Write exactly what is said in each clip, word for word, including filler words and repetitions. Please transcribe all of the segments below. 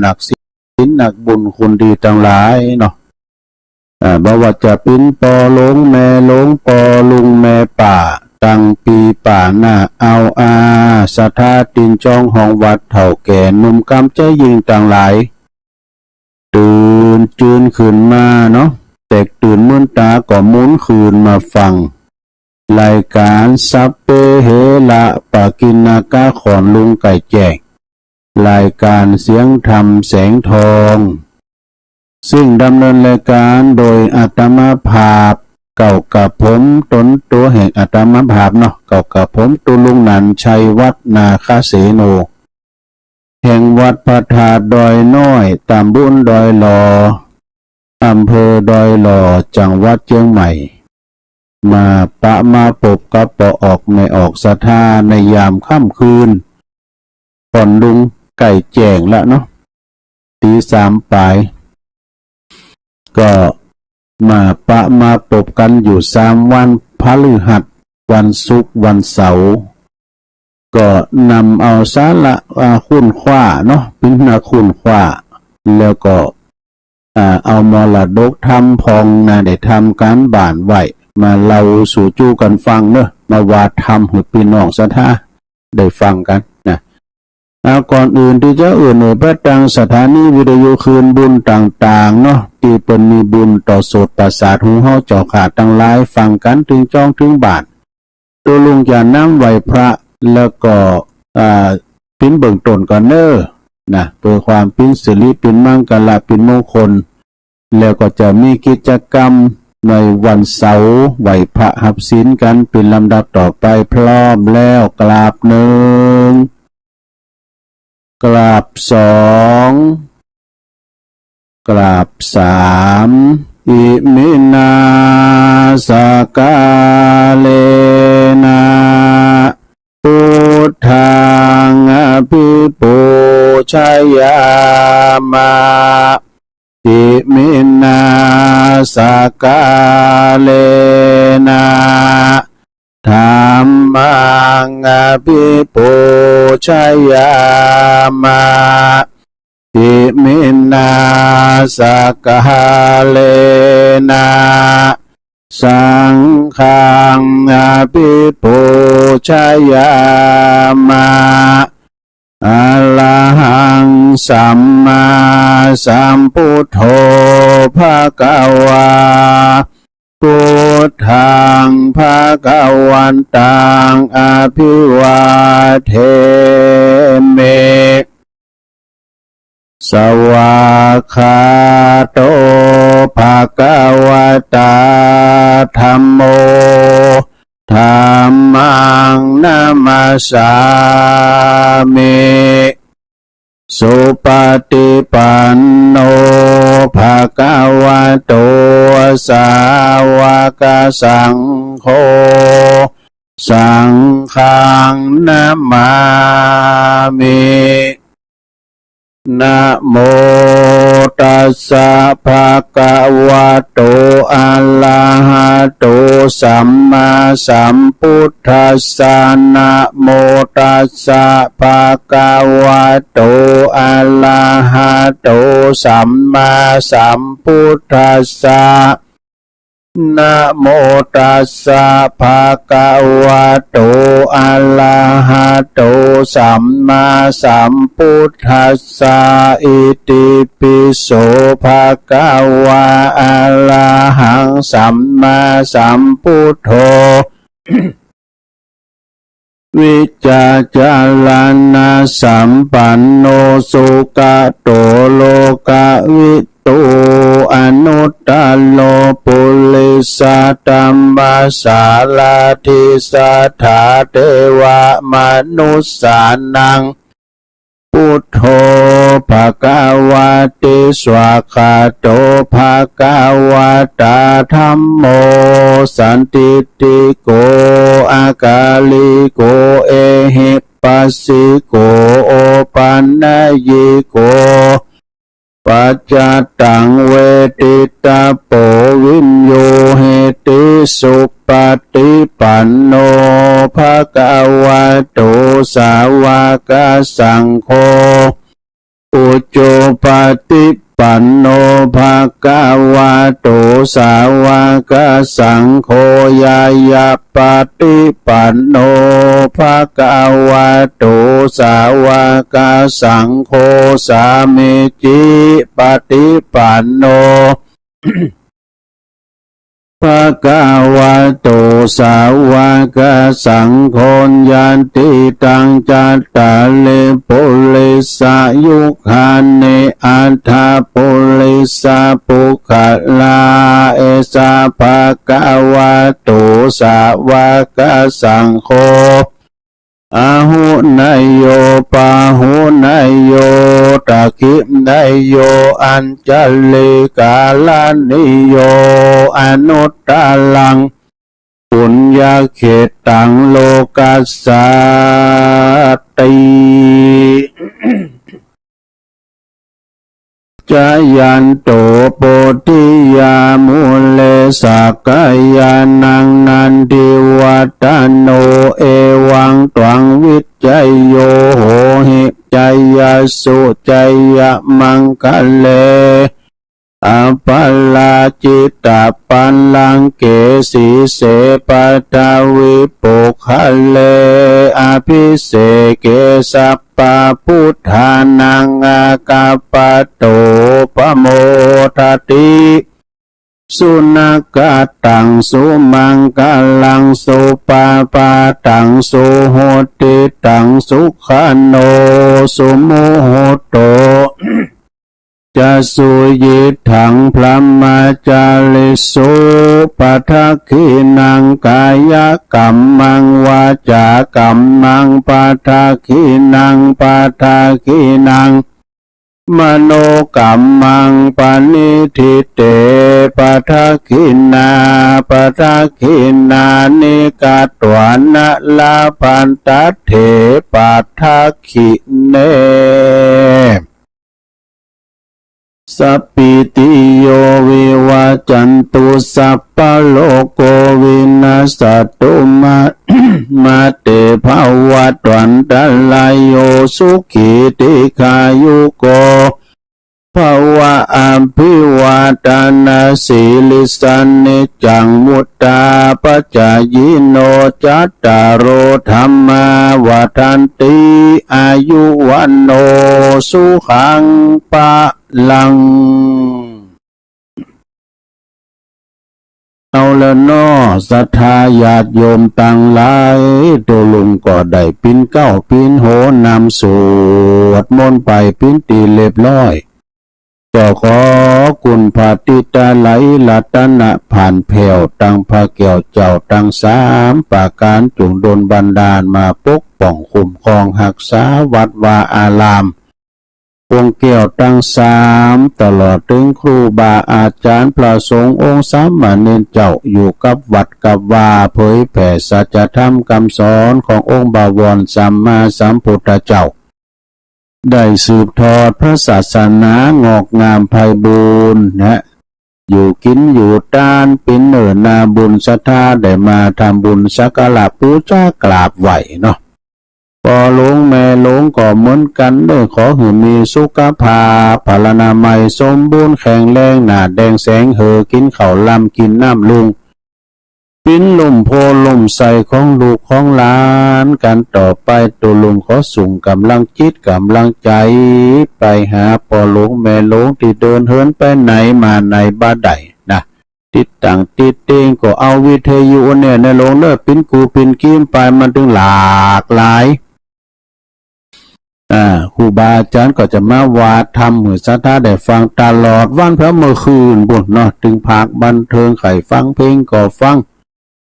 หนักศีลหนักบุญคุณดีตังหลายเนาะ อ่า บ่ว่าจะเป๋นป้อหลวงแม่หลวง ป้อลุงแม่ป้า ตังปี๋ปาหน้า เอาอา ศรัทธาตินจองห้องวัด เฒ่าแก่หนุ่มกำใจยิ่งตังหลาย ตื่นจืนขึ้นมาเนาะ แตกตื่นมืนต๋าก็หมุนคืนมาฟัง รายก๋านสัพเพเหระปะกิณณกะ ขอนลุงไก่แจ้ง รายก๋านเสียงธรรมแสงทอง ซึ่งดำเนินรายก๋านโดยอาตมาภาพ เก่ากระผมต๋นตั๋วแห่งอาตมาภาพเนาะ เก่ากระผมตุ๊ลุงหนัน ชัยวัฒน์นาคเสโน แห่งวัดพระธาตุดอยน้อย ตำบลดอยหล่อ อำเภอดอยหล่อ จังหวัดเชียงใหม่ มาปะมาปบกับป้อออกแม่ออกศรัทธาในยามค่ำคืน ขอนลุงไก่แจ้งละเนาะ ตีสามปาย ก็มาปะมาปบกันอยู่สามวัน พฤหัส วันศุกร์ วันเสาร์ ก็นำเอาสาระ อ่า ค้นคว้าเนาะ เป๋นนักค้นคว้า แล้วก็ อ่า เอามรดกธรรมพองนะ ได้ทำก๋านบ้านไว้ มาเล่าสู่จู้กั๋นฟังเนาะ มาว่าธรรมหื้อปี้น้องศรัทธาได้ฟังกั๋นนะ อ่า ก่อนอื่นตี้จะเอิ้นเอ่ยพระตังสถานีวิทยุคลื่นบุญต่างๆ เนาะ ตี้เปิ้นมีบุญต่อโสตประสาทหูเฮาเจ้าข้าตังหลาย ฟังกั๋นเถิงจ้องเถิงบ้าน ตุ๊ลุงจะนำไหว้พระ แล้วก็ อ่า เป๋นเบื้องต้นก่อนเน่อ นะ เพื่อความเป๋นสิริ เป๋นมังคละ เป๋นมงคล แล้วก็จะมีกิจกรรมในวันเสาร์ ไหว้พระฮับศีลกั๋นเป๋นลำดับต่อไป พร้อมแล้วกราบหนึ่ง กราบสอง กราบสาม อิมินา สการะเณ พุทธัง อภิปูชยามะ อิมินา สการะเณ ธัมมัง อภิปูชยามะ อิมินา สการะเณ สังฆัง อภิปูชยามะ อะระหัง สัมมาสัมพุทโธ ภะคะวา พุทธัง ภะคะวันตัง อะภิวาเทมิ สวากขาโต ภะคะวะตา ธัมโม ธัมมัง นะมัสสามิ สุปะฏิปันโน ภะคะวะโต สาวะกะสังโฆ สังฆัง นะมามิ นะโมตัสสะ ภะคะวะโต อะระหะโต สัมมาสัมพุทธัสสะ นะโมตัสสะ ภะคะวะโต อะระหะโต สัมมาสัมพุทธัสสะ นะโมตัสสะ ภะคะวะโต อะระหะโต สัมมาสัมพุทธัสสะ อิติปิโส ภะคะวา อะระหัง สัมมาสัมพุทโธ วิชชาจารณะสัมปันโน สุขะโต โลกะวิทู อนุตตะโร ปุริสะธัมมะสารถิ สัทธาเทวะมะนุสสานัง พุทโธ ภะคะวะติ สวากขาโต ภะคะวะตา ธัมโม สันทิฏฐิโก อะกาลิโก เอหิปัสสิโก โอปันนยิโก ปัจจตัง เวทิตะโป วิญญูหิติ สุปะฏิปันโน ภะคะวะโต สาวะกะสังโฆ อุจุปฏิปันโน ภะคะวะโต สาวกสังโฆ ญาญาปฏิปันโน ภะคะวะโต สาวกสังโฆ สามีจิปฏิปันโน ภะคะวะโต สาวกสังโฆ ญาติตัง จัตตาริ ปุริสายุคานิ อัตถะปุริสาปุคคลา เอสะ ภะคะวะโต สาวกสังโฆ อาหุเนโย ปาหุเนโย ทักขิเนโย อัญชลีกรณีโย อนุตตรัง ปุญญเขตตัง โลกัสสาติ จายันโต โพธิยา มูเล สักกายานัง นันทิวัฒโน เอวังตวัง วิชชโย โหหิ จายสสุ จายมังคะเล อปาราจิตะ ปัลลังเก สีเส ปัทวิ ปุคคเล อภิเสเก สัพพะพุทธานัง อาคัปปะโต ปะโมทะติ สุนักขะตัง สุมังคะลัง สุปะพาตัง สุหุตติตัง สุขะโน สุมุหุตโต จะสุยิตถัง พรหมจาริสุ ปะทักขิณัง กายะกัมมัง วาจากัมมัง ปะทักขิณัง ปะทักขิณัง มโนกัมมัง ปะณิทิเต ปะทักขิณา ปะทักขิณานิ กัตวานะ ลาภันตะเถ ปะทักขิเณ สัพพีติโย วิวัจจันตุ สัพพะโรโค วินัสสะตุ มา มาเต ภะวัตวันตะราโย สุขี ทีฆายุโก ภะวะ อะภิวาทะนะสีลิสสะ นิจจัง วุฑฒาปะจายิโน จัตตาโร ธัมมา วัฑฒันติ อายุ วัณโณ สุขัง พะลัง เอาละเนาะ ศรัทธาญาติโยมตังหลาย ตุ๊ลุงก็ได้ปิ๊นเกล้าปิ๊นโหนนำสวดมนต์ไปปิ๊นตี้เรียบร้อย ก็ขอคุณพระติตะไลยรัตนะผ่านแผ้วตังพระแก้วเจ้าตังสามประก๋าน จุ่งดลบันดาลมาปกป้องคุ้มครองฮักษาวัดวาอาราม องค์แก้วตังสาม ตลอดเถิงครูบาอาจ๋ารย์พระสงฆ์องค์สามเณรเจ้า อยู่กับวัดกับวา เผยแผ่สัจธรรมกำสอนขององค์บวรสัมมาสัมพุทธเจ้า ได้สืบทอดพระศาสนางอกงามไพบูลย์นะ อยู่กิ๋นอยู่ตาน ปิ๊นเน่อนาบุญศรัทธาได้มาทำบุญสักการะปู๋จากราบไหว้เนาะ ปอหลวงแม่หลวงก็เหมือนกั๋นเน่อ ขอหื้อมีสุขภาพพลานามัยสมบูรณ์แข็งแรง หน้าแดงแสงเหือ กิ๋นข้าวลำกิ๋นน้ำลุง ปิ๊นล่มโพธิ์ล่มไทรของลูกของหลานกั๋นต่อไป ตุ๊ลุงขอส่งกำลังจิตกำลังใจ๋ไปหาปอหลวงแม่หลวงตี้เดินเหินไปไหนมาไหนบ่ได้นะ ติดตั้งติดเตียงก็เอาวิทยุเนี่ยนะหลวงเน่อ ปิ๊นกูปิ๊นกีมไปมันตึงหลากหลาย อ่า ครูบาอาจ๋ารย์ก็จะมาว่าธรรมหื้อศรัทธาได้ฟังตลอดวัน เพราะเมื่อคืนปู้นเนาะ ตึงพักบันเทิง ใค่ฟังเพลงก็ฟัง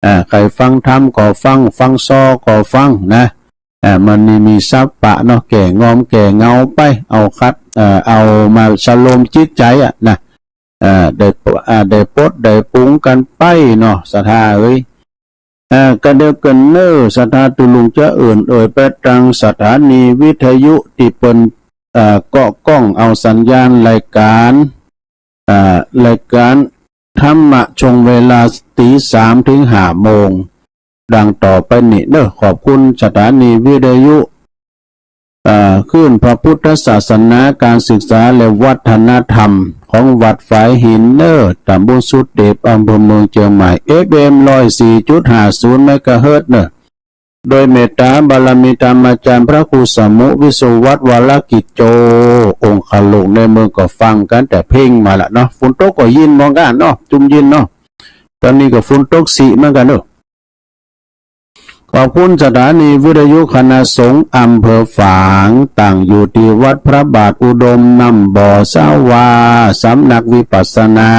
อ่า ใค่ฟังธรรมก็ฟัง ฟังซอก็ฟังนะ อ่า มันนี่มีสัปปะเนาะ แก้งอมแก้เหงาไป เอาขัด เอ่อ เอามาสรวมจิตใจ๋อะนะ อ่า ได้ปะ อ่า ได้ปลดได้ปรุงกั๋นไปเนาะ ศรัทธาเอ๋ย อ่า กะเดียวกั๋นเน่อ ศรัทธาตุ๊ลุงจะเอิ้นเอ่ยไปตางสถานีวิทยุตี้เปิ้น อ่า เกาะก้องเอาสัญญาณรายก๋าน อ่า รายก๋านธรรมะช่วงเวลาตี๋สามเถิงห้าโมง ดังต่อไปนี้เน่อ ขอบคุณสถานีวิทยุ อ่า คลื่นพระพุทธศาสนา การศึกษาและวัฒนธรรมของวัดฝายหินเนอร์ ตำบลสุเทพ อำเภอเมืองเชียงใหม่ เอฟเอ็ม ร้อยสี่จุดห้าศูนย์ เมกะเฮิรตซ์เนอร์ โดยเมตตาบารมีธรรมอาจารย์พระครูสมุ วิศวัตรวรกิจโจ องคลุกในเมืองก็ฟังกันแต่เพลงมาละเนาะ ฝนตกก็ยินเหมือนกันเนาะ จุ่มยินเนาะ ตอนนี้ก็ฝนตกสิเหมือนกันเนอะ ขอบคุณสถานีวิทยุคณะสงฆ์อำเภอฝาง ตั้งอยู่ที่วัดพระบาทอุดมน้ำบ่อสาวา สำนักวิปัสสนา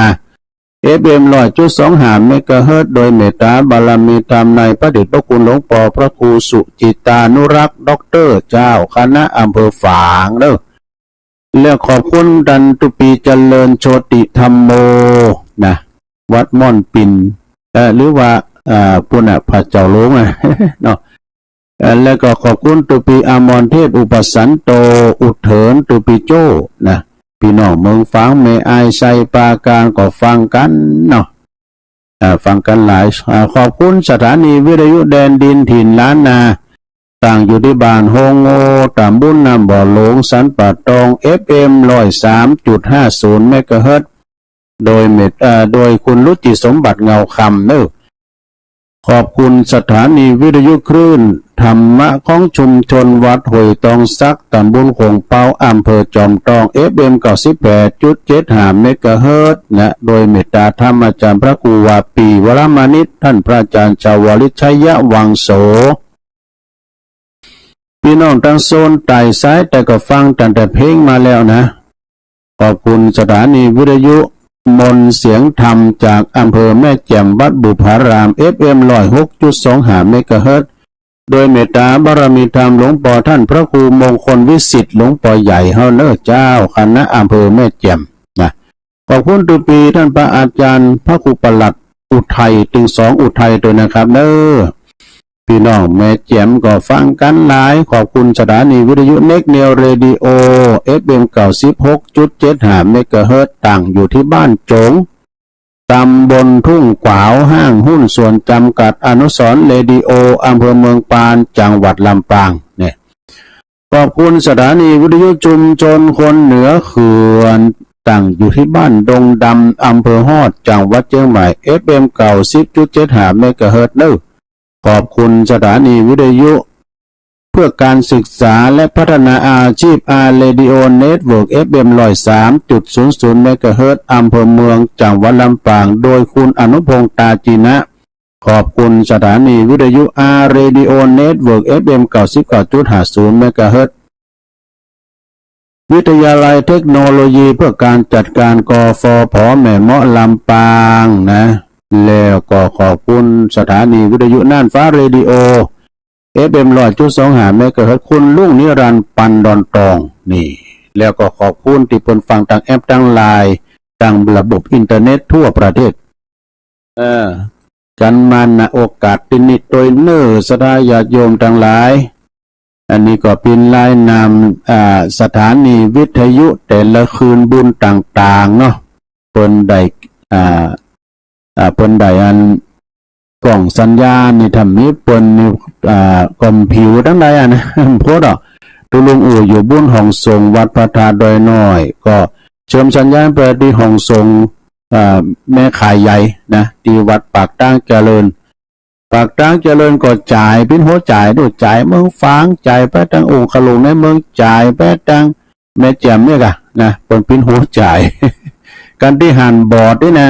เอฟเอ็ม ร้อยจุดสองห้า เมกะเฮิรตซ์ โดยเมตตาบารมีธรรมในพระเดชพระคุณหลวงปอพระครูสุจิตานุรักษ์ ด็อกเตอร์ เจ้าคณะอำเภอฝางเด้อ และขอบคุณท่านตุปีเจริญโชติธัมโม นะ วัดม่อนปิ่น เอ่อ หรือว่า เอ่อ ปุณณะพระเจ้าหลวงอะ เนาะ เอ่อ และก็ขอบคุณตุปีอมรเทพอุปสันโต อุเถินตุปีโจ้ นะ พี่น้องเมืองฝาง แม่อาย ไชยปราการก็ฟังกันเนาะ อ่า ฟังกันหลาย อ่า ขอบคุณสถานีวิทยุแดนดินถิ่นล้านนา ตั้งอยู่ที่บ้านโฮงโง่ ตำบลน้ำบ่อหลวง สันป่าตอง เอฟเอ็ม ร้อยสามจุดห้าศูนย์ เมกะเฮิรตซ์ โดยเมต เอ่อ โดยคุณรุจิสมบัติเงาคำเนอะ ขอบคุณสถานีวิทยุคลื่นธรรมะของชุมชนวัดห้วยตองสัก ตำบลโขงเป๊า อำเภอจอมทอง เอฟเอ็ม เก้าสิบแปดจุดเจ็ดห้า เมกะเฮิรตซ์ นะ โดยเมตตาธรรมอาจารย์พระครูวาปี วรมณิต ท่านพระอาจารย์ชาวลิตชัยวังโส พี่น้องทางโซนใต้สายใต้ก็ฟังตั้งแต่เพลงมาแล้วนะ ขอบคุณสถานีวิทยุมนต์เสียงธรรมจากอำเภอแม่แจ่มวัดบุพาราม เอฟเอ็ม ร้อยหกจุดสองห้า เมกะเฮิรตซ์ โดยเมตตาบารมีธรรมหลวงปอท่านพระครูมงคลวิสิทธิ์หลวงปอใหญ่เฮาเนอะเจ้าคณะอำเภอแม่แจ่มนะ ขอบคุณตุปีท่านพระอาจารย์พระครูประหลัดอุทัย ตึงสองอุทัยด้วยนะครับเนอะ พี่น้องแม่แจ่มก็ฟังกันหลาย ขอบคุณสถานีวิทยุเน็กเนวเรดิโอ เอฟเอ็ม เก้าสิบหกจุดเจ็ดห้า เมกะเฮิรตซ์ ตั้งอยู่ที่บ้านโจ๋ง ตำบลทุ่งขวาว ห้างหุ้นส่วนจำกัดอนุสรณ์เรดิโอ อำเภอเมืองปาน จังหวัดลำปาง เนี่ย ขอบคุณสถานีวิทยุชุมชนคนเหนือเขื่อน ตั้งอยู่ที่บ้านดงดำ อำเภอฮอด จังหวัดเชียงใหม่ เอฟเอ็ม เก้าสิบจุดเจ็ดห้า เมกะเฮิรตซ์ เนอะ ขอบคุณสถานีวิทยุเพื่อการศึกษาและพัฒนาอาชีพ อาร์ Radio Network เอฟเอ็ม ร้อยสามจุดศูนย์ศูนย์ เมกะเฮิรตซ์ อำเภอเมือง จังหวัดลำปาง โดยคุณอนุพงษ์ ตาจีนะ ขอบคุณสถานีวิทยุ อาร์ Radio Network เอฟเอ็ม เก้าสิบเก้าจุดห้าศูนย์ เมกะเฮิรตซ์ วิทยาลัยเทคโนโลยีเพื่อการจัดการ กฟผ แม่เมาะ ลำปางนะ แล้วก็ขอบคุณสถานีวิทยุน่านฟ้าเรดิโอ เอฟเอ็ม ร้อยจุดสองห้า เมกะเฮิรตซ์ คุณลุงนิรันดร์ ปันดอนตอง นี่ แล้วก็ขอบคุณที่เปิ้นฟังทางแอป ทางไลน์ ทางระบบอินเทอร์เน็ตทั่วประเทศ เออ กันมา ณ โอกาสตี้นี้ตวยเนอ ศรัทธาญาติโยมทั้งหลาย อันนี้ก็เปิ้นรายนาม อ่า สถานีวิทยุแต่ละคืนบุญต่างๆ เนาะ เปิ้นได้ อ่า อ่า เปิ้นได้อันกล้องสัญญาณนี่ ถ้ามีเปิ้นนี่ อ่า กล้องผิวทั้งหลายอันนะ โพดอ่ะ ตุลุงอู่อยู่บุญห้องสงฆ์วัดพระธาตุดอยน้อย ก็เชื่อมสัญญาณไปที่ห้องสงฆ์ อ่า แม่ขายใหญ่นะ ที่วัดปากตางเจริญ ปากตางเจริญก็จ่ายปิ้นหัวจ่ายด้วย จ่ายเมืองฝาง จ่ายไปทางองค์ขลุงในเมือง จ่ายไปทางแม่แจ่มเนี่ยกะนะ เปิ้นปิ้นหัวจ่าย กันตี้หันบอดนี่นะ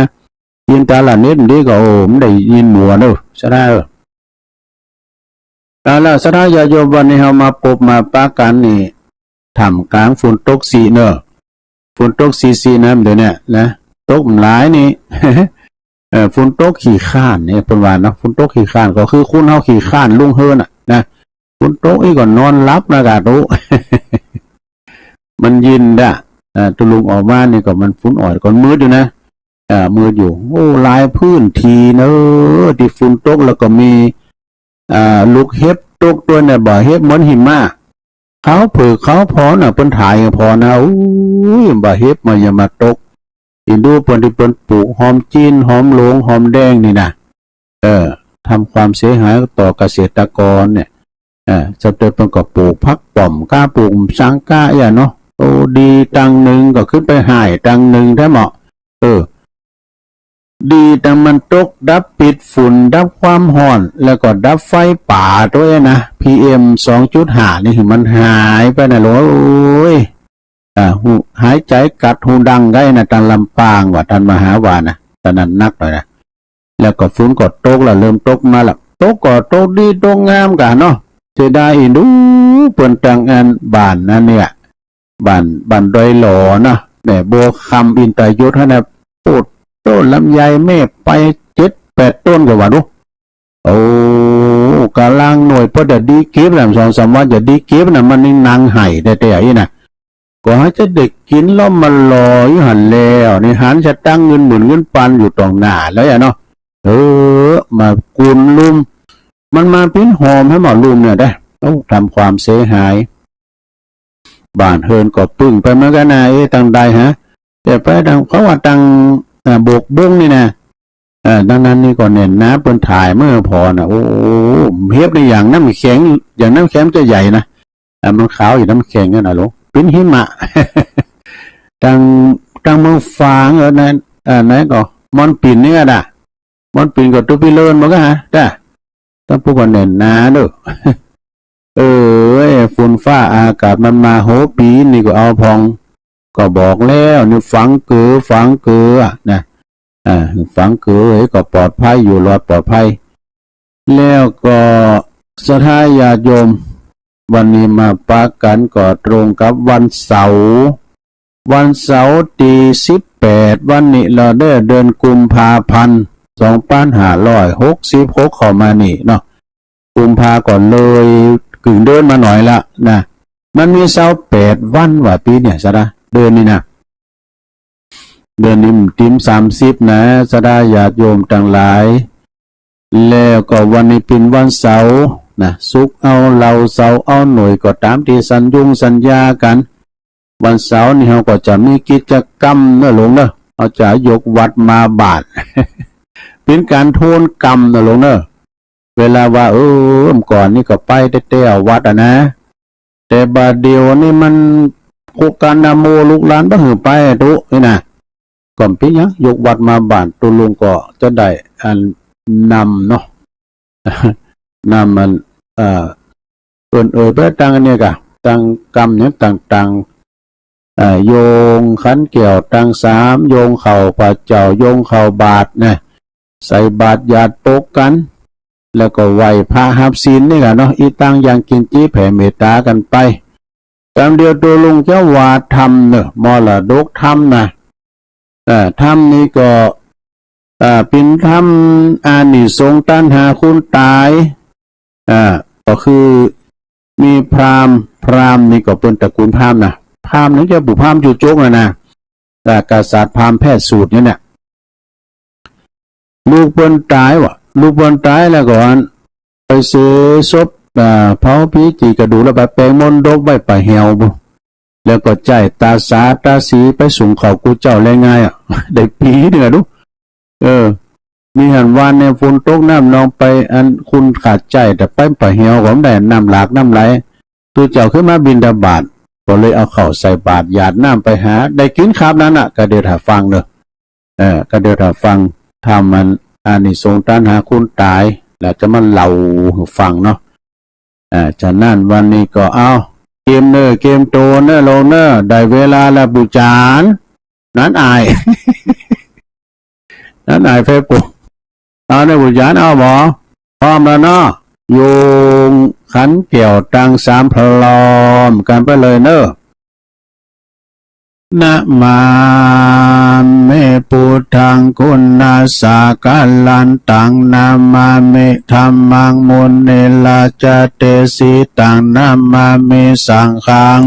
ยินตาละนิดดีก็ โอ้ มันได้ยินมัวเนอะ ศรัทธาเอ้อ เอาล่ะ ศรัทธาญาติโยม วันนี้เฮามาปบมาปะกันนี่ ท่ามกลางฝนตกสิเนอะ ฝนตกสิสินะ เดี๋ยวเนี้ยนะ ตกหลายนี่ เอ่อ ฝนตกขี้คร้านเนี่ย เปิ้นว่าเนาะ ฝนตกขี้คร้าน ก็คือคนเฮาขี้คร้านลุกเฮือนน่ะนะ ฝนตกอีกก็นอนหลับนะกะตุ๊ มันยินดะ อ่า ตุลุงออกมานี่ก็มันฝนอ่อย ก็มืดอยู่นะ อ่า มืดอยู่ โอ้ หลายพื้นที่เนอะ ที่ฝนตกแล้วก็มี อ่า ลูกเห็บตกด้วยนะ บ่าเห็บเหมือนหิมะ ขาวเผือกขาวพอน่ะ เปิ้นถ่ายพอนะ อุ้ย บ่าเห็บมันอย่ามาตก อินดูเปิ้นที่เปิ้นปลูกหอมจีน หอมหลวง หอมแดงนี่นะ เออ ทำความเสียหายต่อเกษตรกรเนี่ย เออ สเต็ปมันก็ปลูกผักป้อมก้า ปลูกสังก้าอย่างเนาะ โอ้ ดีตังหนึ่งก็ขึ้นไปหายตังหนึ่งแท้เหมาะ เออ ดีตังมันตกดับปิดฝุ่น ดับความร้อน แล้วก็ดับไฟป่าด้วยนะ พีเอ็มสองจุดห้านี่ คือมันหายไปนะ โอ้ย อ่า หู หายใจกัดหูดังไงนะ ตังลำปางว่า ตังมหาว่านะ ตังนั้นนักหน่อยนะ แล้วก็ฝนก็ตกละ เริ่มตกมาละ ตกก็ตกดีตกงามกะเนาะ เสียดายอีหลี เปิ้นตั้งอันบ้านนั้นเนี่ย บ้าน บ้านดอยหล่อเนาะ เนี่ย บัวคำอินตยุทธนะ โอ้โห ต้นลำไยแม่ไปเจ็ดแปดต้นก็ว่าดู โอ้ กำลังหน่วย พอจะดีเก็บนะ สองสามวันจะดีเก็บนะ มันยังนั่งไห้แท้ๆ อีนะ ก็หาจะได้กินแล้วมาหล่ออยู่หั่นแล้ว นี่หันสตางค์เงินหมื่นเงินพันอยู่ตรงหน้าแล้วอะเนาะ เออ มากุนลุ่ม มันมาปิ้นหอมให้หมอลุ่มเนี่ยได้ โอ้ ทำความเสียหาย บ้านเฮือนก็ปึ้งไปเหมือนกันนะ เอ๊ะ ตังใดฮะ แต่ไปตัง เขาว่าตัง อ่า บกบุ้งนี่นะ เออ ดังนั้นนี่ก็แน่นหนา เปิ้นถ่ายเมื่อพอนะ โอ้ เห็บในอย่างน้ำแข็ง อย่างน้ำแข็งจะใหญ่นะ อ่ะ มันขาวอย่างน้ำแข็งนั่นนะลูก ปิ้นหิมะ ตัง ตังเมืองฝาง เออ นั่น อ่า นั่นก็ มอนปิ่นนี่ก็ได้ มอนปิ่นก็ตุ๊กปี้เลินมันก็ฮะ จ้ะ ต้องพูดกันแน่นหนาเด้อ เออ ฝนฟ้าอากาศมันมาโหปีนี่ก็เอาพอง ก็บอกแล้วนี่ฝังเกลือ ฝังเกลืออะนะ อ่า ฝังเกลือก็ปลอดภัยอยู่ รอดปลอดภัย แล้วก็ศรัทธาญาติโยม วันนี้มาปะกันก็ตรงกับวันเสาร์ วันเสาร์ที่สิบแปด วันนี้เราได้เดือนกุมภาพันธ์ สองพันห้าร้อยหกสิบหก เข้ามานี่เนาะ กุมภาก็เลยกึ่งเดือนมาหน่อยละนะ มันมีซาวแปดวันว่าปีเนี่ย ศรัทธา เดือนนี้นะ เดือนนี้มันติมสามสิบนะ ศรัทธาญาติโยมทั้งหลาย แล้วก็วันนี้เป็นวันเสาร์นะ ศุกร์เอาเหล้า เสาร์เอาหน่วย ก็ตามที่สัญญงสัญญากัน วันเสาร์นี่เราก็จะมีกิจกรรมเนอะหลวงเนอะ เราจะยกวัดมาบาตร เป็นการโทนกรรมเนอะหลวงเนอะ เวลาว่า เออ เมื่อก่อนนี่ก็ไปแต่ๆ วัดอะนะ แต่บัดเดี๋ยวนี้มันโครงการนะโม ลูกหลานบ่หื้อไปอะตุ๊ นี่นะ ก็บ่เป็นหยัง ยกวัดมาบาตร ตุ๊ลุงก็จะได้อันนำเนาะ นำมัน เอ่อ เปิ้นเอ่ยไปตังอันนี้กะ ตังกรรมหยังต่างๆ เอ่อ โยงขันแก้วตังสาม โยงข้าวพระเจ้า โยงข้าวบาตรนะ ใส่บาตรหยาดปกกัน แล้วก็ไหว้พระฮับศีลนี่กะเนาะ อิตัง ยังกิญจิ แผ่เมตตากันไป กำเดียวตุ๊ลุงจะว่าธรรมเนอะ มรดกธรรมนะ เอ่อ ธรรมนี่ก็ เอ่อ เป็นธรรมอานิสงส์ตัณหาความตาย เอ่อ ก็คือมีพราหมณ์ พราหมณ์นี่ก็เป็นตระกูลพราหมณ์นะ พราหมณ์นี่จะบุพราหมณ์จุจกนะนะ เอ่อ กษัตริย์พราหมณ์แพทย์สูตรเนี่ยเนี่ย ลูกเปิ้นตายวะ ลูกเปิ้นตายแล้วก็ไปเสวยศพ อ่า เผาผีจี่กระดูกแล้วไปแปลงมณฑปไว้ป่าแหวบุ แล้วก็ใจ๊ตาสาตาสีไปส่งข้าวกู้เจ้าแลงายอะ ได้ปี๋หนึ่งอะดู เออ มีหั้นวานเนี่ยฝนตกน้ำนองไป อันคุณขาดใจ๊ แต่ไปป่าแหวก็บ่ได้น้ำหลากน้ำไหล ตุ๊เจ้าขึ้นมาบิณฑบาต ก็เลยเอาข้าวใส่บาตรหยาดน้ำไปหา ได้กินคาบนั้นน่ะ ก็เดี๋ยวถ้าฟังเนอะ เออ ก็เดี๋ยวถ้าฟัง ธรรมอัน อานิสงส์ตัณหาความตาย แล้วจะมาเล่าหื้อฟังเนาะ เออ ฉะนั้นวันนี้ก็เอา เกียมเนอ เกียมโตเนอ ลงเนอ ได้เวลาแล้วปู่จ๋ารย์ นั้นอ้าย นั้นอ้ายเฟซบุ๊ก เอาเนอปู่จ๋ารย์ เอาบ่ พร้อมแล้วเนาะ โยงขันแก้วตังสามพร้อมกันไปเลยเนอะ นะมามิพุทธัง คุณัสสะกะลันตัง นะมามิธัมมัง มุนิราชะเตสิตัง นะมามิสังฆัง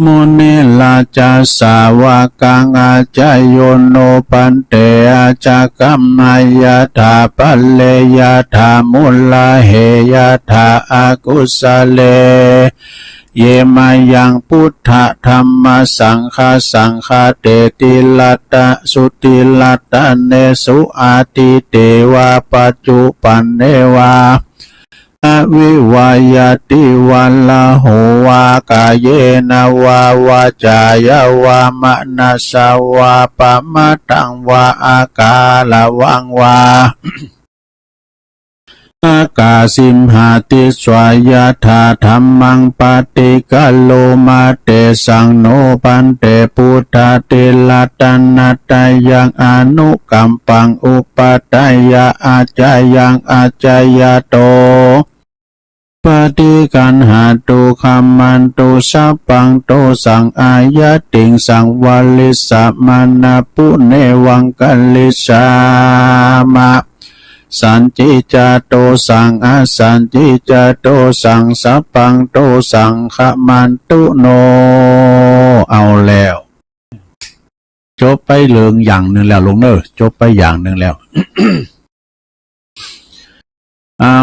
มุนิราชะสาวะกัง อาจายุโน ภันเต อาจากัมมะ ยะถา ภัลเล ยะถา มุลา เห ยะถา อากุสะเล เย มะยัง พุทธะธัมมะสังฆะ สังฆะเต ติรัตตะ สุติรัตตะเนสุ อะตีเตวะ ปัจจุปันเนวะ นวิวายติวะละโหวะ กาเยนะวะ วาจายะวะ มะนะสะวะ ปะมะทังวะ อะกาละวังวะ อะกาสิมหาติสสะ ยะถาธัมมัง ปะติกะโลมะ เตสัง โน ภันเต ปุทธาธิราช ตะนะตะยัง อนุกัมปัง อุปัฏฐายะ อาจายัง อาจายะโต ปะติคันหะตุ ขะมันตุ สัพพัง โตสัง อะยะติงสัง วะริสสะ มานะปุ เนวัง กะริสสามะ สันติจา โตสัง อะสันติจา โตสัง สัพพัง โตสัง ขะมันตุ โน เอาแล้ว จบไปเรื่องอย่างหนึ่งแล้วลุงเนอะ จบไปอย่างหนึ่งแล้ว เอา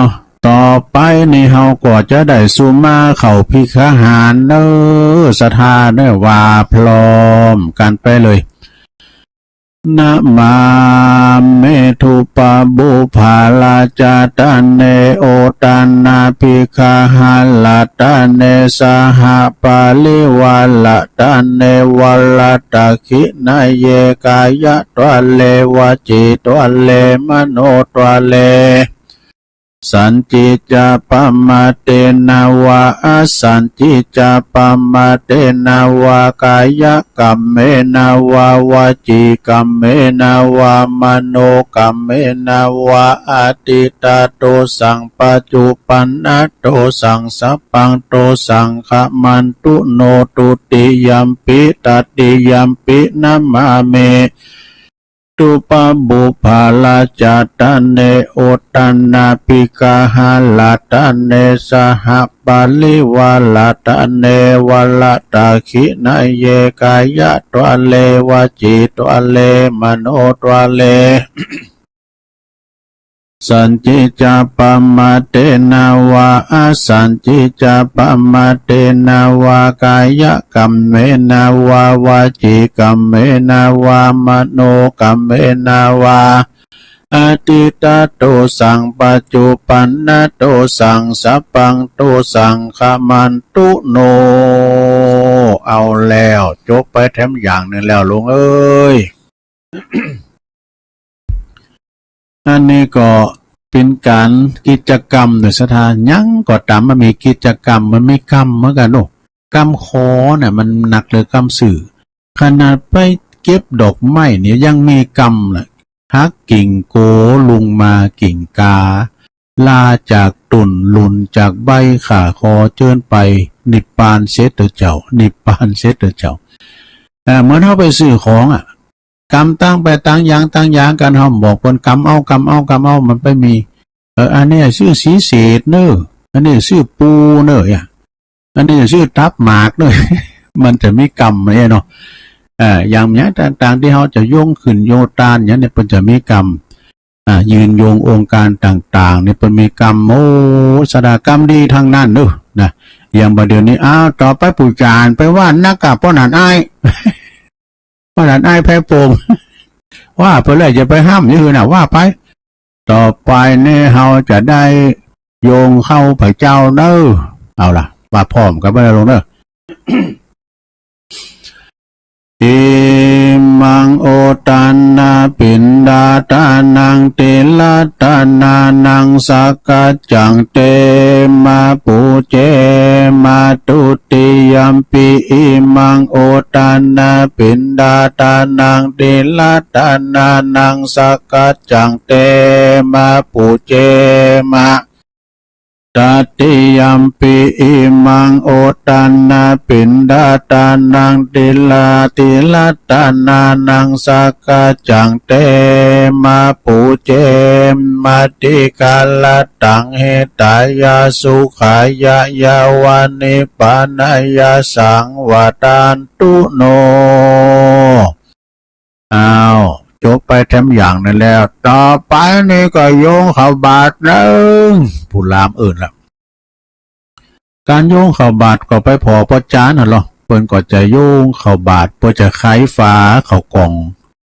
ต่อไปนี้เฮาก็จะได้สู่มาเข้าภิกขาหารเนอะ ศรัทธาเนอะ ว่าพร้อมกันไปเลย นะมา เม ธุปะบุพพะราชะตะเน โอตะนะ ภิกขาหะราชะเน สหะปะริวาระตะเน วะระตะขิณะเย กายะตะเล วจีตะเล มโนตะเล สันติจา ปะมะเทนะวะ อะสันติจา ปะมะเทนะวะ กายะกัมเมนะวะ วจีกัมเมนะวะ มโนกัมเมนะวะ อะทิตถะโตสัง ปัจจุปันนะโตสัง สัพพังโตสัง ขะมันตุ โน ทุติยัมปิ ตติยัมปิ นะมามิ ธุปะบุพพะราชะตะเน โอตะนะ ภิกขาหะราชะเน สหะปะริวาระตะเน วะระตะขิณะเย กายะตะเล วจีตะเล มโนตะเล สันติจา ปะมะเทนะวะ อะสันติจา ปะมะเทนะวะ กายะกัมเมนะวะ วจีกัมเมนะวะ มโนกัมเมนะวะ อะทิตถะโตสัง ปัจจุปันนะโตสัง สัพพังโตสัง ขะมันตุ โน เอาแล้ว จบไปแถมอย่างหนึ่งแล้วลุงเอ้ย อันนี้ก็เป๋นก๋านกิจกรรมเนอะ ศรัทธา หยังก็ต๋ามมันมีกิจกรรม มันมีกรรมเหมือนกั๋นเนาะ กรรมขอเนี่ยมันหนักเลยกรรมซื่อ ขนาดไปเก็บดอกไม้เนี่ยยังมีกรรมเลย หักกิ่งโกลงมากิ่งกา ลาจากต้นหล่นจากใบ ข้าขอเจิญไปนิพพานเสียเถอะเจ้า นิพพานเสียเถอะเจ้า เอ่อ เหมือนเฮาไปซื้อของอะ กำตังไปตังอย่างตังอย่างกั๋น เฮาบอกเปิ้นกำเอา กำเอา กำเอา มันไปมี เออ อันนี้ซื้อสีเสดเนอะ อันนี้ซื้อปูเนอะ อะ อันนี้ซื้อตับหมากเนอะ มันจะมีกำอะเนาะ เอ่อ อย่างเนี้ยต่างๆ ตี้เฮาจะโยงขึ้นโยงตานอย่างเนี้ย เปิ้นจะมีกำ อ่า ยืนโยงองค์การต่างๆ เนี่ย เปิ้นมีกรรม โอ้ ศรัทธา กรรมดีทั้งนั้นเนอะ นะ อย่างบ่าเดี่ยวนี้ อ้าว ต่อไปปู่จ๋านไปว่านักกะ ป้อหนานอ้าย ป้อหนานอ้ายแพร่โป่ง ว่าไปเลย อย่าไปห้ามอย่างอื่นน่ะ ว่าไป ต่อไปนี่เฮาจะได้โยงเข้าพระเจ้าเนอะ เอาล่ะ ว่าพร้อมกันไปเลยลุงเนอะ อิมัง โอทานนาปิณฑาทานัง ติลาทานานัง สักกัจจัง เตมะ ปูเจมะ ทุติยัมปิ อิมัง โอทานนาปิณฑาทานัง ติลาทานานัง สักกัจจัง เตมะ ปูเจมะ ตติยัมปิ อิมัง โอทานนาปิณฑาทานัง ติลา ติลาทานานัง สักกัจจัง เตมะ ปูเจมะ ติกาลตัง หิตายะ สุขายะ ยะวะ นิพพานายะ สังวัตตันตุ โน อ้าว จบไปแถมอย่างนั้นแล้ว ต่อไปนี่ก็โยงเข้าบาตรเนิ่ง ผู้ลามอื่นละ ก๋านโยงเข้าบาตรก็ไปผ่อป้อจ๋านหั้นลอ เปิ้นก็จะโยงเข้าบาตร เปิ้นจะไขฝาเข้ากล่อง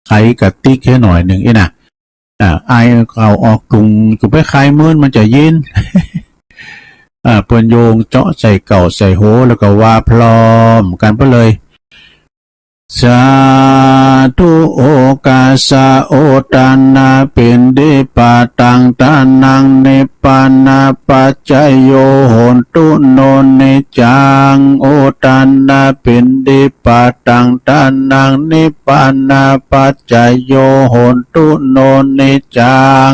ไขกระติกหื้อหน่อยหนึ่งอี้นะ อ่า ไอเข้าออกตุง จุไปไขมื้นมันจะเย็น อ่า เปิ้นโยงเจาะใส่เก้าใส่โห แล้วก็ว่าพร้อมกันไปเลย สาธุ โอกาสสะ โอทานะ ปิณฑิปาตัง ทานัง นิพพานะปัจจโย โหนตุ โน นิจจัง โอทานะ ปิณฑิปาตัง ทานัง นิพพานะปัจจโย โหนตุ โน นิจจัง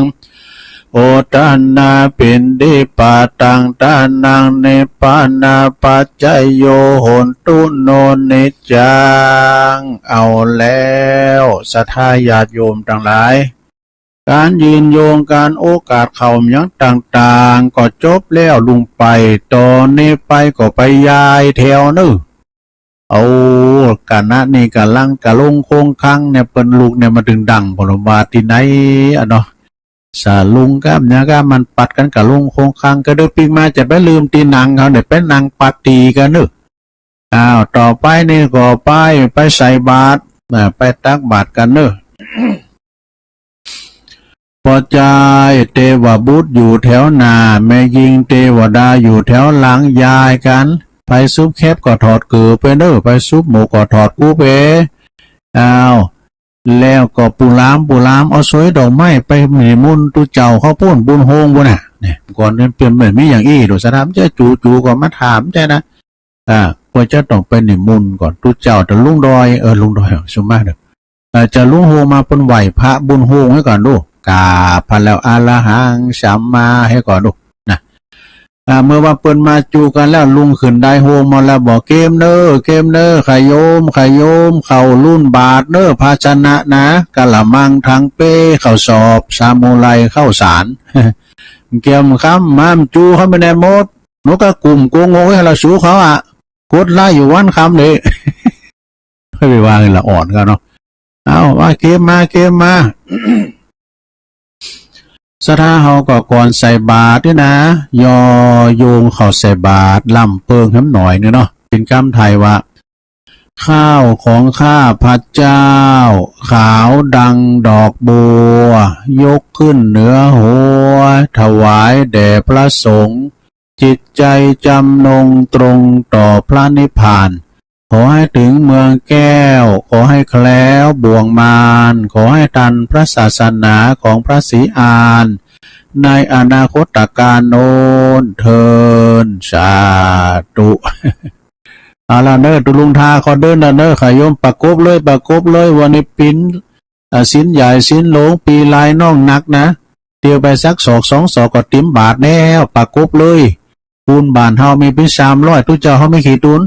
โอทานะ ปิณฑิปาตัง ทานัง นิพพานะปัจจโย โหนตุ โน นิจจัง เอาแล้ว ศรัทธาญาติโยมตังหลาย ก๋านยืนโยง ก๋านโอกาสเข้าหยังต่างๆ ก็จบแล้ว ลุงไป ต่อเนไปก็ไปยายแถวเน้อ เอา ขณะนี้ก๋ำลังกะลงโค้งคังเนี่ย เปิ้นลุกเนี่ยมาตึงดัง ผมว่าตี้ไหนอะเนาะ สะลุงกับเนี่ยก็มันปัดกันกะลงโค้งคัง ก็เดินปิ๊กมาจะไปลืมตี้นั่งเขาเนี่ย ไปนั่งปัดตี้กันเน้อ อ้าว ต่อไปนี่ก็ไป ไปใส่บาตร อ่า ไปตักบาตรกันเน้อ ป้อจายเตวบุตรอยู่แถวหน้า แม่ญิงเตวดาอยู่แถวหลัง ยายกัน ไผซุบแคบก็ถอดเกิบไปเน้อ ไผซุบหมวกก็ถอดกู้ไป อ้าว แล้วก็ปูหลาม ปูหลามเอาสวยดอกไม้ไปนิมนต์ตุ๊เจ้าเขาปู้น บุญโฮงปู้นน่ะ เนี่ย ก่อนนั้นเปิ้นบ่มีอย่างอี้ ดูสะถาม จะจู่ๆก็มาถามใช่นะ อ่า ก็จะต้องไปนิมนต์ก่อน ตุ๊เจ้า แต่ลุงดอย เออ ลุงดอย สุมาเด้อ อ่า จะลุงโฮงมาเปิ้นไหว้พระบุญโฮงให้ก่อนดู กราบพระแล้ว อะระหังสัมมาให้ก่อนดู นะ อ่า เมื่อว่าเปิ้นมาจูกันแล้ว ลุงขึ้นได้โฮงมาแล้ว บอก เกมเน้อ เกมเน้อ ขะโยม ขะโยม เข้ารุ่นบาตรเน้อ ภาชนะนะ กะละมัง ถังเป้ ข้าวสอบ สามูไร ข้าวสาร เกียมคำ มาจูเข้าไปในหมด นกกระกุ่มโกงงให้เราสูเขาอะ กดไล่อยู่วันคำเลย ค่อยไปว่ากันละอ่อนกันเนาะ เอา ว่าเกมมา เกมมา ศรัทธาเฮาก็ก่อนใส่บาตรนี่นะ ย่อโยงเข้าใส่บาตร ล้ำเปิงแหมหน่อยนึงเนาะ เป็นกำไทยว่า ข้าวของข้าพเจ้า ขาวดังดอกบัว ยกขึ้นเหนือหัว ถวายแด่พระสงฆ์ จิตใจจำนงตรงต่อพระนิพพาน ขอให้ถึงเมืองแก้ว ขอให้แคล้วบ่วงมาร ขอให้ทันพระศาสนาของพระศรีอาน ในอนาคตกาลโน้นเทอญ สาธุ เอาละเน้อ ตุ๊ลุงทาขอเดินละเน้อ ขะโยม ประกบเลย ประกบเลย วันนี้ปิน อ่า ศีลใหญ่ศีลหลวง ปีลายน้องหนักนะ เตียวไปสักศอกสองศอกก็เต็มบาตรแล้ว ประกบเลย ปูนบ้านเฮามีเป๋นสามร้อย ตุ๊เจ้าเฮามีกี่ตุ๊น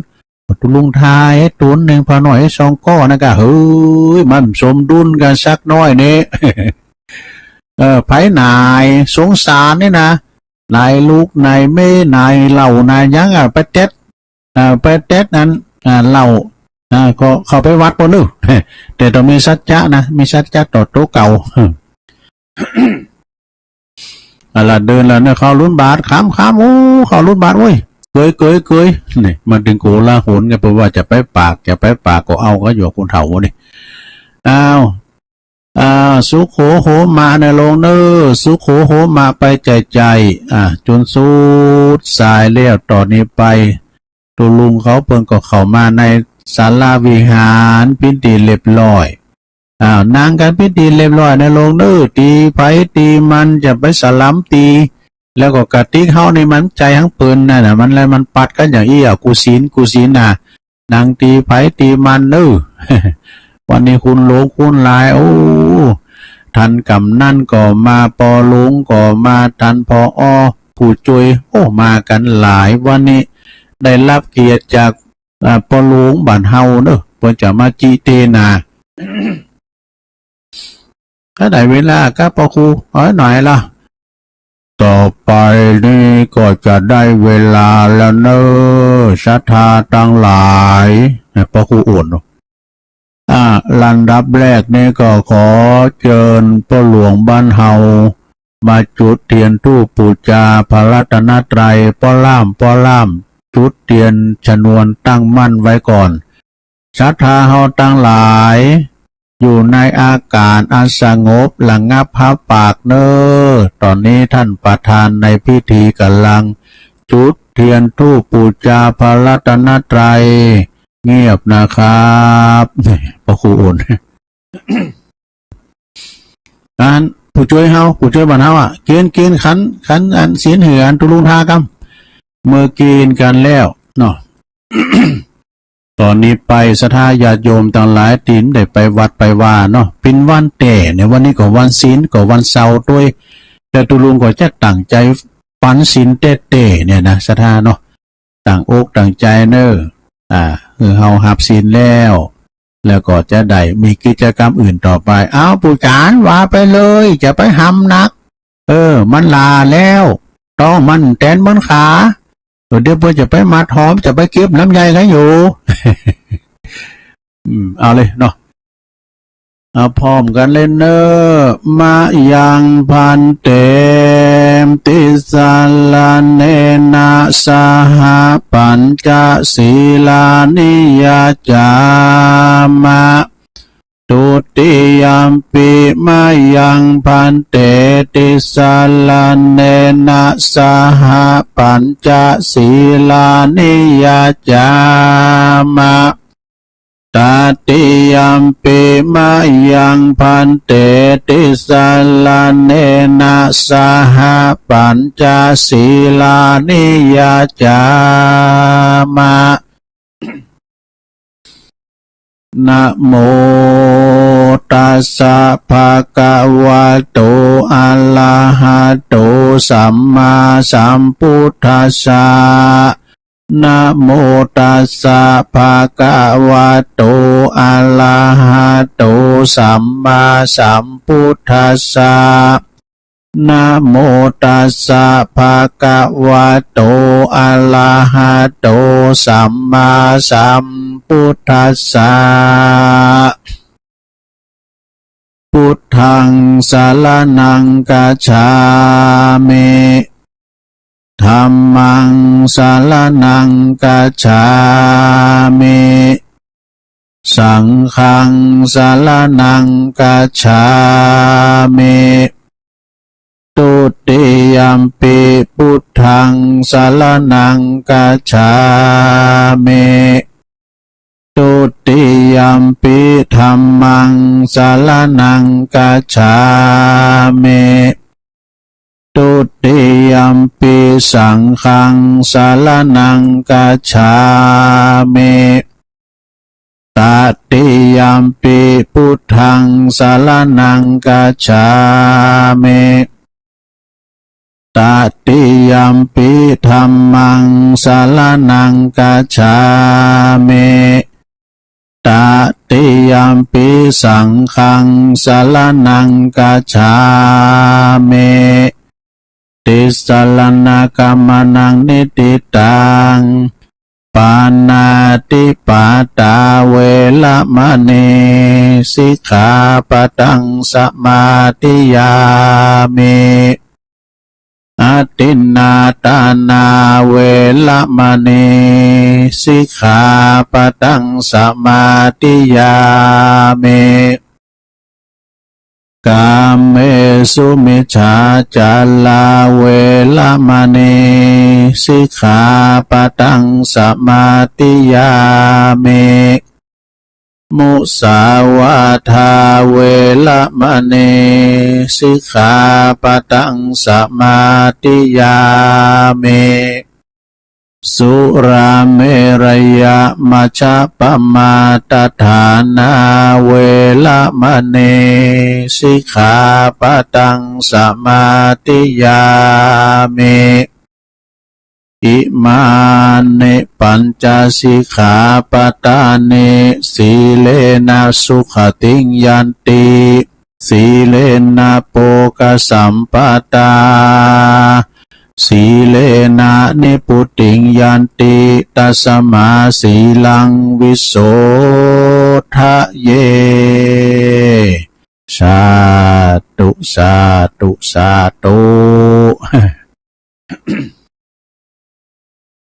ตุ๊ลุงทาให้ตุ๊นหนึ่ง พอน้อยให้สองก้อนะกะ เฮ้ย มันสมดุลกันสักหน่อยนี่ เออ ไผหนายสงสารนี่นะ นายลูกนายเมย์นายเหล้านายหยังอะ ไปเต็ด อ่า ไปเต็ดนั้น อ่า เหล้า อ่า ก็เข้าไปวัดบ่เน้อ แต่ต้องมีสัจจะนะ มีสัจจะต่อตัวเก่า เอาละเดินแล้วเนี่ย เข้ารุ่นบาตร คำ คำ โอ้ เข้ารุ่นบาตร โอ้ย เกย เกย เกย นี่ มันถึงโกลาหลกัน เพราะว่าจะไปปาก จะไปปากก็เอาก็อยู่กับคนเฒ่านี่ อ้าว อ่า สุโขโหมะนะโลงเน้อ สุโขโหมะไปใจ้ๆ อ่า จนสุดสายแล้ว ต่อนี้ไป ตุ๊ลุงเขาเปิ้นก็เข้ามาในศาลาวิหารเป๋นตี้เรียบร้อย อ้าว นั่งกันเป๋นตี้เรียบร้อยนะโลงเน้อ ตี้ไผตี้มัน จะไปสลัมตี้ แล้วก็กะติกเฮานี่มันใจ้หังเปิ้นนั่นน่ะ มันแล้วมันปัดกันอย่างอี้อะ กูศีล กูศีลน่ะ นั่งตี้ไผตี้มันเน้อ วันนี้คุณหลวงคุณหลาย โอ้ ท่านกำนันก็มา ปอหลวงก็มา ท่าน ผอ ผู้ช่วย โอ้ มากันหลาย วันนี้ได้รับเกียรติจาก อ่า ปอหลวงบ้านเฮาเน้อ เปิ้นจะมาจิเตนา ก็ได้เวลาครับปอครู เอาหน่อยละ ต่อไปนี้ก็จะได้เวลาแล้วเน้อ ศรัทธาตังหลาย เนี่ย ปอครูโอนเนาะ อ่า ลำดับแรกนี้ก็ขอเจิญปอหลวงบ้านเฮา มาจุดเตียนธูปปู๋จาพระรัตนตรัย ปอล่าม ปอล่าม จุดเตียนชนวนตั้งมั่นไว้ก่อน ศรัทธาเฮาตังหลาย อยู่ในอาการอันสงบระงับฮับปากเน้อ ต๋อนนี้ต้านประธานในพิธีก่ำลัง จุดเทียนธูปบูชาพระรัตนตรัย เงียบนะครับ พระครูโอน อันผู้ช่วยเฮา ผู้ช่วยบ้านเฮาอะ กิน กินขัน ขันอันศีลหื้ออันตุลุงทากำ เมื่อกินกันแล้วเนาะ ตอนนี้ไปศรัทธาญาติโยมตังหลายตี้ได้ไปวัดไปวาเนาะ เป็นวันแต๊เนี่ย วันนี้ก็วันศีล ก็วันเสาร์ตวย แต่ตุลุงก็จะตั้งใจปันศีลแต๊ๆเนี่ยนะ ศรัทธาเนาะ ตั้งอกตั้งใจเนอะ อ่า คือเฮาฮับศีลแล้ว แล้วก็จะได้มีกิจกรรมอื่นต่อไป เอาผู้จารย์ว่าไปเลย จะไปหำหนัก เออ มันหล่าแล้ว ต้องมันแตนมันขา เออ เดี๋ยวเปิ้นจะไปมัดหอม จะไปเก็บลำไยกันอยู่ อืม เอาเลยเนาะ เอาพร้อมกันเลยเนอะ มะยังภันเต ติสสะระเณนะสหะ ปัญจสีลานิยาจามะ ทุติยัมปิมะยังภันเต ติสสะระเณนะสหะ ปัญจสีลานิยาจามะ ตติยัมปิมะยังภันเต ติสสะระเณนะสหะ ปัญจสีลานิยาจามะ นะโมตัสสะภะคะวะโต อะระหะโต สัมมาสัมพุทธัสสะ นะโมตัสสะภะคะวะโต อะระหะโต สัมมาสัมพุทธัสสะ นะโมตัสสะภะคะวะโต อะระหะโต สัมมาสัมพุทธัสสะ พุทธังสะระณังกัจฉามิ ธัมมังสะระณังกัจฉามิ สังฆังสะระณังกัจฉามิ ทุติยัมปิพุทธังสะระณังกัจฉามิ ทุติยัมปิธัมมังสะระณังกัจฉามิ ทุติยัมปิสังฆังสะระณังกัจฉามิ ตติยัมปิพุทธังสะระณังกัจฉามิ ตติยัมปิธัมมังสะระณังกัจฉามิ ตติยัมปิสังฆังสะระณังกัจฉามิ ติสสะระณะกัมมะนะ นิฏฐิตัง ปาณาติปาตา เวระมะณี สิกขาปะทัง สะมาธิยามิ อทินนาทานา เวระมะณี สิกขาปะทัง สะมาธิยามิ กาเมสุมิจฉาจารา เวระมะณี สิกขาปะทัง สะมาธิยามิ มุสาวาทา เวระมะณี สิกขาปะทัง สะมาธิยามิ สุราเมรยะมัจจะปะมาทฐานา เวระมะณี สิกขาปะทัง สะมาธิยามิ อิมานิปัญจสิกขาปะทานิ สีเลนะสุขติงยันติ สีเลนะโภคสัมปะทา สีเลนะนิพพุติงยันติ ตัสมาสีลังวิโสทะเย สาธุ สาธุ สาธุ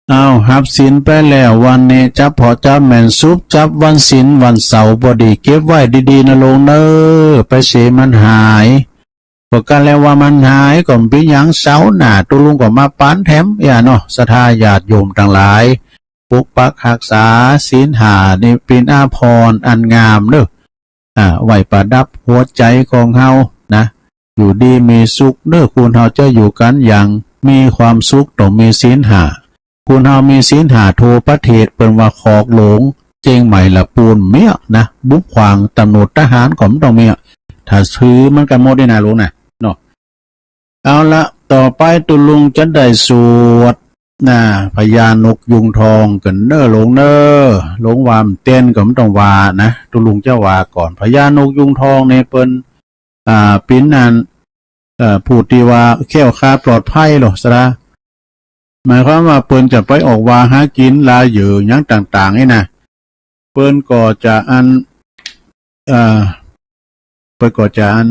เอาฮับศีลไปแล้ว วันนี้จับผ่อจับแหม่น สุบจับวันศีลวันเสาร์บ่ดี เก็บไว้ดีๆ นะโลงเน้อ ไปเสียมันหาย ก็กะแลว่ามันหายก็บ่มีหยัง เสาร์หน้าตุ๊ลุงก็มาปานแถม เอี้ยเนาะ ศรัทธาญาติโยมตังหลาย ปกปักฮักษาศีลห้านี้เป๋นอาภรณ์อันงามเนาะ อ่า ไว้ประดับหัวใจของเฮานะ อยู่ดีมีสุขเนาะ คนเฮาจะอยู่กันอย่างมีความสุขต้องมีศีลห้า คนเฮามีศีลห้าทั่วประเทศ เปิ้นว่าคอกหลวงเจียงใหม่ละปูนเมียนะ บุกขวางตำรวจทหารก็บ่ต้องมีอะ ถ้าถือเหมือนกันหมดนี่นะลุงนะ เนาะ เอาละ ต่อไปตุ๊ลุงจะได้สวดนะ พญานกยูงทองกั๋นเน่อลุงเน่อ ลุงว่ามันเต้นก็บ่ต้องว่านะ ตุ๊ลุงจะว่าก่อน พญานกยูงทองนี่เปิ้น อ่า เป๋นอัน เอ่อ ผู้ตี้ว่าแคล้วคลาดปลอดภัยลอศรัทธา หมายความว่าเปิ้นจะไปออกว่าหากิ๋นลาเหยื่อหยังต่างๆ นี่นะ เปิ้นก็จะอัน เอ่อ เปิ้นก็จะอัน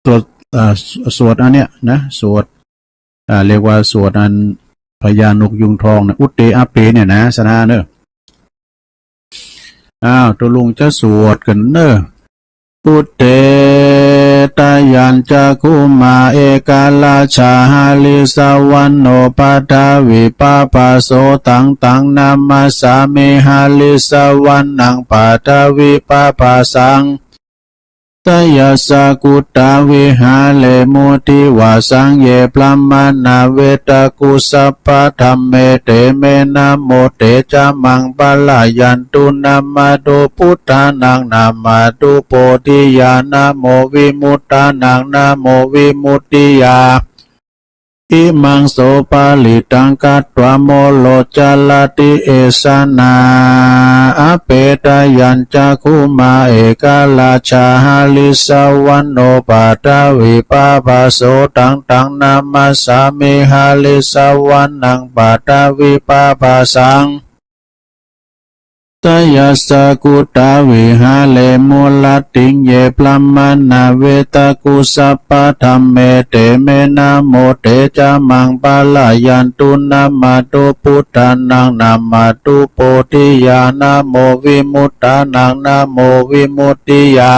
สวด เอ่อ สวดอันเนี้ยนะ สวด อ่า เรียกว่าสวดอันพญานกยูงทองนะ อุตเตอะเปเนี่ยนะ ศรัทธาเน่อ อ้าว ตุ๊ลุงจะสวดกั๋นเน่อ อุตเต ตะยัญจักขุมา เอกราชา หริสวรรณโณ ปะทวิปปะโส ตัง ตัง นามัสสามิ หริสวรรณัง ปะทวิปปะสัง สะยัสสะกุตาวิหาเร มุติวาสัง เย บรามมา เวตากุ สัพพะธัมเม เต เม นะโม เต จะ มัง ปะระยันตุ นะมะตุ พุทธานัง นะมะตุ โพธิยา นะโม วิมุตตานัง นะโม วิมุตติยา อิมัง โส ปะริตตัง กัตวา โมโร จะรติ เอสะนา อะเป ตะยัญจักขุมา เอกราชา หริสวรรณโณ ปะทวิปปะโส ตัง ตัง นามัสสามิ หริสวรรณัง ปะทวิปปะสัง สะยัสสะกุตาวิหาเร มุรัตติง เย บรามมา เวตากุ สัพพะธัมเม เต เม นะโม เต จะ มัง ปะระยันตุ นะมะตุ พุทธานัง นะมะตุ โพธิยา นะโม วิมุตตานัง นะโม วิมุตติยา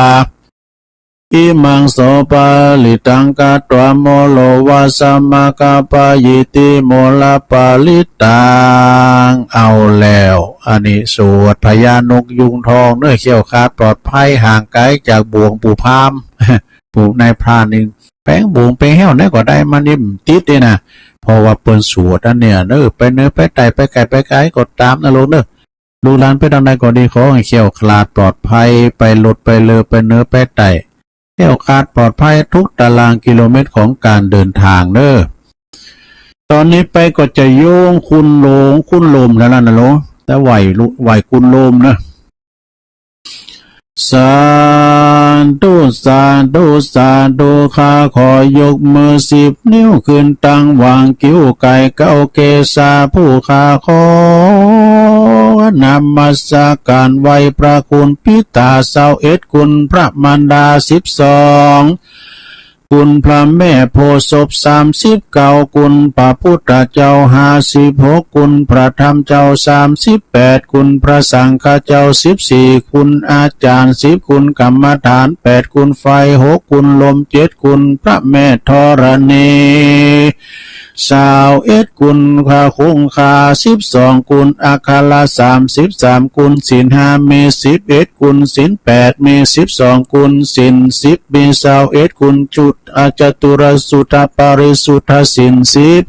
อิมัง โส ปะริตตัง กัตวา โมโร วาสะ มะคะปะยิติ โมระปะริตตัง เอาแล้ว อันนี้สวดพญานกยูงทองเน่อ แคล้วคลาดปลอดภัย ห่างไกลจากบ่วงปู่พราหมณ์ ปู่นายพรานนี่ แป๋งบ่วงแป๋งแฮวไหนก็ได้ มันนี่บ่ติดนี่นะ เพราะว่าเปิ้นสวดอันเนี้ยเน่อ ไปเหนือไปใต้ ไปไกลไปไกลก็ตามนะลูกเน่อ ลูกหลานไปตางใดก็ดี ขอให้แคล้วคลาดปลอดภัย ไปรถไปเรือ ไปเหนือไปใต้ แคล้วคลาดปลอดภัยทุกตารางกิโลเมตรของการเดินทางเน่อ ตอนนี้ไปก็จะโยงคุณหลวง คุณโลมแล้วนะลูก แต่ไหว้ลูก ไหว้คุณโลมเน่อ สาธุ สาธุ สาธุ ข้าขอยกมือสิบนิ้วขึ้นตั้งวางคิ้วไก่เก้าเกศา ผู้ข้าขอนมัสการไหว้พระคุณปิตาซาวเอ็ด คุณพระมารดาสิบสอง คุณพระแม่โพธิ์ศพสามสิบเก้า คุณพระพุทธเจ้าห้าสิบหก คุณพระธรรมเจ้าสามสิบแปด คุณพระสังฆเจ้าสิบสี่ คุณอาจารย์สิบ คุณกรรมฐานแปด คุณไฟหก คุณลมเจ็ด คุณพระแม่ธรณีซาวเอ็ด คุณพระคงคาสิบสอง คุณอัคระสามสิบสาม คุณศีลห้ามีสิบเอ็ด คุณศีลแปดมีสิบสอง คุณศีลสิบมีซาวเอ็ด คุณจุด อาจตุรสุทธปริสุทธศีลสิบ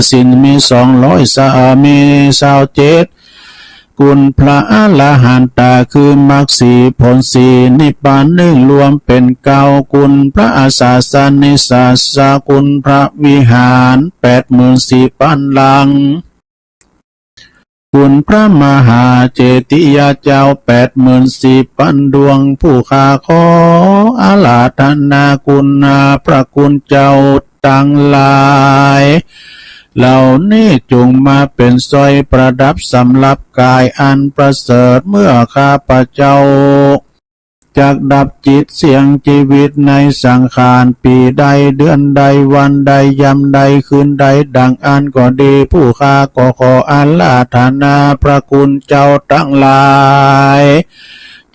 ศีลมีสองร้อยสา มีซาวเจ็ด คุณพระอรหันตาคือมรรคสี่ผลสี่นิพพานหนึ่งรวมเป็นเก้า คุณพระอาสาสนิสาสะ คุณพระวิหารแปดหมื่นสี่พันหลัง คุณพระมหาเจติยาเจ้าแปดหมื่นสี่พันดวง ผู้ข้าขออาราธนาคุณพระคุณเจ้าตังหลาย เหล่านี้จงมาเป็นสร้อยประดับสำหรับกายอันประเสริฐ เมื่อข้าพเจ้า จักดับจิตเสี่ยงชีวิตในสังขาร ปีใดเดือนใดวันใดยามใดคืนใดดังอั้นก็ดี ผู้ข้าก็ขออาราธนาพระคุณเจ้าตังหลาย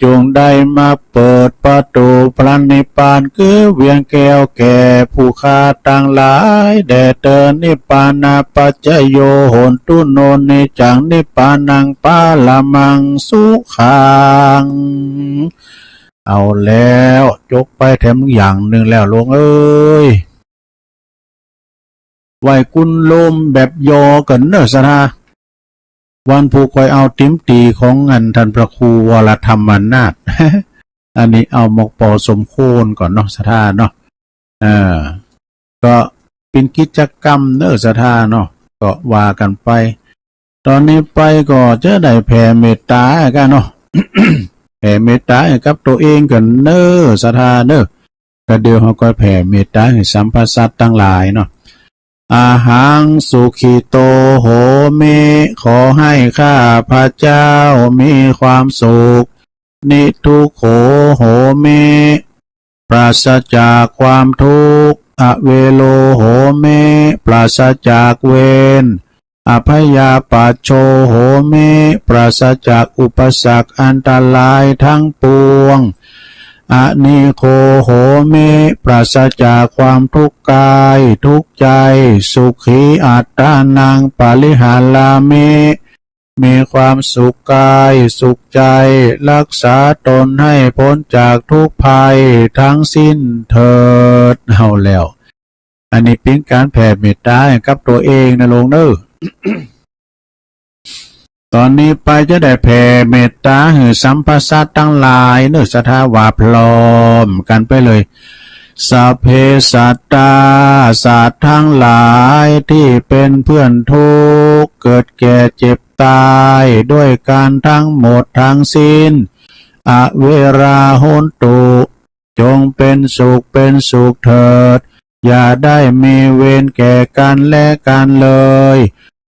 จงได้มาเปิดประตูพระนิพพานคือเวียงแก้วแก่ผู้ข้าทั้งหลาย แด่เธอ นิพพานาปัจจโย โหนตุ โน นิจจัง นิพพานัง ปรมัง สุขัง เอาแล้ว จบไปแถมอย่างหนึ่งแล้ว หลวงเอ้ย ไหว้กุนโลมแบบยอเกินเนอะศรัทธา วันผู้คอยเอาติมตีของอันท่านพระครูวรธรรมนาถ อันนี้เอาหมอกปอสมควรก่อนเนาะศรัทธาเนาะ เออ ก็เป็นกิจกรรมเนอะศรัทธาเนาะ ก็ว่ากันไป ตอนนี้ไปก็จะได้แผ่เมตตากันเนาะ แผ่เมตตาให้กับตัวเองกันเนอะศรัทธาเนอะ ก็เดี๋ยวเราก็แผ่เมตตาให้สัพพสัตว์ทั้งหลายเนาะ อะหัง สุขิโต โหมิ ขอให้ข้าพเจ้ามีความสุข นิทุกโข โหมิ ปราศจากความทุกข์ อเวโร โหมิ ปราศจากเวร อพยาปัชโช โหมิ ปราศจากอุปสรรคอันตรายทั้งปวง อนิโค โหมิ ปราศจากความทุกข์กายทุกข์ใจ สุขีอัตตานัง ปริหารามิ มีความสุขกายสุขใจ รักษาตนให้พ้นจากทุกข์ภัยทั้งสิ้นเถิด เอาแล้ว อันนี้เป็นการแผ่เมตตาให้กับตัวเองนะหลวงเนอะ ตอนนี้ไปจะได้แผ่เมตตาให้สัพพสัตว์ทั้งหลายเนอะศรัทธา ว่าพร้อมกันไปเลย สัพเพสัตตา สัตว์ทั้งหลายที่เป็นเพื่อนทุกข์ เกิดแก่เจ็บตายด้วยกันทั้งหมดทั้งสิ้น อเวรา โหนตุ จงเป็นสุขเป็นสุขเถิด อย่าได้มีเวรแก่กันและกันเลย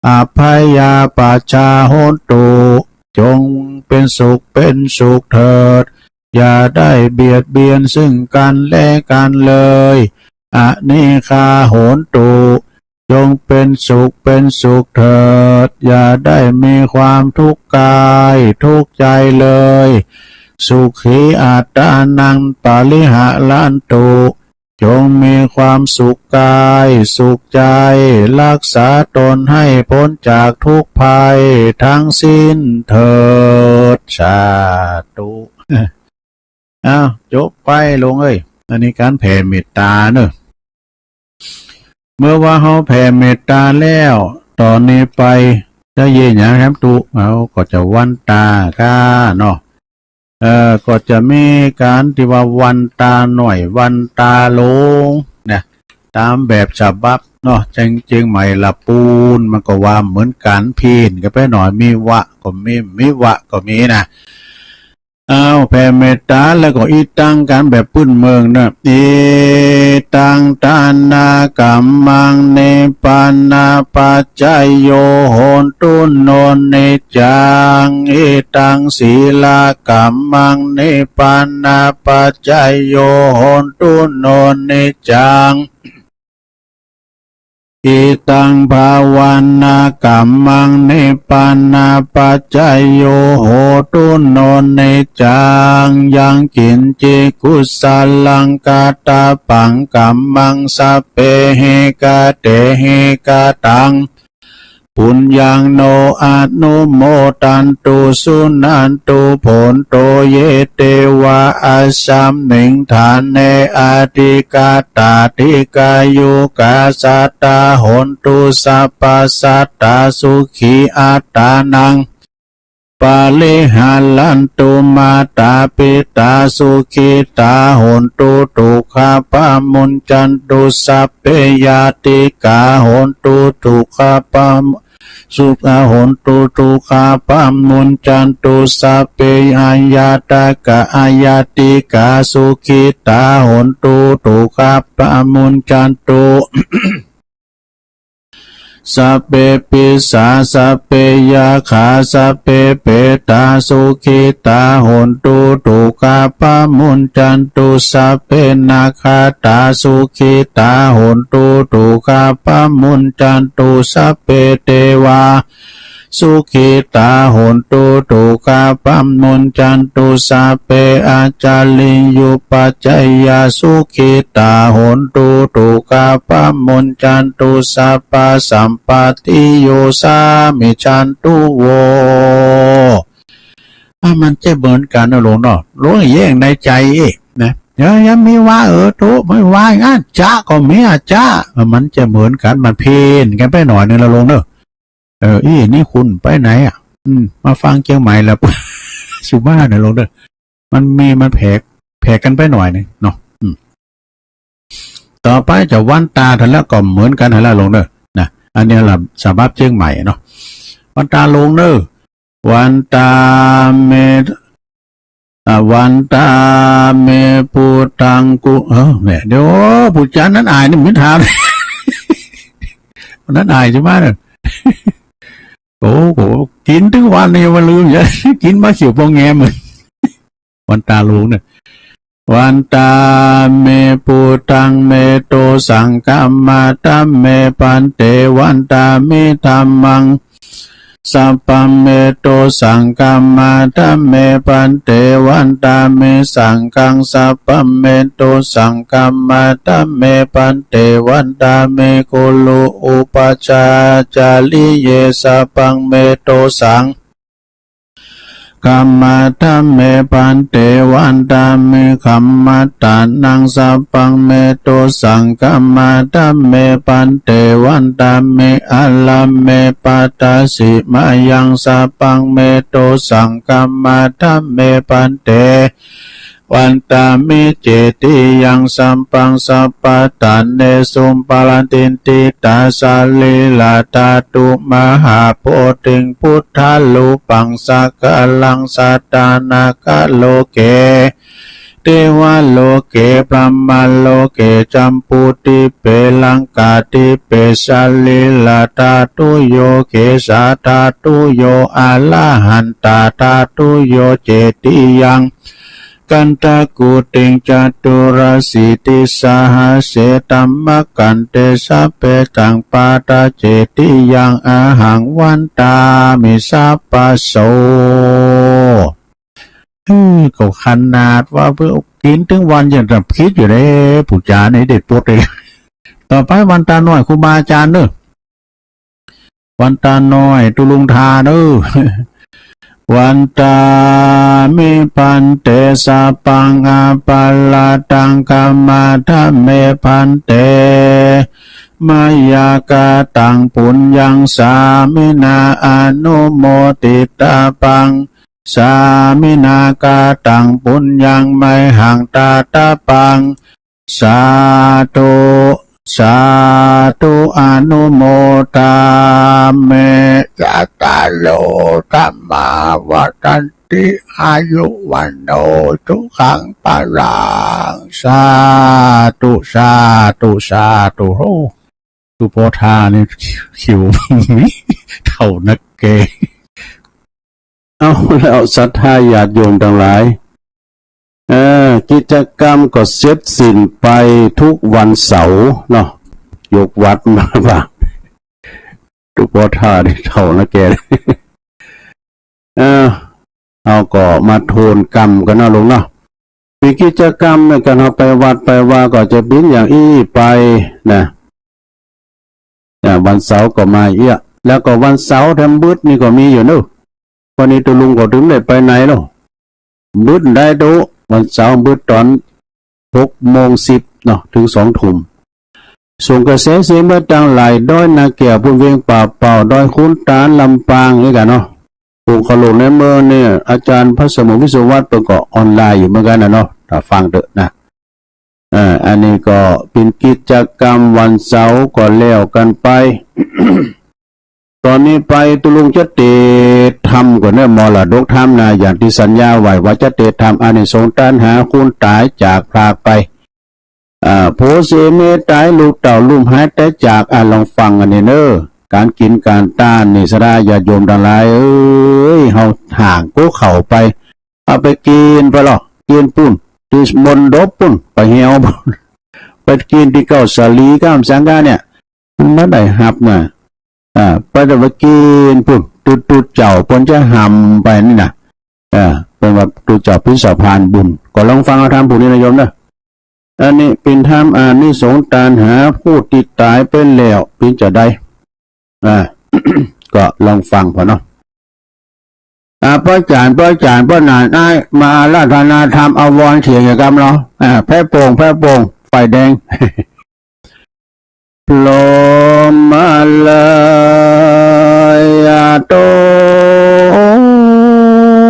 อพยาปัชชา โหนตุ จงเป็นสุขเป็นสุขเถิด อย่าได้เบียดเบียนซึ่งกันและกันเลย อนิคา โหนตุ จงเป็นสุขเป็นสุขเถิด อย่าได้มีความทุกข์กายทุกข์ใจเลย สุขีอัตตานัง ปริหารันตุ จงมีความสุขกายสุขใจ รักษาตนให้พ้นจากทุกข์ภัยทั้งสิ้นเถิด สาธุ อ้าว จบไปหลวงเอ้ย อันนี้การแผ่เมตตาเนอะ เมื่อว่าเฮาแผ่เมตตาแล้ว ตอนนี้ไปจะเยียะหยังแฮมตุ เฮาก็จะวันตาก้าเนาะ เอ่อ ก็จะมีการที่ว่าวันตาหน่อย วันตาหลวงนะ ตามแบบฉบับเนาะ เจียง เจียงใหม่ละปูน มันก็ว่าเหมือนกัน เพี้ยนกันไปหน่อย มีวะก็มี มีวะก็มีนะ อ้าว แผ่เมตตาแล้วก็อีตังกันแบบพื้นเมืองเนอะ อิตังทานะกัมมัง นิพพานะปัจจโย โหนตุ โน นิจจัง อิตังสีละกัมมัง นิพพานะปัจจโย โหนตุ โน นิจจัง อิตังภาวานะกัมมัง นิพพานะปัจจโย โหนตุ โน นิจจัง ยังกิญจิกุสลังกัตตะปังกัมมัง สัพเพหิกะเตหิกะตัง ปุญญัง โน อนุโมทันตุ สุนันตุ โผนโต เย เตวะ อัสสะมิง ฐาเน อธิกาตา ดิกายุกา สัตตา โหนตุ สัพพะสัตตา สุขีอัตตานัง ปริหารันตุ มาตาปิตา สุขิตา โหนตุ ทุกขาปะมุญจันตุ สัพเพ ญาติกา โหนตุ ทุกขาปะ สุขะ โหนตุ ทุกขาปะมุญจันตุ สัพเพ อาญาตกะ อาญาติกา สุขิตา โหนตุ ทุกขาปะมุญจันตุ สัพเพปิสสา สัพเพยัคขา สัพเพเปตา สุขิตา โหนตุ ทุกขาปะมุญจันตุ สัพเพนาคาตา สุขิตา โหนตุ ทุกขาปะมุญจันตุ สัพเพเตวา สุขิตา โหนตุ ทุกขาปะมุญจันตุ สัพเพ อาจาริยุปัจจายา สุขิตา โหนตุ ทุกขาปะมุญจันตุ สัพพะสัมปตติโย สามิจันตุ โว อ่ะ มันจะเหมือนกันนะหลวงเนาะ หลวงแย้งในใจเองนะ อย่า อย่ามีว่า เออ โต ไม่ว่าอย่างนั้น จะก็มี อ่ะ จะ อ่ะ มันจะเหมือนกัน มันเพี้ยนกันไปหน่อยนึงละหลวงเนอะ เออ อี้ นี่คุณไปไหนอ่ะ อืม มาฟังเชียงใหม่แล้ว สุบ้านะหลวงเนอะ มันมี มันแผก แผกกันไปหน่อยนึงเนาะ อืม ต่อไปจะวันตาเถอะแล้วก็เหมือนกันเถอะแล้วหลวงเนอะ นะ อันนี้ละฉบับเชียงใหม่เนาะ วันตาหลวงเนอะ วันตาเม อ่ะ วันตาเม ปุตตัง กุ เออ แหม เดี๋ยว ผู้จานั้นอายนี่ไม่ถาม นั้นอายใช่ไหมเนี่ย โอ้โห กินถึงวันนี้ยังไม่ลืม อย่า กินมาเขียวพองแงม วันตาหลวงเนี่ย วันตาเม ปุตตัง เม โต สังฆัมมา ธัมเม พันเต วันตามิ ธัมมัง สัพพัง เม โต สังฆัมมา ธัมเม พันเต วันตามิ สังฆัง สัพพัง เม โต สังฆัมมา ธัมเม พันเต วันตามิ คุรุ อุปัชฌาจาริเย สัพพัง เม โต สัง ฆัมมา ธัมเม พันเต วันตามิ ขัมมัตตานัง สัพพัง เม โต สังฆัมมา ธัมเม พันเต วันตามิ อะระเม ปัตตาสิมายัง สัพพัง เม โต สังฆัมมา ธัมเม พันเต วันตามิ เจติยัง สัพพัง สัพพะทาเนสุ ปะระติฏฐิตา สะรีระธาตุ มหาโพธิง พุทธารูปัง สักการัง สัตตา นาคโลเก เทวโลเก พรหมโลเก จัมพูทธิเป ลังคาทธิเป สะรีระธาตุโย เกสาธาตุโย อะระหันตาธาตุโย เจติยัง คันธกูติง จตุรสีติสหัสเส ธัมมคันเต สัพเพตัง ปะทะเจติยัง อะหัง วันตามิ สัพพะโส เออ ก็ขนาดว่าเพิ่นกินถึงวันยังจะผิดอยู่เลย ผู้จานี่ได้ปลดเลย ต่อไปวันตาน้อย ครูบาอาจารย์เด้อ วันตาน้อย ตุลุงทาเด้อ วันตามิ พันเต สัพพัง อปะระทัง ขัมมา ธัมเม พันเต มะยา กะตัง ปุญญัง สามินา อนุโมทิตาปัง สามินา กะตัง ปุญญัง มะหัง ทาตาปัง สาธุ สาธุ อนุโมทามิ จัตตาโร ธัมมา วัฑฒันติ อายุ วัณโณ สุขัง พลัง สาธุ สาธุ สาธุ โอ้ ตุปอทานี่ คิว เฒ่านักแก เอาแล้วศรัทธาญาติโยมทั้งหลาย เอ่อ กิจกรรมก็เสร็จสิ้นไปทุกวันเสาร์เนาะ ยกวัดมาว่า ตุปอทานี่เฒ่านักแก เอ่อ เอาก็มาโทนกรรมกันเนาะลุงเนาะ มีกิจกรรมในการเอาไปวัดไปวาก็จะเป็นอย่างอี้ไปนะ อ่า วันเสาร์ก็มาเอี้ย แล้วก็วันเสาร์แถมบึดนี่ก็มีอยู่เนอะ วันนี้ตุลุงก็ถึงได้ไปไหนเนาะ บึดได้ตุ วันเสาร์บึดตอนหกโมงสิบเนาะ ถึงสองทุ่ม ส่งกระแสเสียงมาทางหลายดอยนาแก้ว ภูเวียงป่าเป่า ดอยขุนตาล ลำปางนี่กันเนาะ ปลูกขลุ่นในเมืองเนี่ย อาจารย์พระสมุทรวิศวัตรเปิ้นก็ออนไลน์อยู่เหมือนกันนะเนาะ ถ้าฟังเถอะนะ อ่า อันนี้ก็เป็นกิจกรรมวันเสาร์ก็แล้วกันไป ตอนนี้ไปตุลุงจะเตรียมทำก่อนเนอะ มรดกธรรมนะ อย่างที่สัญญาไว้ว่าจะเตรียมทำอานิสงส์ตัณหาคุณตายจากพรากไป อ่า ผัวเสียเมียตายลูกเต้าลุ่มหายตายจาก อ่า ลองฟังอันนี้เนอะ การกินการตานนี่ศรัทธาญาติโยมทั้งหลายเอ้ย เฮาห่างกู้เข้าไป เอาไปกินไปหรอก กินปุ้น ที่มณฑปปุ้น ไปแฮวปุ้น ไปกินที่เกาสาลี เกาสังกาเนี่ย มันบ่ได้ฮับนะ อ่า ไปแต่ว่ากินปุ๊บ ตุ๊ดๆ เจ้าเปิ้นจะหำไปนี่นะ อ่า เปิ้นว่าตุ๊ดเจ้าพิสพานบุญ ก็ลองฟังเอาธรรมผู้นี้นะโยมนะ อันนี้เป็นธรรมอานิสงส์ตานหาผู้ที่ต๋ายไปแล้ว เป็นจะใด อ่า ก็ลองฟังพอเนาะ อ่า ป้อจ๋ารย์ ป้อจ๋ารย์ ป้อหนานอ้าย มาอาราธนาธรรม อาวรณ์เสียงอย่ากำเนาะ อ่า แพะโป่ง แพะโป่ง ไฟแดง พรหมมาลายาต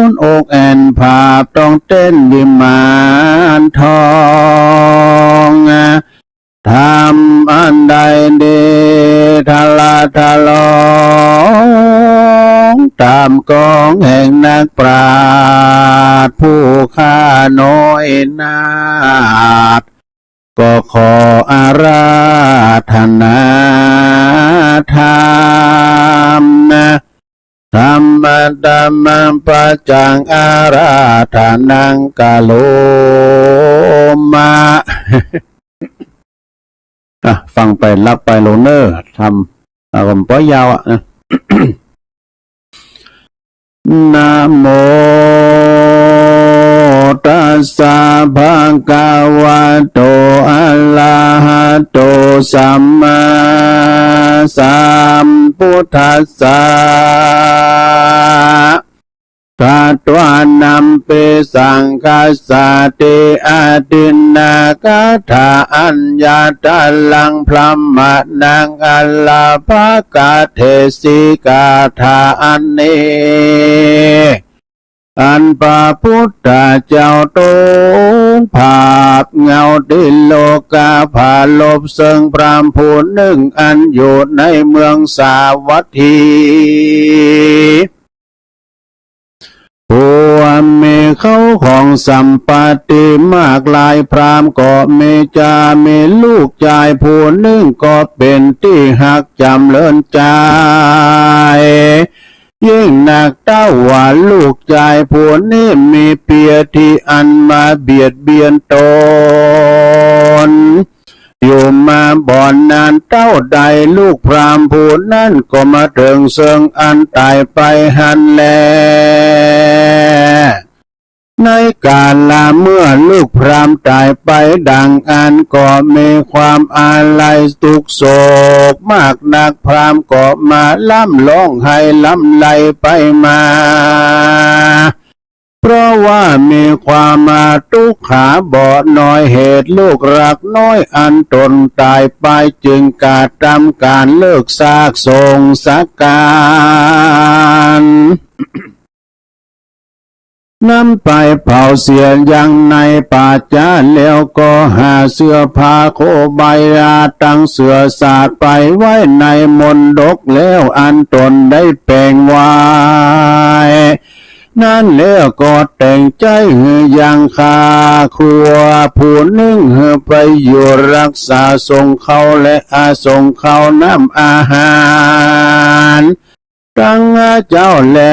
น อกแอ่นผาบต้องเต้นวิมานทอง ทำอันใดดีทะละทะลอง ตามกองแห่งนักปราชญ์ผู้ข้าน้อยนาถ ก็ขออาราธนาธรรม ธรรมะ ธัมมัง ปัจจัง อาราธนัง กะโรมะ อ่ะ ฟังไปหลับไปโลเนอร์ ธรรม อ่ะ ผมปล่อยยาวอ่ะนะ นะโม ตัสสะ ภะคะวะโต อะระหะโต สัมมาสัมพุทธัสสะ คาตวานัมปิสังคัสสะติ อะทินนากาถา อัญญาตะลัง พรหมะนัง อะระภะกะเทสิ กาถาอันนี้ อันพระพุทธเจ้าตรงภาพเงาติโลกาผารบเซิงพราหมณ์ผู้หนึ่งอันอยู่ในเมืองสาวัตถี ผู้มีเข้าของสัมปติมากหลาย พราหมณ์ก็มีจา มีลูกจายผู้หนึ่งก็เป็นตี้ฮักจ๋ำเลินจาย ยิ่งนักเต้าว่าลูกจายผู้นี้มีเปียที่อันมาเบียดเบียนตน อยู่มาบ่นานเต้าใด ลูกพราหมณ์ผู้นั้นก็มาเถิงเซิงอันต๋ายไปหั้นแล ในกาละเมื่อลูกพราหมณ์ต๋ายไปดังอั้น ก็มีความอาลัยทุกข์โศกมากนัก พราหมณ์ก็มาร่ำร้องไห้รำไรไปมา เพราะว่ามีความมาทุกข์ขาเบาะน้อย เหตุลูกรักน้อยอันตนต๋ายไป จึงกระทำการเลิกซากสงสาร นำไปเผาเสียยังในป่าจ๊า แล้วก็หาเสื้อผ้าโคใบลาตั้งเสื้อสาดไปไว้ในมณฑปแล้วอันตนได้แปลงไว้ นั้นแล้วก็แต่งใจ๊หื้อยังฆ่าคัวผู้หนึ่งหื้อไปอยู่รักษาสงเคราะห์และอสงเคราะห์น้ำอาหาร ตั้งเจ้าและ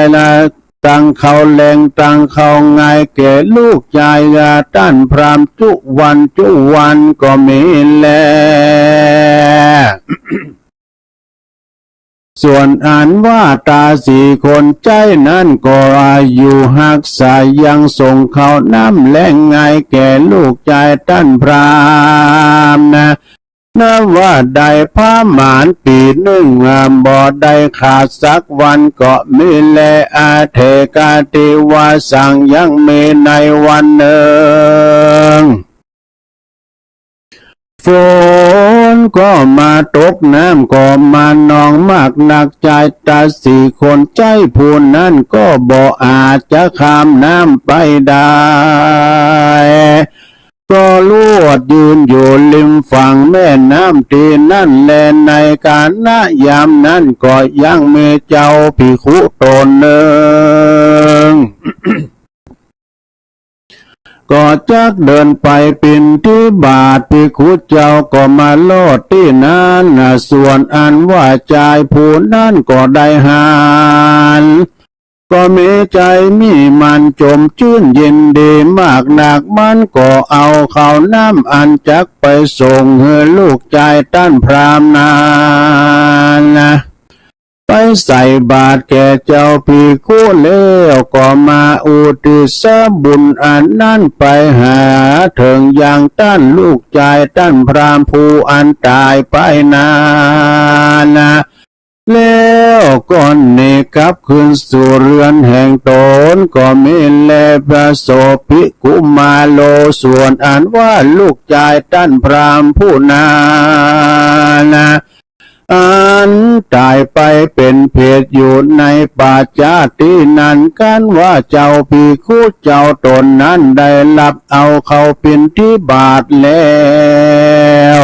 ตั้งข้าวแลงตั้งข้าวงายแก่ลูกจายต้านพราหมณ์จุวันจุวันก็มีแล ส่วนอันว่าตาสี่คนใจ๊นั้นก็อยู่ฮักษายังสงเคราะห์น้ำแลงงายแก่ลูกจายต้านพราหมณ์นะ นับว่าได้ประมาณปี๋นึ่ง บ่ได้ขาดสักวันก็มีแล อเถกาติวาสัง ยังมีในวันหนึ่ง ฝนก็มาตกน้ำก็มานองมากนัก จายตาสี่คนใจ๊ผู้นั้นก็บ่อาจจะข้ามน้ำไปได้ ก็ลวดยืนอยู่ริมฝั่งแม่น้ำตี้นั้นแล ในกาละยามนั้นก็ยังมีเจ้าภิกขุต๋นหนึ่ง ก็จักเดินไปบิณฑบาต ภิกขุเจ้าก็มาลอดตี้นั้น ส่วนอันว่าจายผู้นั้นก็ได้หัน ก็มีใจ๋มีมั่นจมจื้นยินดีมากนัก มันก็เอาข้าวน้ำอันจักไปส่งหื้อลูกจายต้านพราหมณ์นั้น ไปใส่บาตรแก่เจ้าภิกขุแล้วก็มาอุทิศบุญอันนั้นไปหาเถิงยังต้านลูกจายต้านพราหมณ์ผู้อันต๋ายไปนั้นนะ แล้วก็หนีกลับคืนสู่เรือนแห่งต๋น ก็มีแลพระโสภิกุมารโล ส่วนอันว่าลูกจายต้านพราหมณ์ผู้นั้นนะ อันต๋ายไปเป็นเพศอยู่ในป่าจ๊าตี้นั้น ครั้นว่าเจ้าภิกขุเจ้าต๋นนั้นได้รับเอาเข้าบิณฑบาตแล้ว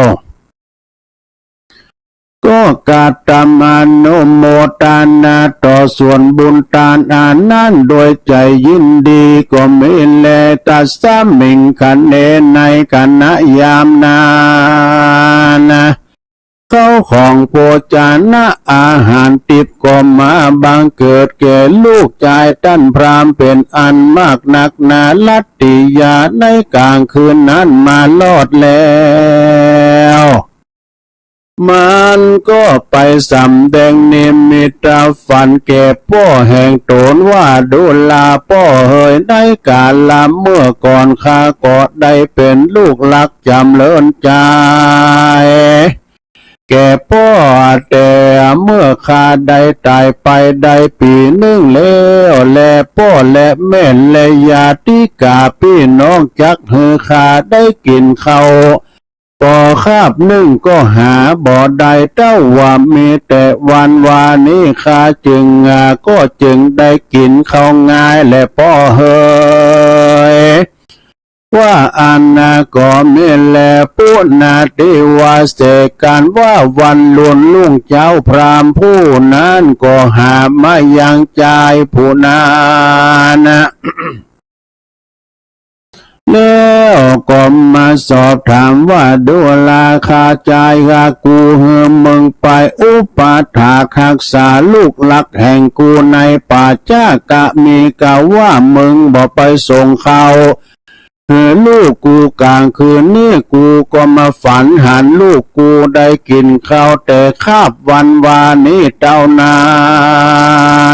ก็กระทำอนุโมทนาต่อส่วนบุญตานอันนั้นโดยใจ๋ยินดี ก็มีแล ตัสสมิงขเณ ในขณะยามนั้นนะ ข้าวของโภชนะอาหารทิพย์ก็มาบังเกิดแก่ลูกจายต้านพราหมณ์เป็นอันมากนักหนา รัตติยา ในกลางคืนนั้นมารอดแล้ว มันก็ไปสำแดงนิมิตฝันแก่ป้อแห่งต๋นว่า ดูราป้อเหย ในกาละเมื่อก่อนข้าก็ได้เป็นลูกรักจ๋ำเริญใจ๋ แก่ป้อ แต่เมื่อข้าได้ต๋ายไปได้ปี๋นึ่งแล้ว แลป้อแลแม่แลญาติกาพี่น้องจักหื้อข้าได้กิ๋นข้าว ก็คาบนึ่งก็หาบ่ได้ เต้าว่ามีแต่วันวานี้ข้าจึง อ่า ก็จึงได้กิ๋นข้าวง่ายแลป้อเหย ว่าอันนะก็มีแล ปุณณาทิวาเสก ครั้นว่าวันรุ่นรุ่งเจ๊าพราหมณ์ผู้นั้นก็หามายังจายผู้นั้นนะ แล้วก็มาสอบถามว่า ดูราข้าจาย ข้ากูหื้อมึงไปอุปัฏฐากฮักษาลูกรักแห่งกูในป่าจ๊า กะมีกาว่ามึงบ่ไปส่งข้าวหื้อลูกกูกลางคืนนี้ กูก็มาฝันหันลูกกูได้กิ๋นข้าวแต่คาบวันวานี้เต้านั้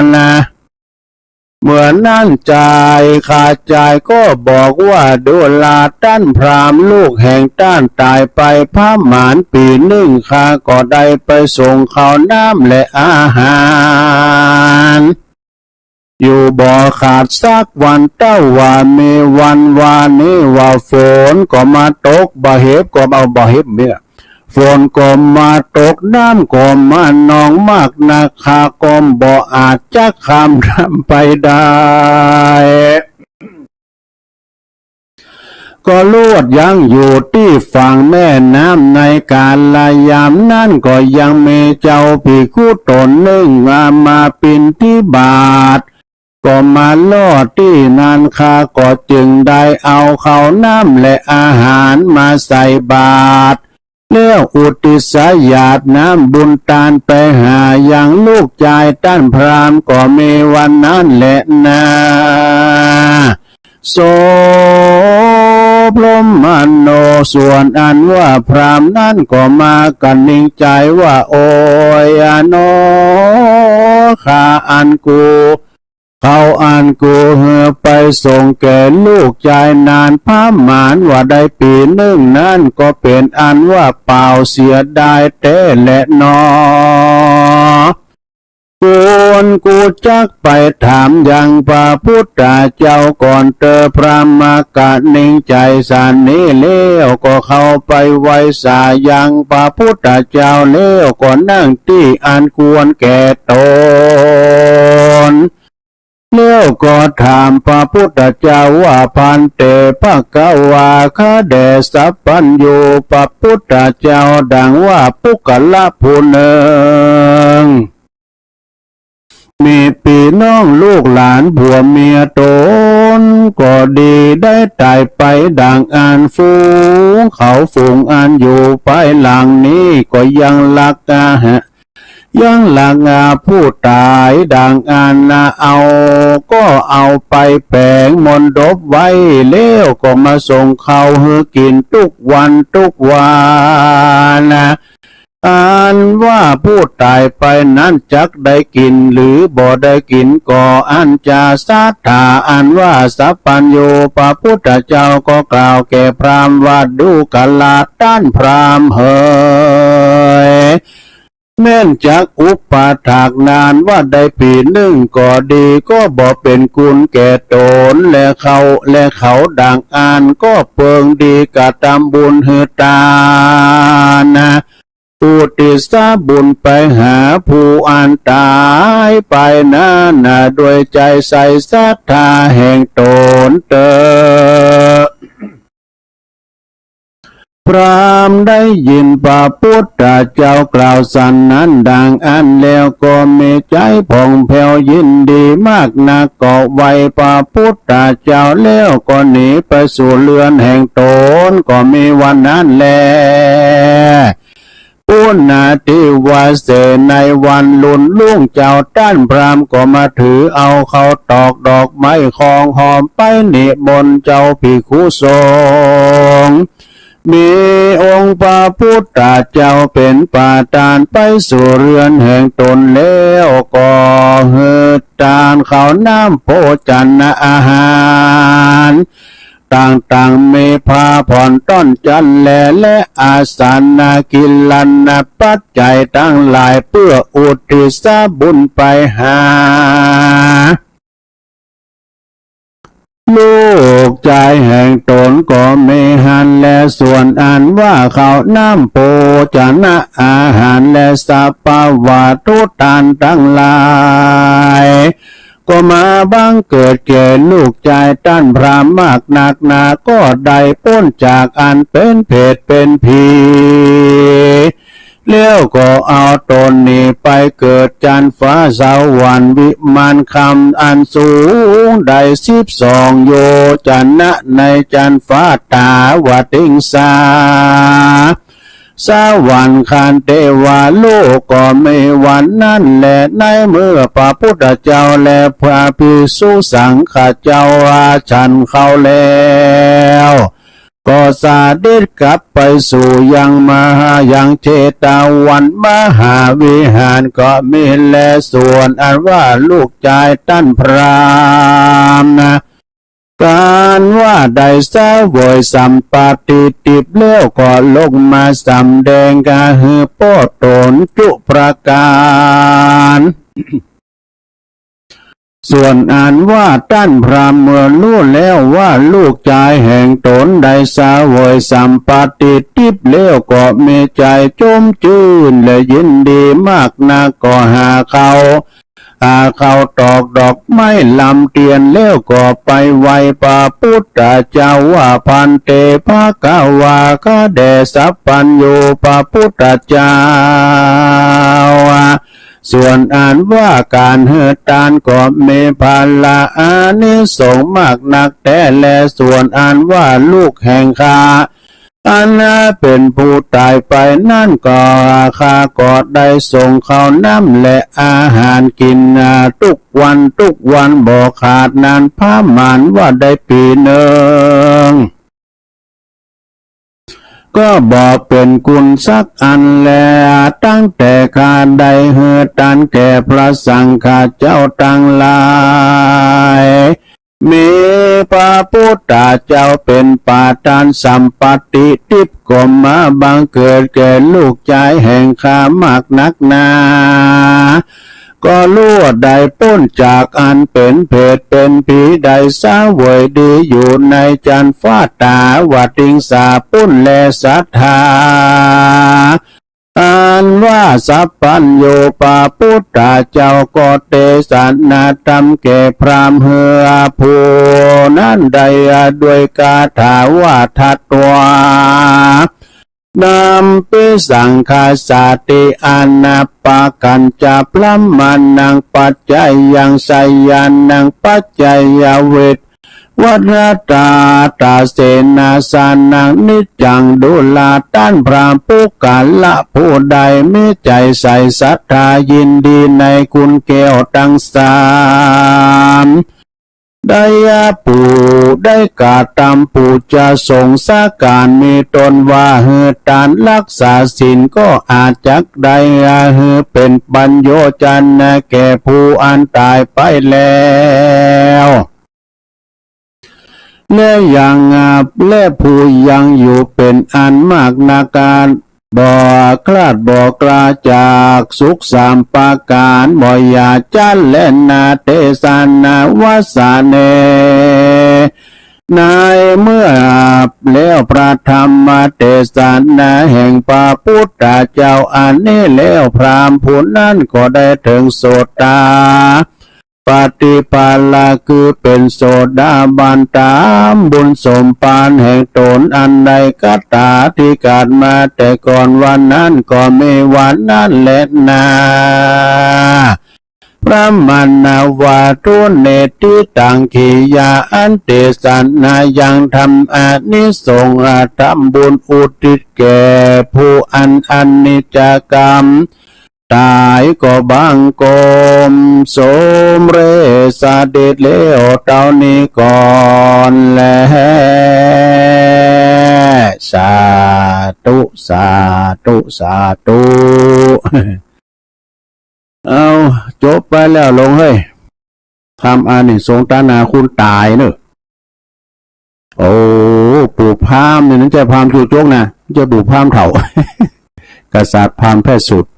นนะ เมื่อนั้นจาย ข้าจายก็บอกว่า ดูราต้านพราหมณ์ลูกแห่งต้านต๋ายไปผะหมานปี๋นึ่ง ข้าก็ได้ไปส่งข้าวน้ำและอาหาร อยู่บ่ขาดสักวัน เต้าว่ามีวันวานี้ว่าฝนก็มาตก บ่าเห็บก็มา บ่าเห็บเนี่ย ฝนก็มาตก น้ำก็มานองมากนัก ข้าก็บ่อาจจะข้ามน้ำไปได้ ก็ลอดยังอยู่ตี้ฝั่งแม่น้ำ ในกาละยามนั้นก็ยังมีเจ้าภิกขุต๋นนึ่งมา มาบิณฑบาต ก็มาลอดตี้นั้น ข้าก็จึงได้เอาข้าวน้ำและอาหารมาใส่บาตร แล้วอุทิศหยาดน้ำบุญตานไปหายังลูกจายต้านพราหมณ์ ก็มีวันนั้นแลนา โสพรหมโณ ส่วนอันว่าพราหมณ์นั้นก็มากระหนิงใจ๋ว่า โอยอะหนอ ข้าวอันกู ข้าวอันกูหื้อไปส่งแก่ลูกจายนั้นผะหมานว่าได้ปี๋นึ่งนั้น ก็เป๋นอันว่าเปล่าเสียดายแต๊แลหนอ ควรกูจักไปถามยังพระพุทธเจ้าก่อนเต๊อะ พราหมณ์มากระหนิงใจ๋สันนี้แล้ว ก็เข้าไปไหว้สายังพระพุทธเจ้าแล้ว ก็นั่งตี้อันควรแก่ต๋น แล้วก็ถามพระพุทธเจ้าว่า ภันเต ภะคะวา ข้าแด่สัพพัญญูพระพุทธเจ้า ดังว่าปุคคละผู้นึ่ง มีปี๋น้องลูกหลานผัวเมียต๋นก็ดี ได้ต๋ายไปดังอั้น ฝูงเขาฝูงอันอยู่ภายหลังนี้ก็ยังรักอาหะ ยังรักอาผู้ต๋ายดังอั้นนา เอา ก็เอาไปแป๋งมณฑปไว้ แล้วก็มาส่งข้าวหื้อกิ๋นทุกวันทุกวันนา อันว่าผู้ตายไปนั้นจักได้กินหรือบ่ได้กินก็อันจะศรัทธา อันว่าสัพพัญญูพระพุทธเจ้าก็กล่าวแก่พราหมณ์ว่า ดูกราชต้านพราหมณ์เหย แม้นจักอุปถากนานว่าได้ปี๋นึ่งก็ดี ก็บ่เป๋นคุณแก่ต๋นและเขา และเขาดังอั้น ก็เปิงดีกระตำบุญหื้อตาน อุทิศบุญไปหาผู้อันต๋ายไปนั้น ด้วยใจ๋ใส่ศรัทธาแห่งต๋นเต๊อะ พราหมณ์ได้ยินพระพุทธเจ้ากล่าวสันนั้นดังอั้นแล้วก็มีใจ๋ผ่องแผ้วยินดีมากนัก ก็ไหว้พระพุทธเจ้าแล้วก็หนีไปสู่เรือนแห่งต๋น ก็มีวันนั้นแล ปุณณทิวาเส ในวันรุ่นรุ่งเจ้าต้านพราหมณ์ก็มาถือเอาข้าวตอกดอกไม้ของหอมไปนิมนต์เจ้าภิกขุสงฆ์ มีองค์พระพุทธเจ้าเป๋นประธานไปสู่เรือนแห่งต๋นแล้วก็หื้อตานข้าวน้ำโภชนะอาหาร ต่างๆ มีผ้าผ่อนต้อนจันแล และอาสนะกิลนปัจจัยตังหลาย เปื้ออุทิศบุญไปหา ลูกจายแห่งต๋นก็มีหั้นแล ส่วนอันว่าข้าวน้ำโภชนะอาหารและสัพพะวัตถุทานตังหลาย ก็มาบังเกิดแก่ลูกจายต้านพราหมณ์มากนักหนา ก็ได้ป๊นจากอันเป๋นเผตเป๋นผี แล้วก็เอาต๋นนี้ไปเกิดจันฟ้าสวรรค์วิมานคำอันสูงได้สิบสองโยชนะในจันฟ้าตาวติงสา สวรรค์คันเทวาลูกก็มีวันนั้นแล ในเมื่อพระพุทธเจ้าและพระภิกษุสังฆเจ้าฉันข้าวแล้ว ก็เสด็จกลับไปสู่ยังมหา ยังเชตวันมหาวิหารก็มีแล ส่วนอันว่าลูกจายต้านพราหมณ์ การว่าได้เสวยสัมปัตติทิพย์แล้วก็ลงมาสำแดงกาหื้อป้อต๋นจุประก๋าน ส่วนอันว่าต้านพราหมณ์เมื่อฮู้แล้วว่าลูกจายแห่งต๋นได้เสวยสัมปัตติทิพย์แล้วก็มีใจ๋จมจื้นและยินดีมากนัก ก็หาข้าว หาข้าวตอกดอกไม้ลำเตียนแล้วก็ไปไหว้พระพุทธเจ้าว่า ภันเต ภะคะวา ข้าแด่สัพพัญญูพระพุทธเจ้า ส่วนอันว่าก๋านหื้อตานก็มีผละอานิสงส์มากนักแต๊แล ส่วนอันว่าลูกแห่งข้า อันเป๋นผู้ต๋ายไปนั้นก็ข้าก็ได้ส่งข้าวน้ำและอาหารกิ๋นนาตุ๊กวันตุ๊กวันบ่ขาดนานประมาณว่าได้ปี๋นึ่ง ก็บ่เป๋นคุณสักอันแล ตั้งแต่ข้าได้หื้อตานแก่พระสังฆะเจ้าตังหลาย มีพระพุทธเจ้าเป๋นประธานสัมปัตติทิพย์ก็มาบังเกิดแก่ลูกจายแห่งข้ามากนักหนา ก็ฮู้ได้ป๊นจากอันเป๋นเผตเป๋นผีได้เสวยดีอยู่ในจันฟ้าตาวติงสาปู้นแลศรัทธา อันว่าสัพพัญญูพระพุทธเจ้าก็เตสนาธรรมแก่พราหมณ์หื้อผู้นั้นได้ด้วยคาถาว่า ทัตวา นัมปิสังฆาสาติ อานัปปะกัญจะ พรหมานังปัจจายัง สยานังปัจจายาวิท วัฏฏาตาเสนาสานัง นิจจังดูรา ต้านพราหมณ์ปุคคละผู้ใดมีใจ๋ใส่ศรัทธายินดีในคุณแก้วตังสาม ได้ผู้ได้กระทำปูจาสงฆ์สักการ มีตนว่าหื้อตานรักษาศีล ก็อาจจักได้หื้อเป็นปัญโยชน์แก่ผู้อันตายไปแล้ว และยัง และผู้ยังอยู่เป็นอันมากนัก บ่คลาดบ่กลาจากสุขสามประการ บ่อย่าจะแลนาเตสนาวาสะเน ในเมื่อแล้วพระธรรมเตสนาแห่งพระพุทธเจ้าอันนี้แล้ว พราหมณ์ผู้นั้นก็ได้ถึงโสตา ปัตติผลคือเป็นโสดาบันตามบุญสมภารแห่งตนอันได้กระทำที่กาดมาแต่ก่อนวันนั้นก็มีวันนั้นแลนา พระมณวาทุเนติตังขียาอันเตสนายังทำอานิสงส์ทำบุญอุทิศแก่ผู้อันอนิจกรรม ตายก็บังคมสมเร็จสำเร็จแล้วเท่านี้ก่อนแล สาธุ สาธุ สาธุ เอา จบไปแล้วลงเฮ้ย ทำอานิสงส์ตานาคุณตายเนอะ โอ้ ปู่พราหมณ์นี่ นั่นใจ้พราหมณ์จุกจกนะ ใจ้ปู่พราหมณ์เฒ่า กษัตริย์พราหมณ์แพทย์สูตร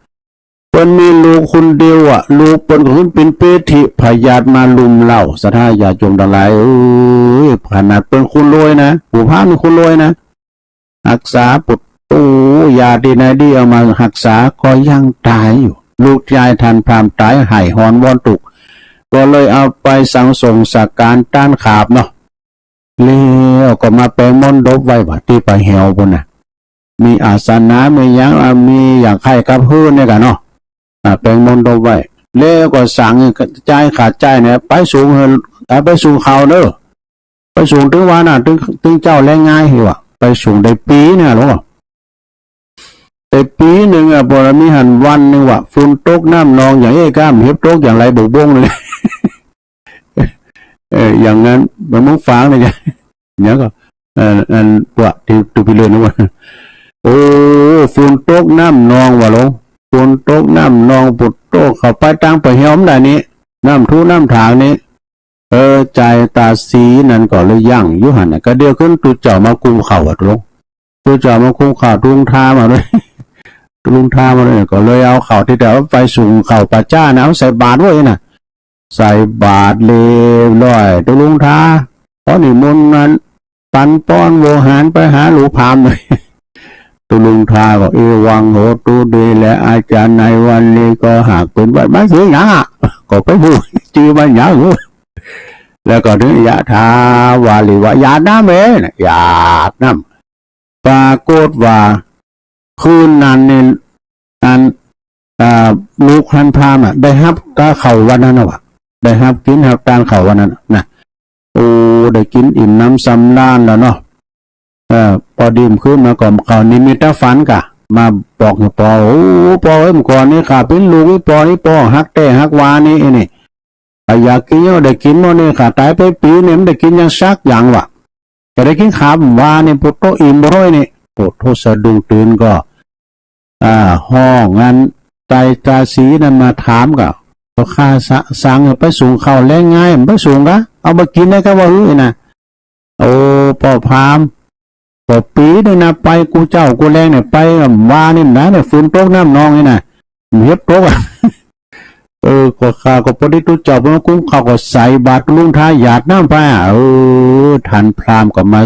เปิ้นมีลูกคนเดียวอะ ลูกเปิ้นก็ขึ้นเป็นเปรต พยาธิมารุมเร้า ศรัทธาญาติโยมทั้งหลายเอ้ย ขนาดเปิ้นคนรวยนะ ปู่พราหมณ์นี่คนรวยนะ ฮักษาปุตโต ยาที่ไหนดีเอามาฮักษาก็ยังตายอยู่ ลูกชายท่านพราหมณ์ตายไห้ฮอนวอนตุ๊ก ก็เลยเอาไปสังสงฆ์สักการต้านขาบเนาะ แล้วก็มาแปลงมณฑปไว้ว่าตี้ป่าแหวปุ้นน่ะ มีอาสนะ มีหยัง อ่า มีอย่างใคร่กับหื้อเนี่ยกันเนาะ อ่า แปลงมณฑปไว้ แล้วก็สั่งจ่ายค่าจ่ายเนี่ย ไปสูงเหิน อ่า ไปสูงเขาเด้อ ไปสูงตึงวันน่ะ ตึง ตึงเจ้าแลงง่ายอยู่อะ ไปสูงได้ปีเนี่ยหลวง ได้ปีหนึ่งอะ พอมีหันวันหนึ่งว่ะ ฝนตกน้ำนองอย่างเอ้ย ก้ามเห็บตกอย่างไรบกบงเลย เออ อย่างนั้น มันมึงฟังเลยจ้ะ เนี่ยก็ เอ่อ อันว่าที่ตูไปเรียนนะว่า โอ้ ฝนตกน้ำนองว่ะหลวง ฝนตกน้ำนอง ฝนตกเข้าไปตั้งไปเหี่ยวมันได้นี่ น้ำทุน้ำถางนี่ เออ ใจตาสีนั่นก็เลยยั่งอยู่หั่นน่ะ ก็เดียวขึ้นตุ๊เจ้ามากุมเข่าอะตกลง ตุ๊เจ้ามากุมเข่า ตุ๊ลุงทามาด้วย ตุ๊ลุงทามาด้วย ก็เลยเอาเข่าที่เดียวไปสูงเข่าป่าจ้านะ เอาใส่บาตรไว้น่ะ ใส่บาตรเรียบร้อย ตุ๊ลุงทา ขอนิมนต์นั้น ปันป้อนโวหารไปหาหลวงพราหมณ์หน่อย ตุ๊ลุงทาก็ เอวังโหตุ ดีแล้วอาจารย์ ในวันนี้ก็หากเป็นวัน มันคือหยังอะ ก็ไปฮู้จื่อมันหยัง แล้วก็ถึงยะถาวาริวะ หยาดน้ำเองนะ หยาดน้ำ ปรากฏว่า คืนนั้นนี่ อัน อ่า ลูกท่านพราหมณ์อะ ได้ฮับกับข้าววันนั้นนะวะ ได้ฮับกินฮับตานข้าววันนั้นน่ะนะ โอ้ ได้กินอิ่มหนำสำราญแล้วเนาะ เออ พอดีมคืนมาก็เข้านิมิตฝันกะ มาบอกให้พ่อ โอ้ พ่อเอ้ย เมื่อก่อนนี่ข้าเป็นลูกอีพ่อนี่ พ่อฮักแท้ฮักหว่านี่ ไอ้นี่ ข้าอยากกินหยังได้กินหมดนี่ ข้าตายไปปีนี่มันได้กินหยังสักอย่างวะ ก็ได้กินข้าวหวานนี่ ปุตโตอิ่มบ่ร้อยนี่ โอ้โธ่ สะดุ้งตื่นก็ อ่า ฮ้องอันไตรตาสีนั่นมาถามก็ ก็ข้าสะ สั่งให้ไปสูงข้าวแลงง่าย มันไปสูงกะ เอามากินได้กะว่าหื้อนะ โอ้ ป้อพราหมณ์ ป้อปีนี่นะ ไปกู้เจ้ากู้แลงเนี่ย ไปว่านี่นะเนี่ย ฝนตกน้ำนองนี่นะ เห็บตกอะ เออ ก็ข้าก็พอดีตุ๊เจ้าเปิ้นมากุมข้าวก็ใส่บาตรตุ๊ลุงทาหยาดน้ำไปอะ เออ ท่านพราหมณ์ก็มา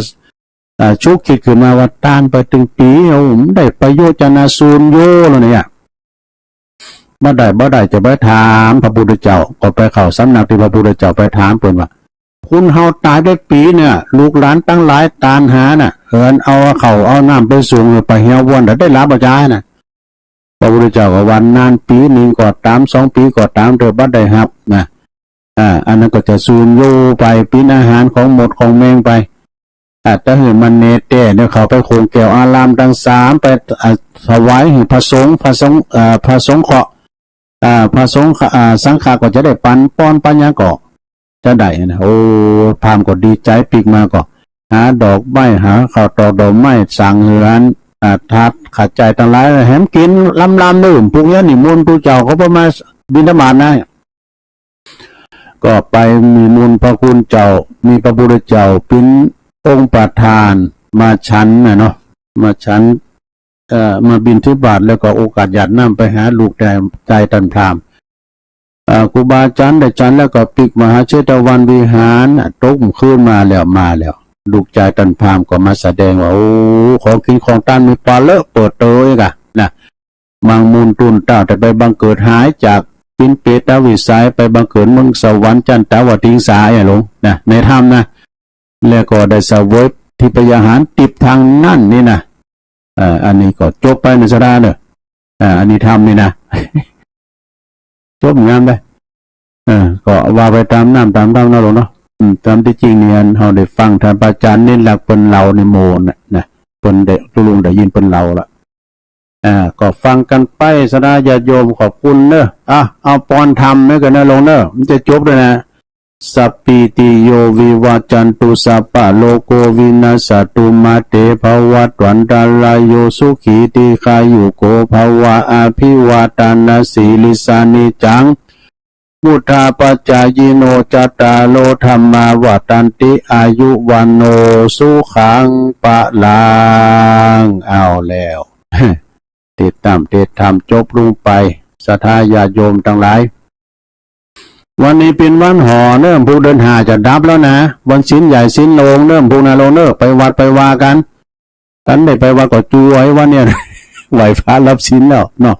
อ่า ชุกคิดขึ้นมาว่า ตานไปตึงปี โอ้ มันได้ประโยชน์จานาสูนโยแล้วเนี่ย บ่ได้ บ่ได้ จะไปถามพระพุทธเจ้า ก็ไปเข้าสำนักที่พระพุทธเจ้า ไปถามเปิ้นว่า คนเฮาตายได้ปีเนี่ย ลูกหลานทั้งหลายตานหาน่ะ เอิ้นเอาข้าวเอาน้ำไปสูงไปเหี่ยววัน ได้หลาบ่จาน่ะ พระพุทธเจ้าก็ว่า นานปีหนึ่งก็ตาม สองปีก็ตาม เถิดบ่ได้ฮับนะ อ่า อันนั้นก็จะสูญอยู่ไป เป็นอาหารของหมดของแมงไป อ่า แต่หื้อมันแน่แท้เนี่ย เข้าไปโขงแก้วอารามทั้งสาม ไป อ่า ถวายให้พระสงฆ์ พระสงฆ์ เอ่อ พระสงฆ์เคราะห์ อ่า พระสงฆ์ อ่า สังฆะก็จะได้ปันป้อนปัญญาก็ จะได้นะ โอ้ พราหมณ์ก็ดีใจ ปิ๊กมาก็ หาดอกไม้ หาข้าวตอกดอกไม้ สร้างเฮือน อ่า ถาดขัดใจตังหลาย แหมกินลำๆ นึ้ม พวกนี้นิมนต์พระเจ้าเขาพอมาบิณฑบาตนะ ก็ไปนิมนต์พระคุณเจ้า มีพระพุทธเจ้าเป็นองค์ประธานมาฉันนะเนาะ มาฉัน เอ่อ มาบิณฑบาต แล้วก็โอกาสหยาดน้ำไปหาลูกได้ ใจตันพราหมณ์ อ่า ครูบาอาจารย์ได้ฉันแล้วก็ปิ๊กมหาเชตวันวิหาร อ่ะ ตกคืนมาแล้ว มาแล้ว ลูกชายตันพราหมณ์ก็มาแสดงว่า โอ้ ของกินของทานมีปลาเลอะเปิดเตยกะนะ มังมูลตุนเต้าแต่ไปบังเกิดหายจากปินเปตวิสัย ไปบังเกิดเมืองสวรรค์จันตาวติงสา ไอ้หลงนะ ในถ้ำนะ แล้วก็ได้เสวยทิพยาหารทิพย์ทางนั้นนี่นะ เอ่อ อันนี้ก็จบไปในสาระเนอะ อ่า อันนี้ทำนี่นะ จบงามไป เออ ก็ว่าไปตามน้ำตามท่าเนาะหลวงเนาะ อืม ตามที่จริงเนี่ย เราได้ฟังท่านพระอาจารย์เน้นหลักเปิ้นเล่าในโมนน่ะนะ เปิ้นได้ ตุลุงได้ยินเปิ้นเล่าละ อ่า ก็ฟังกันไป สาระญาติโยม ขอบคุณเนอะ อ่ะ เอาปอนธรรมไว้กันนะหลวงเนอะ มันจะจบแล้วนะ สัพพีติโยวิวัจจันตุ สัพพะโรโควินัสสะตุ มาเตภวัตวันตะราโย สุขีทีฆายุโกภะวะ อะภิวาทานะสีลิสสะ นิจจัง วุฑฒาปะจายิโน จัตตาโรธัมมาวัฑฒันติ อายุวัณโณสุขังพะลัง เอาแล้ว เทศน์ธรรม เทศน์ธรรมจบลงไป สาระญาติโยมตังหลาย วันนี้เป๋นวันห่อเนอะ พวกเดือนห้าจะดับแล้วนะ วันศีลใหญ่ศีลโลงเนอะ พวกนาโลงเนอะ ไปวัดไปวากั๋น ตันได้ไปวัดก็จ่วยวันเนี่ย ไหว้พระรับศีลแล้วเนาะ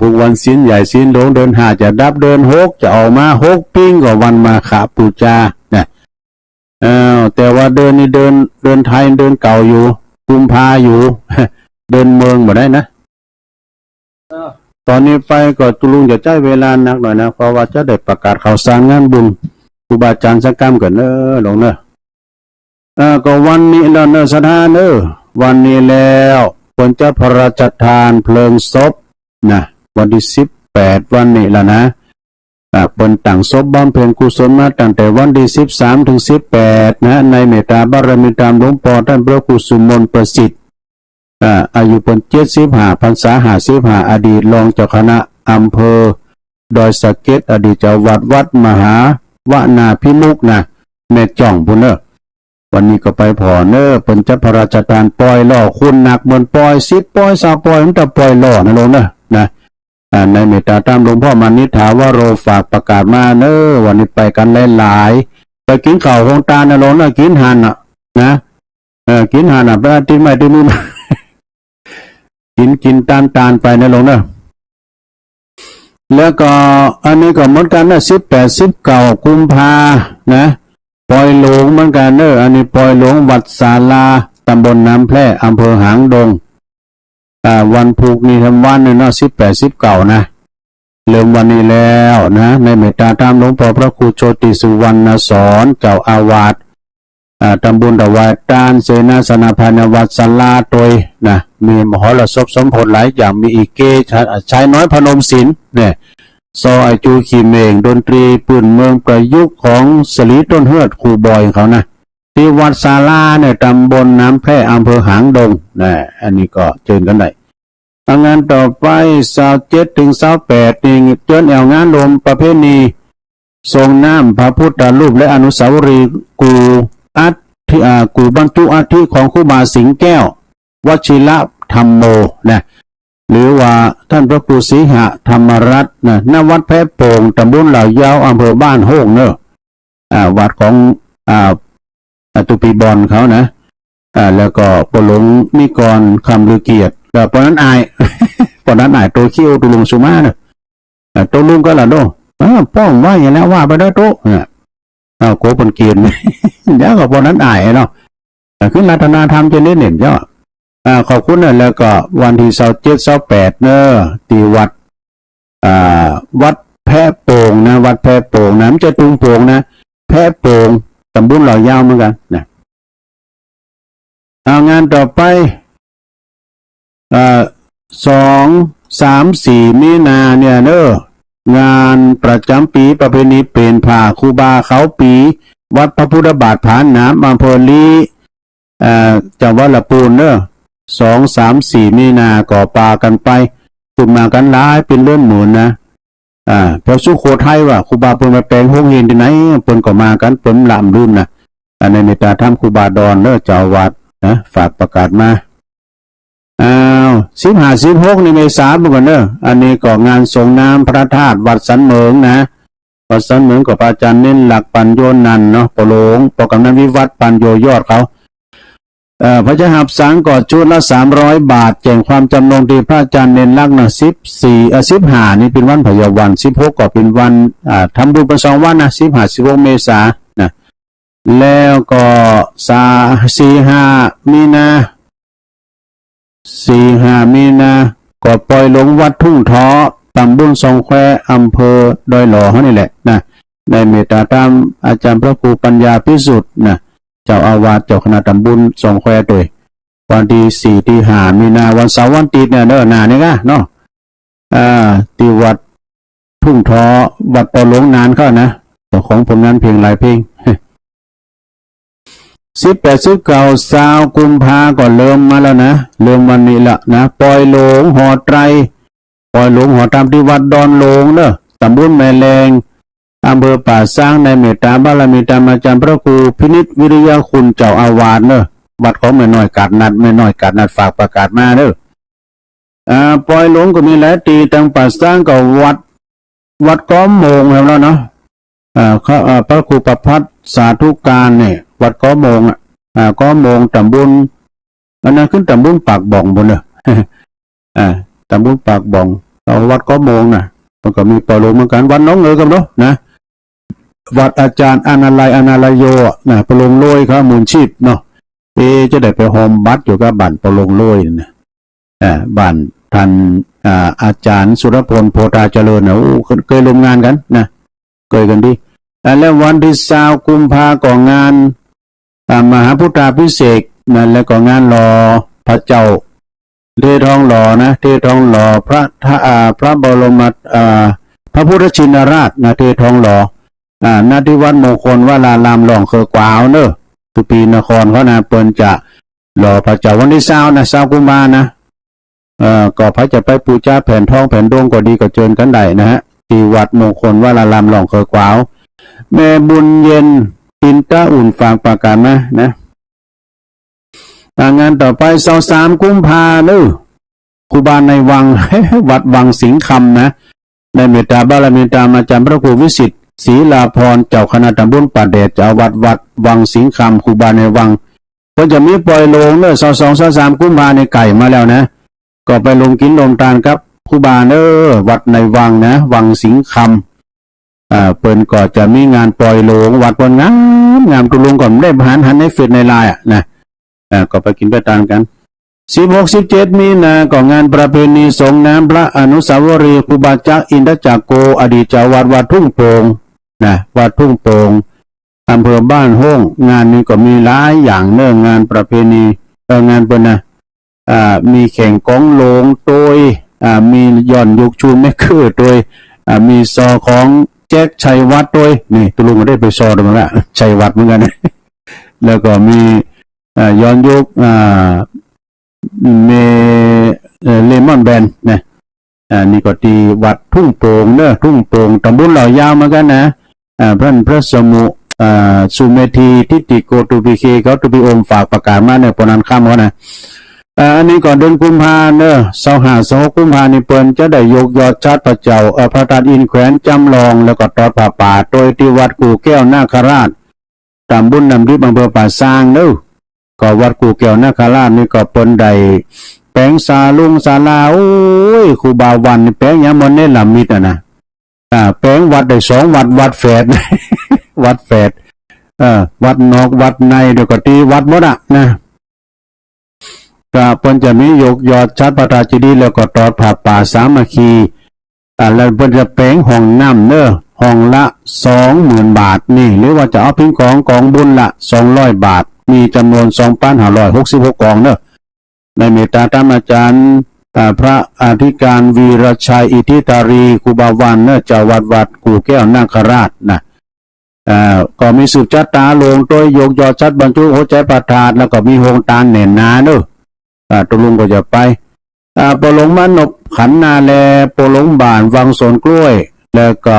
พวกวันศีลใหญ่ศีลโลง เดือนห้าจะดับ เดือนหกจะออกมา หกปิ้งก็วันมาฆบูชานะ เออ แต่ว่าเดือนนี้เดือน เดือนไทยเดือนเก่าอยู่ กุมภาอยู่ เดือนเมืองบ่ได้นะ ตอนนี้ไปก็ตุลุงจะใช้เวลานักหน่อยนะ เพราะว่าจะได้ประกาศข่าวสารงานบุญ ครูบาอาจารย์สักกำก่อนเนอะหลวงเนอะ เออ ก็วันนี้แล้วเนอะ สาระเนอะ วันนี้แล้ว เปิ้นจะพระราชทานเพลิงศพนะ วันที่สิบแปด วันนี้แล้วนะ อ่า เปิ้นตั้งศพบำเพ็ญกุศลมาตั้งแต่วันที่สิบสามถึงสิบแปดนะ ในเมตตาบารมีตามหลวงพ่อท่านพระครูสุมนต์ประสิทธิ์ อ่า อายุเปิ้นเจ็ดสิบห้า พรรษาห้าสิบห้า อดีตรองเจ้าคณะอำเภอดอยสะเก็ด อดีตเจ้าวัดวัดมหาวนาภิมุขนะ แม่จ่องพู้นเนอะ วันนี้ก็ไปผ่อเนอะ เปิ้นจะพระราชทานปอยหล่อ คุณหนักเหมือนปอย สิบปอย ซาวปอย มันจะปอยหล่อนะหลวงเนอะ นะ อ่า ในเมตตาตามหลวงพ่อมานิษฐาวโร ฝากประกาศมาเนอะ วันนี้ไปกันหลายๆ ไปกิ๋นข้าวโฮงตานนะหลวงเนอะ กิ๋นหั้นน่ะ นะ เออ กิ๋นหั้นน่ะ ไปเอาติดไม้ติดมือมา กิ๋น กิ๋นตานๆ ไปนะหลวงเนอะ แล้วก็อันนี้ก็เหมือนกันนะ สิบแปด สิบเก้า กุมภานะ ปอยหลวงเหมือนกันเนอะ อันนี้ปอยหลวงวัดศาลา ตำบลน้ำแพร่ อำเภอหางดง อ่า วันพุธนี้ทั้งวันเลยเนาะ สิบแปด สิบเก้า นะ เริ่มวันนี้แล้วนะ ในเมตตาตามหลวงพ่อพระครูโชติสุวรรณสอน เจ้าอาวาส อ่า ทำบุญถวายทาน เสนาสนะภายในวัดศาลาโตยนะ มีมหรสพสมโภชหลายอย่าง มีอีเก ชาย ชายน้อยพนมสินเนี่ย ซอไอจูขี่เม่ง ดนตรีปื้นเมืองประยุกต์ของสลีต้นเฮือดครูบอยเขานะ ที่วัดศาลาเนี่ย ตำบลน้ำแพร่ อำเภอหางดงนะ อันนี้ก็เชิญกันได้ อ่ะ งานต่อไป ซาวเจ็ดถึงซาวแปดนี่ เจื้อนแอวงานลมประเพณี ส่งน้ำพระพุทธรูปและอนุสาวรีย์กู่อัฐิ อ่า กู่บรรจุอัฐิของครูบาสิงห์แก้ว วชิรธรรมโม นะ หรือว่าท่านพระครูสิงหธรรมรัตน์นะ ณ วัดแพะโป่ง ตำบลเหล่ายาว อำเภอบ้านโฮงเนอะ อ่า วัดของ อ่า อ่า ตุปีบอลเขานะ อ่า แล้วก็ปอหลวงนิกรคำลือเกียรติ ก็ปอนั้นอาย ปอนั้นอาย โตเขี้ยวตุลุงสุมาเนอะ อ่า โตลุงก็ละโด อ่า ป้องว่าอย่างนั้นว่าไปเด้อโต อ่า อ้าว โกเปิ้นเกณฑ์ เดี๋ยวก็ปอนั้นอายเนาะ อ่า คือรัตนธรรมจะเน้นเน้นเจ้า อ่า ขอบคุณนะ แล้วก็วันที่ซาวเจ็ด ซาวแปด เนอะ ที่วัด อ่า วัดแพะโป่งนะ วัดแพะโป่งนะ ไม่ใช่ตุงโป่งนะ แพะโป่ง ตำบลเหล่ายาวเหมือนกันนะ เอางานต่อไป เอ่อ สอง สาม สี่ มีนาเนี่ยเนอะ งานประจำปีประเพณีเปลี่ยนผ้าครูบาเขาปี วัดพระพุทธบาทผาหนาม อำเภอลี้ เอ่อ จังหวัดลำพูนเนอะ สอง สาม สี่ มีนาก็ปากันไป ขึ้นมากันหลายเป็นเรือนหมื่นนะ อ่า แถวสุโขทัยว่าครูบาเปิ้นมาแปลงโฮงเฮียนตี้ไหน เปิ้นก็มากัน เปิ้นลำดุนนะ อันนี้เมตตาธรรมครูบาดอนเนอะ เจ้าอาวาสนะ ฝากประกาศมา อ้าว สิบห้า สิบหก นี่เมษาเหมือนกันเนอะ อันนี้ก็งานสรงน้ำพระธาตุวัดสันเหมิงนะ วัดสันเหมิงก็พระอาจารย์เน้นหลักปัญโยนันท์เนาะ ปอหลวง ปอกำนันวิวัฒน์ปัญโยยอดเขา เอ่อ พระเจ้าหับสังก็ชุดละ สามร้อย บาท แจ้งความจำนงที่พระอาจารย์เน้นหลักนะ สิบสี่ เอ่อ สิบห้า นี่เป็นวันพยาวัน สิบหก ก็เป็นวัน อ่า ทำบุญเป็นสองวันนะ สิบห้า สิบหก เมษานะ แล้วก็สา สี่ ห้า มีนา สี่ ห้า มีนา ก็ปอยหลวงวัดทุ่งท้อ ตำบลสองแคว อำเภอดอยหล่อเฮานี่แหละนะ ได้เมตตาธรรมอาจารย์พระครูปัญญาพิสุทธิ์นะ เจ้าอาวาสเจ้าคณะตำบลสองแควโดย วันที่สี่ ที่ห้า มีนา วันเสาร์วันอาทิตย์เนี่ยเนอะ หน้านี่กะเนาะ อ่า ที่วัดทุ่งท้อ วัดปอหลวงนานเขานะ เจ้าของผลงานเพลงหลายเพลง สิบแปด สิบเก้า ซาวกุมภาก็เริ่มมาแล้วนะ เริ่มวันนี้ละนะ ปอยหลวงหอไตร ปอยหลวงหอธรรมที่วัดดอนหลวงเนอะ ตำบลแม่แลง อำเภอป่าซาง ในเมตตาบารมีธรรมอาจารย์พระครูพินิจวิริยคุณเจ้าอาวาสเนอะ วัดของแม่น้อยกาดนัด แม่น้อยกาดนัดฝากประกาศมาเนอะ อ่า ปอยหลวงก็มีหลายที่ ตังป่าซางก็วัด วัดก้อมโมงแล้วเนาะ อ่า เขา อ่า พระครูประภัสสาธุการเนี่ย วัดก้อมโมงอ่ะ อ่า ก้อมโมงตำบล อันนั้นขึ้นตำบลปากบ่องบุญเนอะ อ่า ตำบลปากบ่อง เอาวัดก้อมโมงน่ะ มันก็มีปอยหลวงเหมือนกัน วัดหนองเงือกกันเนาะนะ วัดอาจารย์อนาลัย อนาลัยโยอะนะ ปอหลวงโลยครับ มูลชีพเนาะ เอะ จะได้ไปโฮมบัตรอยู่กับบ้านปอหลวงโลยนะ อ่า บ้านท่าน อ่า อาจารย์สุรพล โพธาเจริญนะ โอ้ เคย เคยร่วมงานกันนะ เคยกันดี อ่า แล้ววันที่ซาวกุมภาก็งาน อ่า มหาพุทธาภิเษกนะ แล้วก็งานหล่อพระเจ้า เททองหล่อนะ เททองหล่อพระทะ อ่า พระบรม อ่า พระพุทธชินราชนะ เททองหล่อ อ่า ณ ที่วัดมงคลวราราม หล่องเขอขวาวเนอะ สุปีนครเขานะ เปิ้นจะหล่อพระเจ้าวันที่ซาวนะ ซาวกุมภานะ เอ่อ ก็ใผจะไปปู๋จาแผ่นทองแผ่นดงก็ดี ก็เจิญกันได้นะฮะ ที่วัดมงคลวราราม หล่องเขอขวาว แม่บุญเย็น อินตะอุ่นฝากประกาศมานะ อ่า งานต่อไป ซาวสาม กุมภาเนอะ ครูบาในวัง วัดวังสิงห์คำนะ ได้เมตตาบารมีธรรมอาจารย์พระครูวิสิทธิ์ ศรีลาภรณ์ เจ้าคณะตำบลป่าแดด เจ้าอาวาสวัดวังสิงห์คำ ครูบาในวัง เปิ้นจะมีปอยหลวงเนอะ ซาวสอง ซาวสาม กุมภานี่ใก้มาแล้วนะ ก็ไปร่วมกินร่วมทานกับครูบาเนอะ วัดในวังนะ วังสิงห์คำ อ่า เปิ้นก็จะมีงานปอยหลวง วัดเปิ้นงามงาม ตุ๊ลุงก็ได้หัน หันในเฟซในไลน์อะนะ อ่า ก็ไปกินไปทานกัน สิบหก สิบเจ็ด มีนา ก็งานประเพณีสรงน้ำพระอนุสาวรีย์ครูบาจักรอินทจักโก อดีตเจ้าวัดวัดทุ่งโป่งนะ วัดทุ่งโป่ง อำเภอบ้านโฮ่ง งานนี้ก็มีหลายอย่างเนอะ งานประเพณี เอ่อ งานเปิ้นนะ อ่า มีแข่งกองโหล่งโตย อ่า มีย้อนยุคชูแม่คือโตย อ่า มีซอของแจ็คชัยวัฒน์โตย นี่ตุ๊ลุงก็ได้ไปซอด้วยกันละ ชัยวัฒน์เหมือนกัน แล้วก็มี อ่า ย้อนยุค อ่า เม เอ่อ เลมอนแบนด์นะ อ่า นี่ก็ตี้วัดทุ่งโป่งเนอะ ทุ่งโป่ง ตำบลเหล่ายาวเหมือนกันนะ อ่า เปิ้นพระสมุ อ่า สุเมธี ทิติโก ทูพีเค เขา ทูพีโอม ฝากประกาศมาเนอะ ปอนันค่ำเขานะ อ่า อันนี้ก็เดือนกุมภาเนอะ ซาวห้า ซาวหก กุมภานี่เปิ้นจะได้ยกยอดฉัตรพระเจ้า เอ่อ พระธาตุอินแขวนจำลอง แล้วก็ตอดผ้าป่าโตยตี้วัดกู่แก้วนาคราช ตำบลน้ำดิบ อำเภอป่าซางเนอะ ก็วัดกู่แก้วนาคราชนี่ก็เปิ้นได้แป๋งศาลงศาลา โอ้ย ครูบาวันนี่แป๋งอย่างบ่เนรมิตอะนะ อ่า แป๋งวัดได้สองวัด วัดแฝด วัดแฝด เอ่อ วัดนอกวัดใน เดี๋ยวก็ตี้วัดหมดอะนะ ก็เปิ้นจะมียกยอดฉัตรพระธาตุเจดีย์ แล้วก็ตอดผ้าป่าสามัคคี อ่า แล้วเปิ้นจะแป๋งห้องน้ำเนอะ ห้องละสองหมื่นบาทนี่ หรือว่าจะเอาพิงของกองบุญละสองร้อยบาท มีจำนวนสองพันห้าร้อยหกสิบหกกองเนอะ ได้เมตตาธรรมอาจารย์ อ่า พระอธิการวีรชัยอิทธิธารี ครูบาวันเนอะ เจ้าวัดวัดกู่แก้วนาคราชนะ อ่า ก็มีสืบชะตาหลวงโตยยกยอดชัดบรรจุหัวใจประทาด แล้วก็มีโฮงตานแน่นหนาเนอะ อ่า ตกลงก็จะไป อ่า ปอหลวงมานพขันธ์นาแล ปอหลวงบ้านวังสวนกล้วย แล้วก็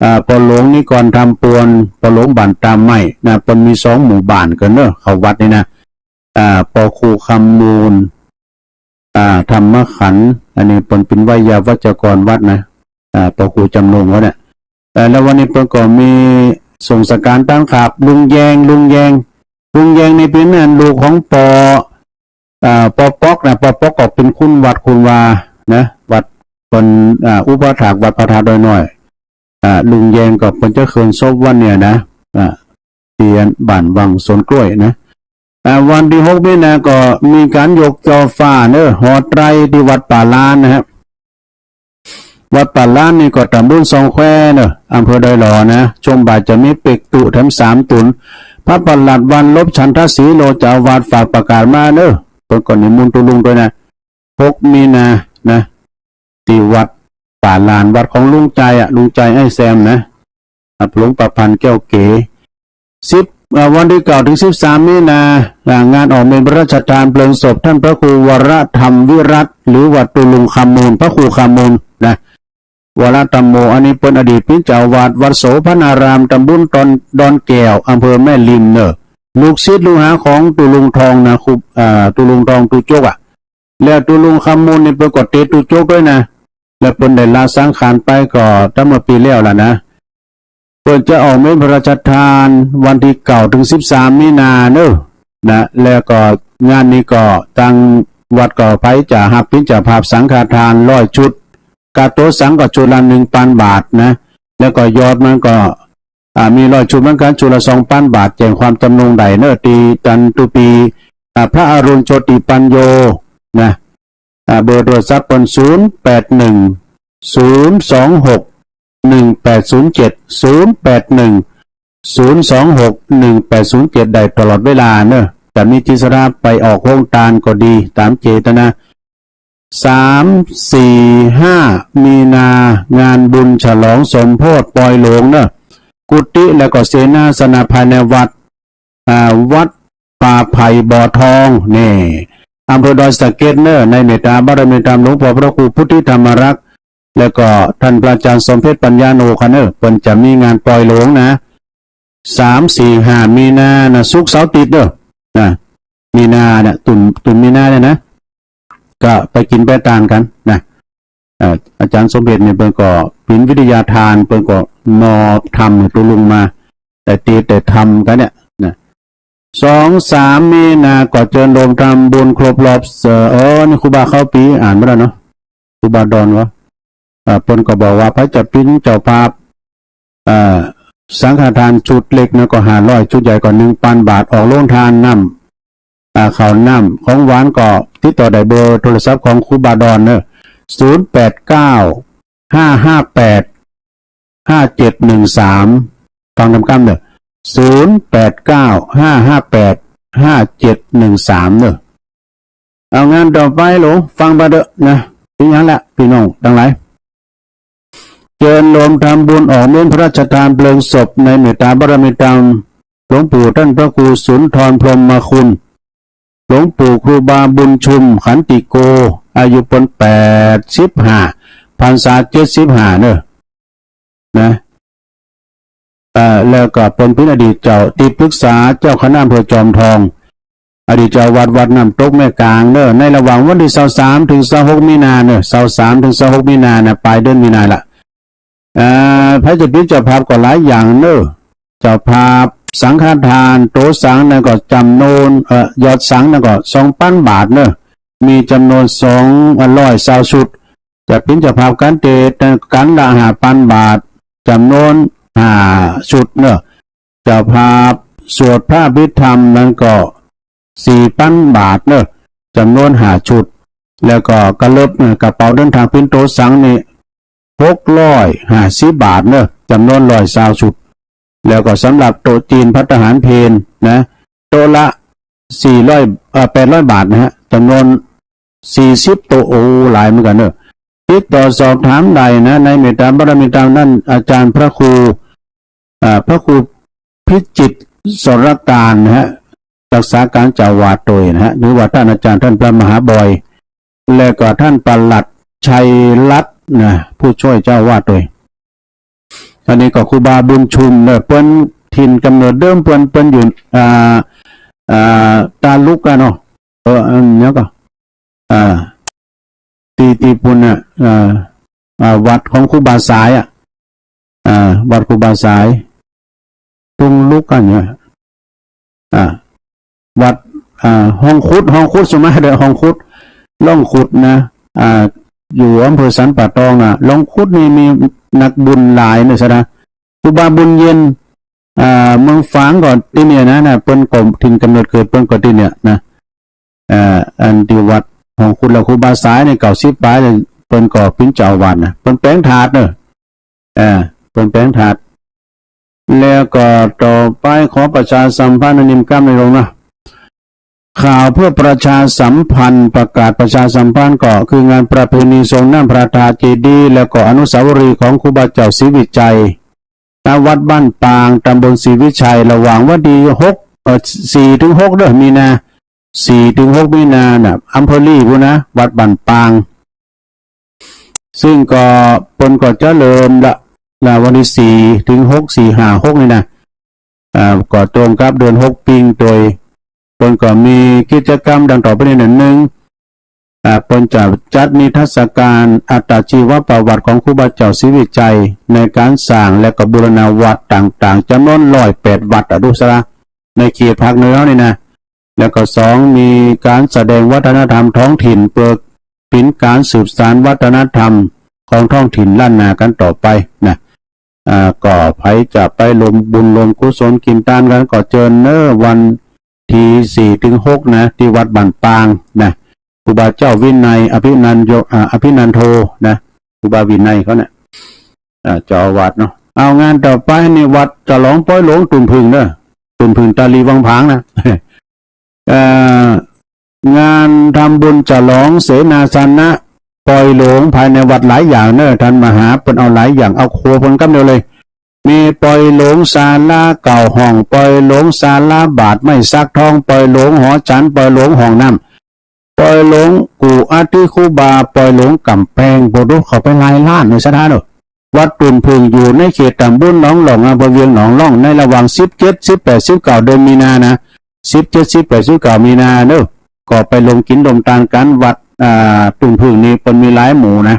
อ่า ปอหลวงนิกรธรรมปวน ปอหลวงบ้านตาไม้นะ เปิ้นมีสองหมู่บ้านกันเนอะ เข้าวัดนี่นะ อ่า ปอครูคำมูล อ่า ธรรมขันธ์ อันนี้เปิ้นเป็นไวยาวัจกรวัดนะ อ่า ปอครูจำนงเขาเนี่ย เอ่อ แล้ววันนี้เปิ้นก็มีส่งสการต้านขาก ลุงแยง ลุงแยง ลุงแยงนี่เป็นอันลูกของปอ อ่า ปอป๊อกนะ ปอป๊อกก็เป็นคุณวัดคุณวานะ วัดเปิ้น อ่า อุปัฏฐากวัดพระธาตุดอยน้อย อ่า ลุงแยงก็เปิ้นจะเคลื่อนศพวันเนี่ยนะ อ่า ที่บ้านวังสวนกล้วยนะ อ่า วันที่หกมีนาก็มีการยกจอฟ้าเนอะ หอไตรที่วัดป่าลานนะฮะ วัดป่าลานนี่ก็ตำบลซองแควเนอะ อำเภอดอยหล่อนะ ช่วงบ่ายจะมีเป็กตุแถมสามตุน พระประหลัดวันลบฉันทศรีโล เจ้าอาวาสฝากประกาศมาเนอะ เปิ้นก็นิมนต์ตุลุงด้วยนะ หกมีนานะ ที่วัดป่าลาน วัดของลุงใจอะ ลุงใจไอ้แซมนะ อ่ะ หลวงประพันธ์แก้วเก๋ สิบ อ่า วันที่เก้าถึงสิบสามมีนา อ่า งานออกเมรุพระราชทานเพลิงศพท่านพระครูวรธรรมวิรัตน์ หรือว่าตุลุงคำมูล พระครูคำมูลนะ วรธรรมโม อันนี้เปิ้นอดีตเป็นเจ้าอาวาสวัดโสภณาราม ตำบลดอน ดอนแก้ว อำเภอแม่ริมเนอะ ลูกศิษย์ลูกหาของตุลุงทองนะ ครู อ่า ตุลุงทองตุจกอะ แล้วตุลุงคำมูลนี่เปิ้นก็เตะตุจกด้วยนะ แล้วเปิ้นได้ละสังขารไปก็ตั้งเมื่อปีแล้วล่ะนะ เปิ้นจะออกเมรุพระราชทานวันที่เก้าถึงสิบสามมีนาเนอะนะ แล้วก็งานนี้ก็ทางวัดก็ไผจะฮับเป็นเจ้าภาพสังฆทานร้อยชุด ค่าตั๋วสังก็ชุดละหนึ่งพันบาทนะ แล้วก็ยอดมันก็ อ่า มีร้อยชุดเหมือนกัน ชุดละสองพันบาท แจ้งความจำนงได้เนอะ ที่จันทุปี อ่า พระอรุณโชติปัญโญนะ อ่า เบอร์โทรศัพท์เปิ้น ศูนย์แปดหนึ่ง ศูนย์สองหก หนึ่งแปดศูนย์เจ็ด ศูนย์แปดหนึ่ง ศูนย์สองหก หนึ่งแปดศูนย์เจ็ด ได้ตลอดเวลาเนอะ จะมีจิตศรัทธาไปออกโฮงตานก็ดี ตามเจตนา สาม สี่ ห้า มีนา งานบุญฉลองสมโภชปอยหลวงเนอะ กุฏิแล้วก็เสนาสนะภายในวัด อ่า วัดป่าไผ่บ่อทอง นี่ อำเภอดอยสะเก็ดเนอะ ในเมตตาบารมีธรรมหลวงพ่อพระครูพุทธิธรรมรักษ์ แล้วก็ท่านพระอาจารย์สมเพชรปัญญาโนคะเนอะ เปิ้นจะมีงานปอยหลวงนะ สาม สี่ ห้า มีนานะ ศุกร์เสาร์อาทิตย์เด้อ นะ มีนาเนี่ย ตุ่น ตุ่นมีนาเนี่ยนะ ก็ไปกินไปตานกันนะ เอ่อ อาจารย์สมเพชรเนี่ยเปิ้นก็เป็นวิทยาทาน เปิ้นก็มอบธรรมให้ตัวลุงมา ได้เตรียมได้ธรรมกันเนี่ยนะ สอง สาม มีนาก็เจิญโยมทำบุญครบรอบ เอ่อ เออ นี่ครูบาเข้าปีอ่านบ่ได้เนาะ ครูบาดอนวะ เอ่อ เปิ้นก็บอกว่าไผจะเป็นเจ้าภาพ เอ่อ สังฆทานชุดเล็กนะก็ห้าร้อย ชุดใหญ่ก็หนึ่งพันบาท ออกโรงทานน้ำ อ่า ข้าวน้ำ ของหวานก็ติดต่อได้เบอร์โทรศัพท์ของครูบาดอนเนอะ ศูนย์แปดเก้า ห้าห้าแปด ห้าเจ็ดหนึ่งสาม ฟังกำๆเนอะ ศูนย์แปดเก้า ห้าห้าแปด ห้าเจ็ดหนึ่งสาม เนอะ เอางานต่อไปหลวง ฟังไปเถอะนะ เป็นอย่างละพี่น้องทั้งหลาย เจิญโยมทำบุญออกเมรุพระราชทานเพลิงศพในเมตตาบารมีธรรม หลวงปู่ท่านพระครูสุนทรพรหมคุณ หลวงปู่ครูบาบุญชุมขันติโก อายุเปิ้นแปดสิบห้า พรรษาเจ็ดสิบห้าเนอะ นะ เอ่อ แล้วก็เปิ้นเป็นอดีตเจ้าที่ปรึกษาเจ้าคณะอำเภอจอมทอง อดีตเจ้าวัดวัดน้ำตกแม่กลางเนอะ ในระหว่างวันที่ซาวสามถึงซาวหกมีนาเนอะ ซาวสามถึงซาวหกมีนานะ ปลายเดือนมีนาละ เอ่อ ไผจะเป็นเจ้าภาพก็หลายอย่างเนอะ เจ้าภาพสังฆทาน โตสังนั่นก็จำนวน เอ่อ ยอดสังนั่นก็สองพันบาทเนอะ มีจำนวนสอง ร้อยซาวชุด จะเป็นเจ้าภาพการเตศน์ กันละห้าพันบาท จำนวนห้าชุดเนอะ เจ้าภาพสวดพระอภิธรรมนั้นก็สี่พันบาทเนอะ จำนวนห้าชุด แล้วก็กระเลิบ เอ่อ กระเป๋าเดินทางปิ้นโตสังนี่หกร้อยห้าสิบบาทเนอะ จำนวนร้อยซาวชุด แล้วก็สำหรับโต๊ะจีนภัตตาหารเพลนะ โต๊ะละสี่ร้อย เอ่อ แปดร้อยบาทนะฮะ จำนวน สี่สิบ โต โอ้ หลายเหมือนกันเนอะ ติดต่อสอบถามได้นะ ในเมตตาบารมีตามนั้น อาจารย์พระครู อ่า พระครูพิจิตรสรการนะฮะ รักษาการเจ้าอาวาสโดยนะฮะ หรือว่าท่านอาจารย์ท่านพระมหาบอย และก็ท่านปลัดชัยรัตน์นะ ผู้ช่วยเจ้าอาวาสโดย อันนี้ก็ครูบาบุญชุมเนอะ เปิ้นถิ่นกำเนิดเดิมเปิ้น เปิ้นอยู่ อ่า อ่า ตาลุกอะเนาะ เออ อันนี้ก็ อ่า ที่ ที่ปุ้นน่ะ อ่า อ่า วัดของครูบาสายอะ อ่า วัดครูบาสาย ตรงลุกกันเนี่ย อ่า วัด อ่า ห้องคุด ห้องคุด สมัยเดียวห้องคุด ร่องคุดนะ อ่า อยู่อำเภอสันป่าตองนะ ร่องคุดนี่มีนักบุญหลายเนี่ยซะนะ ครูบาบุญเย็น อ่า เมืองฝางก็ตี้เนี่ยนะ นะ เปิ้นก็ถิ่นกำเนิดเกิดเปิ้นก็ตี้เนี่ยนะ อ่า อันตี้วัดห้องคุด แล้วครูบาสายนี่ เก้าสิบปลายแล้ว เปิ้นก็เป๋นเจ้าอาวาสนะ เปิ้นแป๋งถาดเนอะ อ่า เปิ้นแป๋งถาด แล้วก็ต่อไปขอประชาสัมพันธ์ อันนี้มันกล้ำในลงนะ ข่าวเพื่อประชาสัมพันธ์ ประกาศประชาสัมพันธ์ก็คืองานประเพณีส่งน้ำพระธาตุเจดีย์ แล้วก็อนุสาวรีย์ของครูบาเจ้าศรีวิชัย ณ วัดบ้านปาง ตำบลศรีวิชัย ระหว่างวันที่หก เอ่อ สี่ถึงหกเด้อ มีนา สี่ถึงหกมีนาน่ะ อำเภอลีพู้นนะ วัดบ้านปาง ซึ่งก็เปิ้นก็จะเริ่มละ ละวันที่สี่ถึงหก สี่ ห้า หกนี่นะ อ่า ก็ตรงกับเดือนหกปิง โดยเปิ้นก็มีกิจกรรมดังต่อไปนี้ หนึ่ง อ่า เปิ้นจะจัดนิทรรศการอัตชีวประวัติของครูบาเจ้าศรีวิชัย ในการสร้างและก็บูรณะวัดต่างๆ จำนวนร้อยแปดวัดอะ ดูซะละ ในเขตภาคเหนือนี่นะ แล้วก็สอง มีการแสดงวัฒนธรรมท้องถิ่น เพื่อเป็นการสืบสานวัฒนธรรมของท้องถิ่นล้านนากันต่อไปนะ อ่า ก็ใผจะไปร่วมบุญร่วมกุศลกินตานกันก็เจิญเนอะ วันที่สี่ถึงหกนะ ที่วัดบ้านปางนะ ครูบาเจ้าวินัย อภินันโย อ่า อภินันโทนะ ครูบาวินัยเขาเนี่ย อ่า เจ้าอาวาสเนาะ เอางานต่อไปนี่วัดฉลองปอยหลวงตุ่มผึ่งเนอะ ตุ่มผึ่งตาลีวังผางนะ เอ่อ งานทำบุญฉลองเสนาสนะปอยหลวงภายในวัดหลายอย่างเนอะ ท่านมหาเปิ้นเอาหลายอย่าง เอาครัวเปิ้นกำเดียวเลย มีปอยหลวงศาลาเก้าห้อง ปอยหลวงศาลาบาทไม้สักทอง ปอยหลวงหอฉัน ปอยหลวงห้องน้ำ ปอยหลวงกู่อาทิครูบา ปอยหลวงกำแพง โบดูเขาไปหลายล้านในสถานเนอะ วัดตุ่นผึ่งอยู่ในเขตตำบลหนองหล่อง อำเภอเวียงหนองหล่อง ในระหว่างสิบเจ็ด สิบแปด สิบเก้า เดือนมีนานะ สิบเจ็ด สิบแปด สิบเก้า มีนาเนอะ ก็ไปลงกินลงตานกันวัด อ่า ตุ่นผึ่งนี่เปิ้นมีหลายหมู่นะ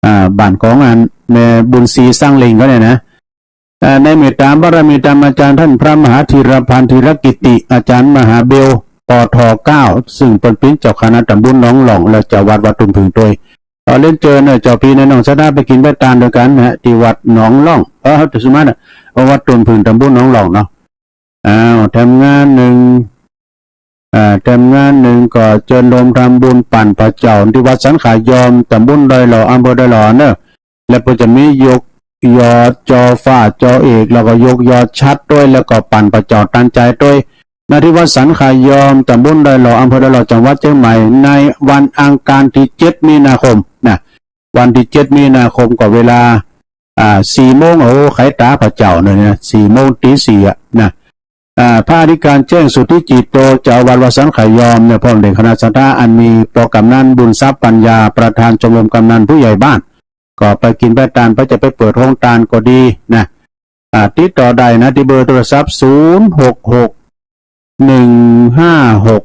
อ่า บ้านของอันแม่บุญศรีสร้างเหล่งเขาเนี่ยนะ อ่า ในเมตตาบารมีธรรมอาจารย์ท่านพระมหาธีรพันธ์ธีรกิติ อาจารย์มหาเบล ปท เก้า ซึ่งเปิ้นเป๋นเจ้าคณะตำบลหนองหล่อง และเจ้าวัดวัดตุ่นผึ่งโดย ขอเรียนเชิญเนอะ เจ้าพี่น้องศรัทธาไปกินไปตานด้วยกันนะฮะ ที่วัดหนองหล่อง เออ ตุสุมานะ วัดตุ่นผึ่งตำบลหนองหล่องเนาะ อ้าว แถมงานหนึ่ง อ่า แถมงานหนึ่งก็เจิญโฮมทำบุญปั่นพระเจ้าที่วัดสันขายอม ตำบลดอยหล่อ อำเภอดอยหล่อเนอะ แล้วก็จะมียกยอดจอฟ้าจอเอก แล้วก็ยกยอดฉัตรด้วย แล้วก็ปั่นพระเจ้าตันใจด้วย ณ ที่วัดสันขายอม ตำบลดอยหล่อ อำเภอดอยหล่อ จังหวัดเชียงใหม่ ในวันอังคารที่เจ็ดมีนาคมนะ วันที่เจ็ดมีนาคมก็เวลา อ่า สี่โมง โอ้ ไขตาพระเจ้าเนี่ยนะ สี่โมง ตีสี่อะนะ อ่า พระอธิการแจ้งสุทธิจิตโต เจ้าอาวาสวัดสันขายอมเนี่ย พร้อมด้วยคณะศรัทธาอันมีปอกำนันบุญทรัพย์ปัญญา ประธานชมรมกำนันผู้ใหญ่บ้าน ก็ไปกินไปตาน ไปจะไปเปิดโฮงตานก็ดีนะ อ่า ติดต่อได้นะ ที่เบอร์โทรศัพท์ ศูนย์หกหก หนึ่งห้าหก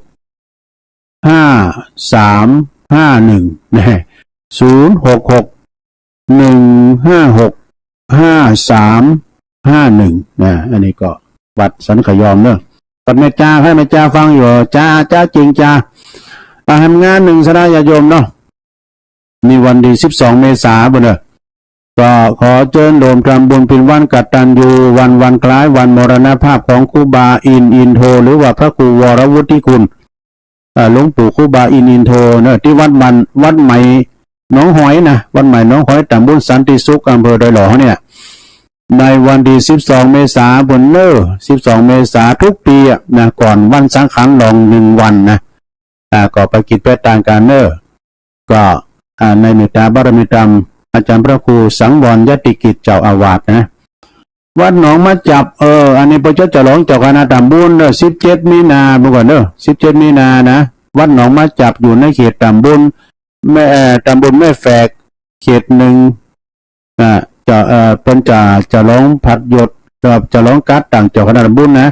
ห้าสามห้าหนึ่ง นะ ศูนย์หกหก หนึ่งห้าหก ห้าสามห้าหนึ่ง นะ อันนี้ก็วัดสันขยอมเนอะ วัดแม่จา ให้แม่จาฟังอยู่ จา จาจริงจา อ่ะ แถมงานหนึ่งศรัทธาญาติโยมเนาะ นี่วันที่สิบสองเมษาบ่เนอะ ก็ขอเจิญโฮมทำบุญเป๋นวันกตัญญู วัน วันคล้ายวันมรณภาพของครูบาอินทร์อินโท หรือว่าพระครูวรวุฒิคุณ อ่า หลวงปู่ครูบาอินทร์อินโทเนอะ ที่วัดบ้าน วัดใหม่หนองหอยนะ วัดใหม่หนองหอย ตำบลสันติสุข อำเภอดอยหล่อเนี่ย ในวันที่สิบสองเมษาบ่เนอะ สิบสองเมษาทุกปีอะนะ ก่อนวันสังขารหลวงหนึ่งวันนะ อ่า ก็ไปกิจไปตางกันเนอะ ก็ อ่า ในเมตตาบารมีธรรม อาจารย์พระครูสังวรยติกิจเจ้าอาวาสนะ วัดหนองมะจับ เออ อันนี้พระเจ้าจะหลวงเจ้าคณะตำบลเนอะ สิบเจ็ดมีนา เมื่อก่อนเนอะ สิบเจ็ดมีนานะ วัดหนองมะจับอยู่ในเขตตำบลแม่ เอ่อ ตำบลแม่แฝก เขตหนึ่ง อ่า จะ เอ่อ เปิ้นจะ จะหลวงพัดยศ จะ จะหลวงกัดต่างเจ้าคณะตำบลนะ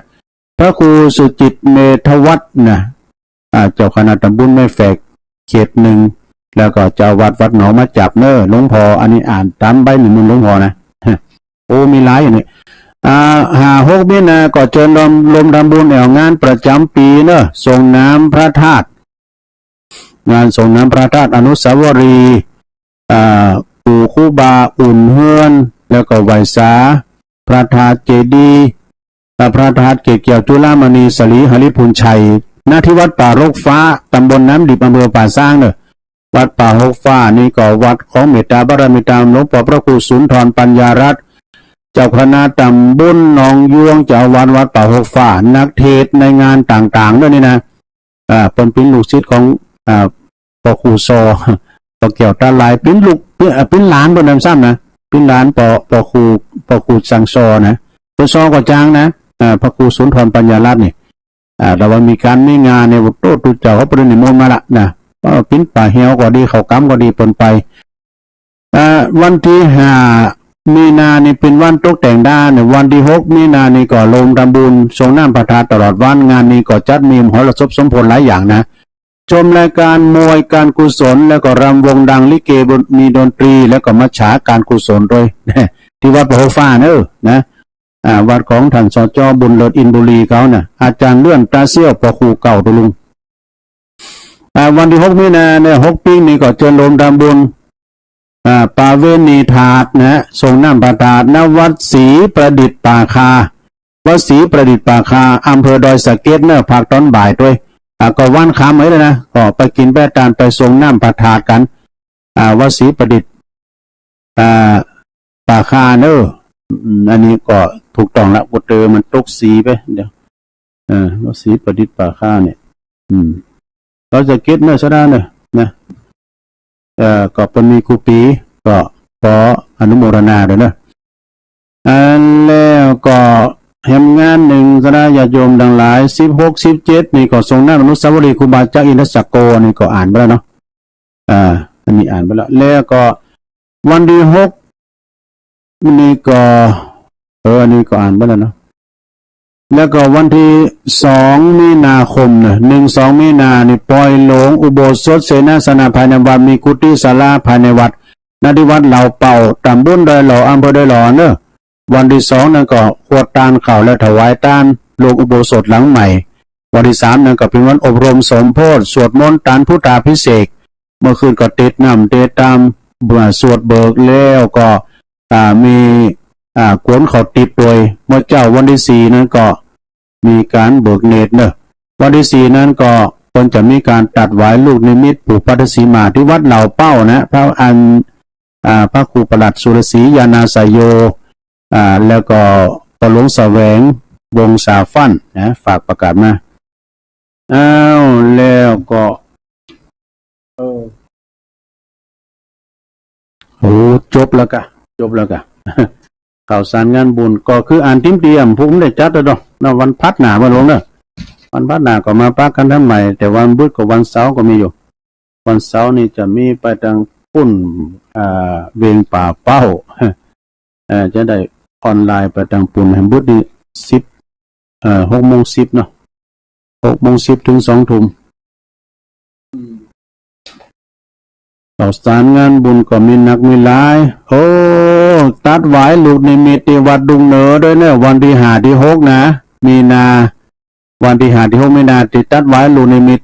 พระครูสุจิตเมธวัฒน์นะ อ่า เจ้าคณะตำบลแม่แฝก เขตหนึ่ง แล้วก็เจ้าวัดวัดหนองมะจับเนอะ หลวงพ่อ อันนี้อ่านตามใบนิมนต์หลวงพ่อนะ โอ้ มีหลายอย่างนี้ อ่า ห้าหกมีนา ก็เจิญรวม รวมทำบุญแอ่วงานประจำปีเนอะ ส่งน้ำพระธาตุ งานส่งน้ำพระธาตุอนุสาวรีย์ อ่า ปู่ครูบาอุ่นเฮือน แล้วก็ไหว้สา พระธาตุเจดีย์ อ่า พระธาตุเกศแก้วจุฬามณีสรีหริภุญชัย ณ ที่วัดป่ารกฟ้า ตำบลน้ำดิบ อำเภอป่าซางเนอะ วัดป่ารกฟ้านี่ก็วัดของเมตตาบารมีธรรมหลวงพ่อพระครูสุนทรปัญญารัตน์ เจ้าคณะตำบลหนองยวง เจ้าอาวาสวัดป่ารกฟ้า นักเทศน์ในงานต่างๆ ด้วยนี่นะ อ่า เปิ้นเป็นลูกศิษย์ของ อ่า พ่อครูซอ พ่อแก้วตาลาย เป็นลูก เป็น อ่า เป็นหลานเปิ้นนำซ้ำนะ เป็นหลานพ่อ พ่อครู พ่อครูสังซอนะ เปิ้นซอก็จางนะ อ่า พระครูสุนทรปัญญารัตน์นี่ อ่า แต่ว่ามีการมีงานเนี่ย โอ้โห ตุ๊เจ้าเขาเปิ้นนิมนต์มาละนะ เออ ปิ้นป่าเหียวก็ดี เขากำก็ดี เปิ้นไป อ่า วันที่ห้ามีนานี่เป็นวันตกแต่งด้านเนี่ย วันที่หกมีนานี่ก็รวมทำบุญ ส่งน้ำพระธาตุตลอดวัน งานนี้ก็จัดมีมหรสพสมโพธิหลายอย่างนะ ชมรายการมวยการกุศล แล้วก็รำวงดังลิเก มีดนตรี แล้วก็มัจฉาการกุศลด้วย ที่วัดป่ารกฟ้าเนอะนะ อ่า วัดของท่าน สจ บุญเลิศ อินบุรีเขาน่ะ อาจารย์เลื่อนตาเสี้ยว พ่อครูเก่าตุลุง อ่า วันที่หกมีนาเนี่ย หกปีนี่ก็เจิญรวมทำบุญ อ่า ประเวณีธาตุนะ ส่งน้ำพระธาตุ ณ วัดศรีประดิษฐ์ป่าคา วัดศรีประดิษฐ์ป่าคา อำเภอดอยสะเก็ดเนอะ ภาคตอนบ่ายด้วย อ่า ก็วันค่ำไว้เลยนะ ก็ไปกินไปตานไปส่งน้ำพระธาตุกัน อ่า วัดศรีประดิษฐ์ อ่า ป่าคาเนอะ อืม อันนี้ก็ถูกต้องละ บ่เตอมันตกสีไป เดี๋ยว เออ วัดศรีประดิษฐ์ป่าคาเนี่ย อืม เราจะคิดเนอะ ซะได้เนอะ นะ เอ่อ ก็เปิ้นมีครูปี ก็ขออนุโมทนาด้วยเนอะ อันแล้วก็แหมงานหนึ่ง ซะได้ ญาติโยมทั้งหลาย สิบหก สิบเจ็ด นี่ก็ส่งน้ำอนุสาวรีย์ครูบาจักรอินทสโก นี่ก็อ่านไปแล้วเนาะ อ่า อันนี้อ่านไปแล้ว แล้วก็วันที่หกนี่ก็ เออ อันนี้ก็อ่านไปแล้วเนาะ แล้วก็วันที่สองมีนาคมเนอะ หนึ่ง สอง มีนานี่ ปล่อยโลงอุโบสถเสนาสนะภายในวัด มีกุฏิศาลาภายในวัด ณ ที่วัดเหล่าเป่า ตำบลดอยหล่อ อำเภอดอยหล่อเนอะ วันที่สองนั้นก็ครัวตานข้าวและถวายตาน ลงอุโบสถหลังใหม่ วันที่สามนั้นก็เป็นวันอบรมสมโพธิ สวดมนต์ตานพุทธาภิเษก เมื่อคืนก็เตรียมน้ำเตรียมตาม เมื่อสวดเบิกแล้วก็ อ่า มี อ่า กวนข้าวติบโดย เมื่อเช้าวันที่สี่นั้นก็มีการเบิกเนตรเนอะ วันที่สี่นั้นก็เปิ้นจะมีการตัดหวายลูกนิมิตผูกพัทธสีมาที่วัดเหล่าเป้านะ พระอัน อ่า พระครูประหลัดสุรศรีญาณาสโย อ่า แล้วก็พ่อหลวงแสวง วงศาฟั่น นะ ฝากประกาศมา อ้าว แล้วก็ เออ โอ้ จบแล้วกะ จบแล้วกะ ข่าวสารงานบุญก็คืออ่านเตรียมๆ ผมได้จัดแล้วเนาะ นะ วันพัดหน้า พ่อหลวงเนอะ วันพัดหน้าก็มาปะกันทำใหม่ แต่วันพุธกับวันเสาร์ก็มีอยู่ วันเสาร์นี่จะมีไปตางปุ้น อ่า เวียงป่าเป้า เอ่อ จะได้ออนไลน์ไปตางปุ้น แหมบุตรนี่ สิบ เอ่อ หกโมงสิบเนาะ หกโมงสิบถึงสองทุ่ม ข่าวสารงานบุญก็มีนักมีหลาย โอ้ ตัดหวายลูกนิมิตที่วัดดุงเหนือด้วยเนอะ วันที่ห้าที่หกนะ มีนา วันที่ห้าที่หกมีนา ที่ตัดหวายลูกนิมิต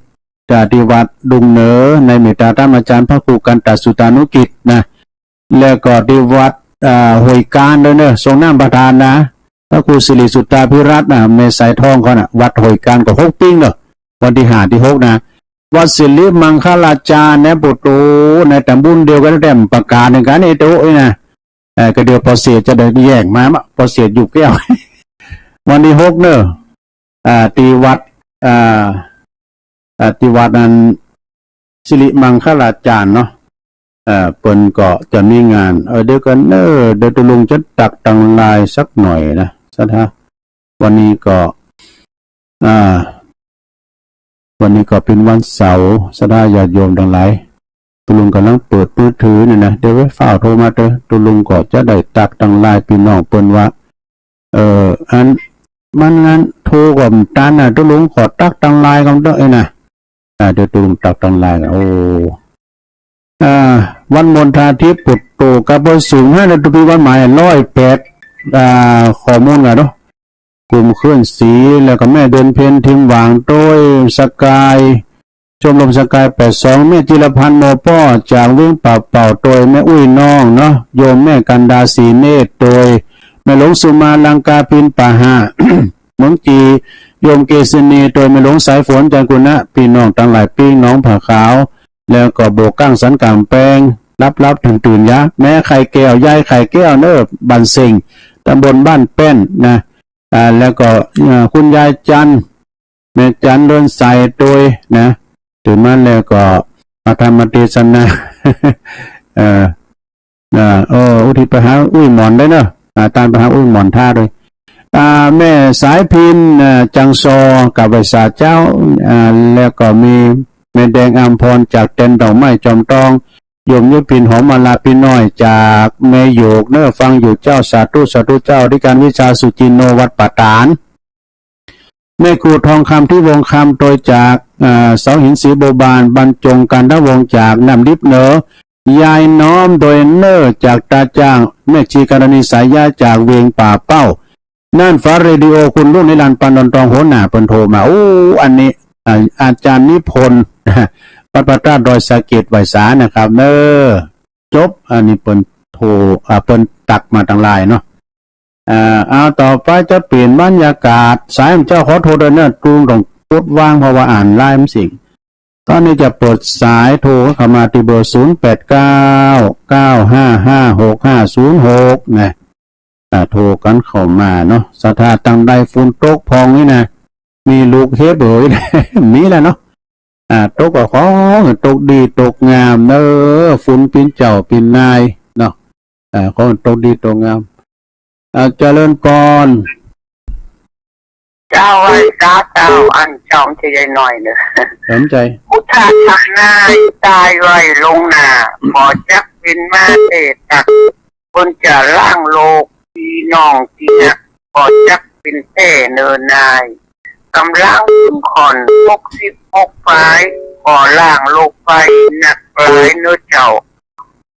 จากที่วัดดุงเหนือ ในเมตตาธรรมอาจารย์พระครูกันตสุตานุกิจนะ แล้วก็ที่วัด อ่า ห้วยกานด้วยเนอะ ส่งน้ำพระธาตุนะ พระครูสิริสุทธาภิรัตน์นะ แม่สายทองเขานะ วัดห้วยกานก็หกปิ้งเนอะ วันที่ห้าที่หกนะ วัดสิริมังคลาจารย์เนี่ย ปู่โต ในตำบลเดียวกัน แต่ประกาศเหมือนกันนี่ โตนี่นะ เอ่อ ก็เดี๋ยวปอเสดจะได้แยกมา ปอเสดอยู่แก้ว วันที่หกเนอะ อ่า ที่วัด อ่า อ่า ที่วัดนั้น สิริมังคลาจารย์เนาะ เอ่อ เปิ้นก็จะมีงาน เออ เดี๋ยวก่อนเนอะ เดี๋ยวตุ๊ลุงจะตักตังลายสักหน่อยนะ ศรัทธา วันนี้ก็ อ่า วันนี้ก็เป็นวันเสาร์ ศรัทธาญาติโยมทั้งหลาย ตุ๊ลุงกำลังเปิดมือถือนี่นะ เดี๋ยวไว้ฟ้าวโทรมาเตอะ ตุ๊ลุงก็จะได้ตักตังลายพี่น้องเปิ้นว่า เออ อัน มันงานโทรก็บ่ตันนะ ตุ๊ลุงขอตักตังลายก่อนเตอะ เอ้ยนะ อ่า เดี๋ยวตุ๊ลุงตักตังลายก่อน โอ้ อ่า วันมณฑาธิปโต กับวันสูงห้า นะ ตุ๊ลุง วันหมายร้อยแปด อ่า ข้อมูลกันเนาะ กลุ่มเคลื่อนสี แล้วก็แม่เดือนเพ็ญ ทิมหว่าง โดยสกาย ชมรมสกาย แปดสอง แม่จิรพันธ์ โมป้อ จากเวียงป่าเป่า โดยแม่อุ้ยน้องเนาะ โยมแม่กันดา ศรีเนตร โดยแม่หลวงสุมา ลังกา พินป่าหะ เมืองจี โยมเกษณี โดยแม่หลวงสายฝน จันกุณะ พี่น้องทั้งหลาย ปิ้งหนองผาขาว แล้วก็โบกกั้งสันกำแพง รับๆ ตื่นๆ ยะ แม่ไข่แก้ว ยายไข่แก้ว เนอะ บ้านเซ็ง ตำบลบ้านแป้นนะ อ่า แล้วก็ เอ่อ คุณยายจันทร์ แม่จันทร์ เดินสายโดยนะ ตื่นมาแล้วก็มาธรรมเทศนา เอ่อ อ่า โอ้ อุทิศไปหาอุ้ยหมอนด้วยเนอะ อ่า ตานไปหาอุ้ยหมอนท่าด้วย อ่า แม่สายพิน อ่า จังซอ กับไหว้สาเจ้า อ่า แล้วก็มีแม่แดงอัมพร จากแดนดอกไม้จอมทอง โยมยุพิน หอมมาลา พี่น้อย จากแม่โยกเนอะ ฟังอยู่เจ้า สาธุ สาธุเจ้า อธิการวิชา สุจินโน วัดป่าตาด แม่ครูทองคำ ที่วงคำ โดยจาก อ่า เสาหินสีบัวบาน บรรจงกันทวงศ์ จากน้ำดิบเนอะ ยายน้อม โดยเนอะ จากตาจ้าง แม่ชีกรณี สายยา จากเวียงป่าเป้า น่านฟ้าเรดิโอ คุณรุ่งนิรันดร์ ปานดอนตอง หัวหน้าเปิ้นโทรมา โอ้ อันนี้ อ่า อาจารย์นิพนธ์ วัดพระธาตุดอยสะเก็ด ไหว้สานะครับ เนอะ จบ อันนี้เปิ้นโทร อ่า เปิ้นตักมาตังลายเนาะ อ่า เอา ต่อไปจะเปลี่ยนบรรยากาศ สายของเจ้าขอโทษด้วยเนอะ ตุ๊ลุงต้องกดวาง เพราะว่าอ่านไลน์มันสิ่ง ตอนนี้จะเปิดสายโทรเข้ามาที่เบอร์ ศูนย์แปดเก้า เก้าห้าห้า หกห้าศูนย์หก นะ อ่า โทรกันเข้ามาเนาะ ศรัทธาตังใดฝนตกพองนี่นะ มีลูกเห็บเหย มีแล้วเนาะ อ่า ตกก็ขอให้ตกดีตกงามเนอะ ฝนปิ้นเจ้าปิ้นนายเนาะ อ่า ขอให้ตกดีตกงาม อ่า เจริญพร เจ้าไหว้สาเจ้า อันเจ้ามันจะใหญ่หน่อยเนอะ สนใจ พุทธาสนายตายไว้ลงหน้า บ่จักเป็นมาเตตัก คนจะล้างโลกพี่น้องที่ฮัก บ่จักเป็นแท้เนินนาย กำลังขึ้นขอน หกสิบหก ปลาย ก่อล้างโลกไป นักหลายเนอะเจ้า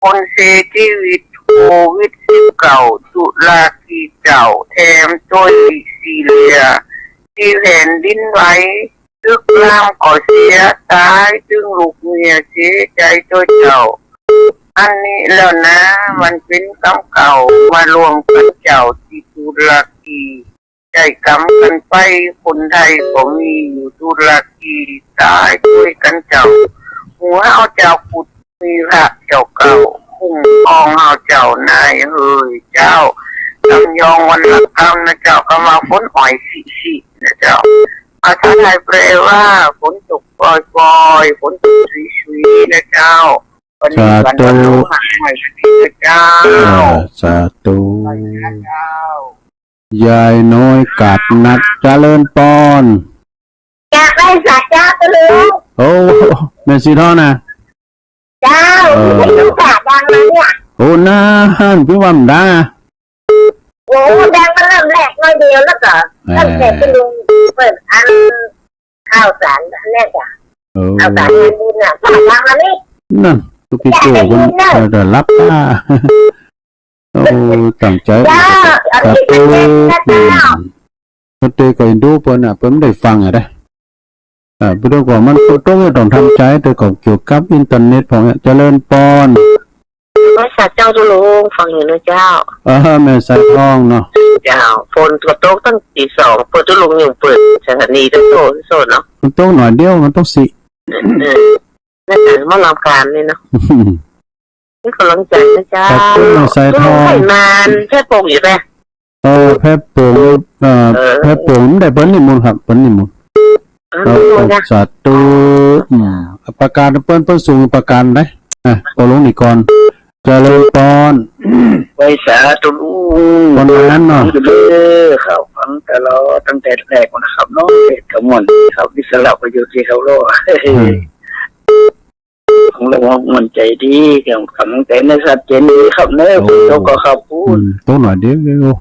คนเสียชีวิตโควิดสิบเก้า ตุลากีเจ้า แถมด้วยซีเรีย ที่แผ่นดินไหว ตึกรามก็เสีย ตายตึงลูกเมีย เสียใจตัวเจ้า อันนี้แล้วนะ มันเป็นกรรมเก่า มาล่วงกันเจ้าที่ตุรกี ได้กรรมกันไป คนไทยก็มีอยู่ตุรกี ตายด้วยกันเจ้า หมู่เฮาเจ้าพุทธ มีพระเจ้าเก่า คุ้มครองเฮาเจ้านายเฮยเจ้า ลำยองวันละกำนะเจ้า กำว่าฝนอ่อยสิสินะเจ้า ภาษาไทยแปลว่าฝนตกปล่อยๆ ฝนตกชุยๆ นะเจ้า วันนี้วัน สาธุ วันลงหางหน่อยสินะเจ้า อ่า สาธุ ไหว้พระเจ้า ยายน้อยกาดนัด เจริญพร อยากได้สัตว์เจ้าก็รู้ โอ้ แม่สีทองนะ เจ้า เออ ไม่ใช่ลูกสาวดังนะเนี่ย โอ้ นาน พี่ว่ามันดังอะ โอ้ ดังมาเริ่มแรกน้อยเดียวแล้วก็ เออ ตั้งแต่คุณลุงเปิดอัน ข้าวสารอันแรกอะ เออ ข้าวสารงานบุญอะ ข้าวสารอันนี้ นั่น ตุ๊กกี้โจ้ อยากจะกินนะ เออ เดี๋ยวรับตา โอ้ ตั้งใจ เจ้า สาธุ เอาที่เป็นเด็กนะเจ้า อืม เปิ้นเตก็เอ็นดูเปิ้นน่ะ เปิ้นบ่ได้ฟังอะเด้อ อ่า เปิ้นก็มันก็ต้อง ต้องทำใจ แต่ก็เกี่ยวกับอินเทอร์เน็ตพวกเนี้ย เจริญพร พระสาเจ้าตุลุง ฟังอยู่นะเจ้า เออ แม่สายทองเนาะ เจ้า ฝนก็ตกตั้งตีสอง เปิดตุลุงยังเปิดสถานีตั้งโตโซนเนาะ มันตกหน่อยเดียว มันตกสิ เออ นั่นน่ะ หมอลำการนี่เนาะ เป็นกำลังใจนะเจ้า ขอบคุณนะสายทอง ไขมันแพร่ปงอยู่ไหม เออ แพร่ปง เออ เออ แพร่ปงได้เปิ้นนิมนต์ครับ เปิ้นนิมนต์ เออ ครับ นิมนต์นะ สาธุ อืม ประกาศเปิ้น เปิ้นสูงประกาศไหน อ่ะ ปอหลวงนิกร เจริญปอน ไหว้สาธุลุง ปอนนั้นเนาะ เด้อครับ ฟังตลอดตั้งแต่แรกนะครับเนาะ เทศน์ก็ม่วนครับ อิสระประโยชน์ที่เขารอ อืม ฟังแล้วม่วนใจดีครับ กำลังใจในชัดเจนดีครับเนอะ โอ้ ตกก็ครับ อืม ตกหน่อยเดียว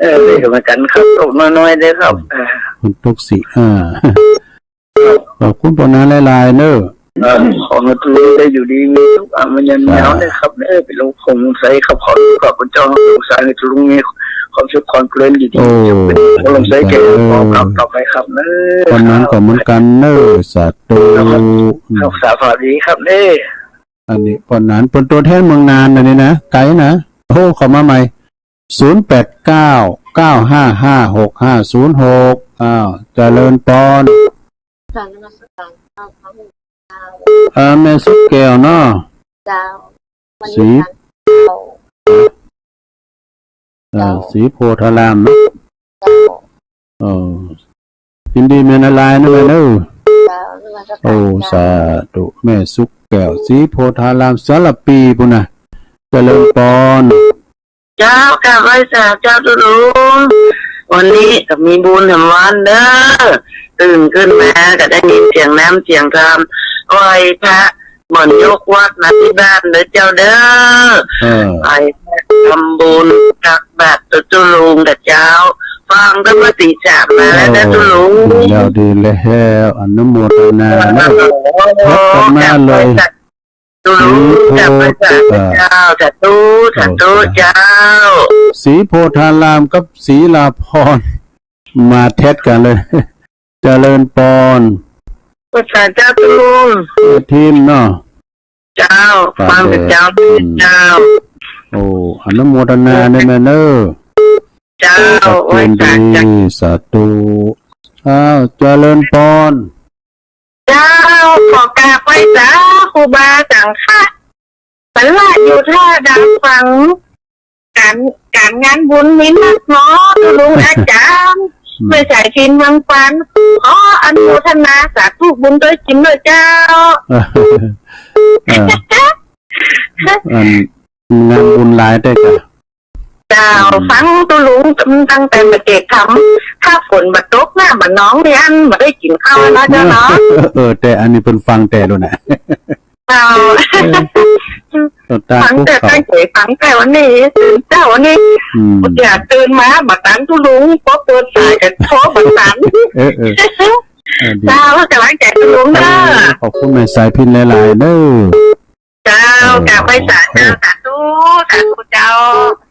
เออ เหมือนกันครับ ตกน้อยๆเด้อครับ อืม อ่า ฝนตกสิ อ่า ขอบคุณปอหนานหลายๆเนอะ เออ ขอให้ทุกคนได้อยู่ดีมีสุข อ่ะ มันยัง สาธุ ยาวเลยครับ เออ เป็นลูกของใสครับ ขอขอบคุณเจ้า สงสารให้ทุกคนมีความสุขความเจริญอยู่ดี โอ้ เป็นคนลมใสแก่ เออ ขอครับ ต่อไปครับเนอะ ปอหนานก็เหมือนกันเนอะ สาธุ ครับ ครับ สวัสดีครับเนอะ อันนี้ปอหนานเป็นตัวแทนเมืองน่านอันนี้นะ ไกลนะ โอ้ เข้ามาใหม่ ศูนย์แปดเก้า เก้าห้าห้า หกห้าศูนย์หก อ้าว เจริญปอน กราบนมัสการเจ้าค่ะ อ่า แม่สุกแก้วเนาะ เจ้า วันนี้ สี วันเสาร์ เอ่อ เจ้า สีโพธารามเนาะ เจ้า เออ ยินดีแม่นารายณ์นะแม่เนอะ เจ้า นมัสการ โอ้ เจ้า สาธุ แม่สุกแก้ว สีโพธาราม สารภีพุ้นนะ เจริญปอน เจ้า กราบไหว้สาเจ้าตุ๊ลุง วันนี้ก็มีบุญแหมวันเด้อ ตื่นขึ้นมาก็ได้ยินเสียงน้ำเสียงธรรม ไหว้พระ เหมือนยกวัดมาที่บ้านเด้อเจ้าเด้อ เออ ไหว้พระทำบุญตักบาตรตุ๊ลุงกับเจ้า ฟังธรรมะตีสามมาแล้วเด้อตุ๊ลุง ดีแล้ว ดีแล้ว อนุโมทนานะ โอ้ พบกันมาเลย กราบไหว้สา ตุ๊ลุง สาธุ กราบไหว้สาเจ้า สาธุ สาธุเจ้า สีโพธารามกับศรีลาพรณ์ มาแทดกันเลย เจริญปอน ไหว้สาเจ้าตุ๊ลุง เออ ทีมเนาะ เจ้า ฟังแต่เจ้า อืม เจ้า โอ้ อนุโมทนาเนอะแม่เนอะ เจ้า ขอบคุณ ไหว้สาเจ้า ดี สาธุ อ้าว เจริญปอน เจ้า ขอกราบไหว้สาครูบาสังฆะ สาระอยู่ท่าดาวฟัง การ การงานบุญมีนักเนาะ ตุ๊ลุงอาจารย์ อืม ไม่ใช่กินวังปัน ขออนุโมทนาสาธุบุญด้วยกินด้วยเจ้า เออ อัน งานบุญหลายแต่กะ เจ้า อืม ฟังตุ๊ลุงตั้งแต่มาเกตทำ ถ้าฝนบ่ตกน้ำบ่หนองนี่อันบ่ได้กินข้าวแล้วเจ้าเนาะ เออ แต่อันนี้เปิ้นฟังแต่โลดนะ เจ้า เออ ฟังแต่ตั้งแต่ ฟังแต่วันนี้ ตื่นเช้าวันนี้ อืม อย่าตื่นมาบ่ตันตุ๊ลุง พอเปิดสายก็โทรบ่ตัน เออ เออ เออ ดี เจ้า กำลังใจตุ๊ลุงเด้อ เออ ขอบคุณแม่สายพิณหลายๆเด้อ เจ้า เออ กราบไหว้สาเจ้า โอ้ สาธุ สาธุเจ้า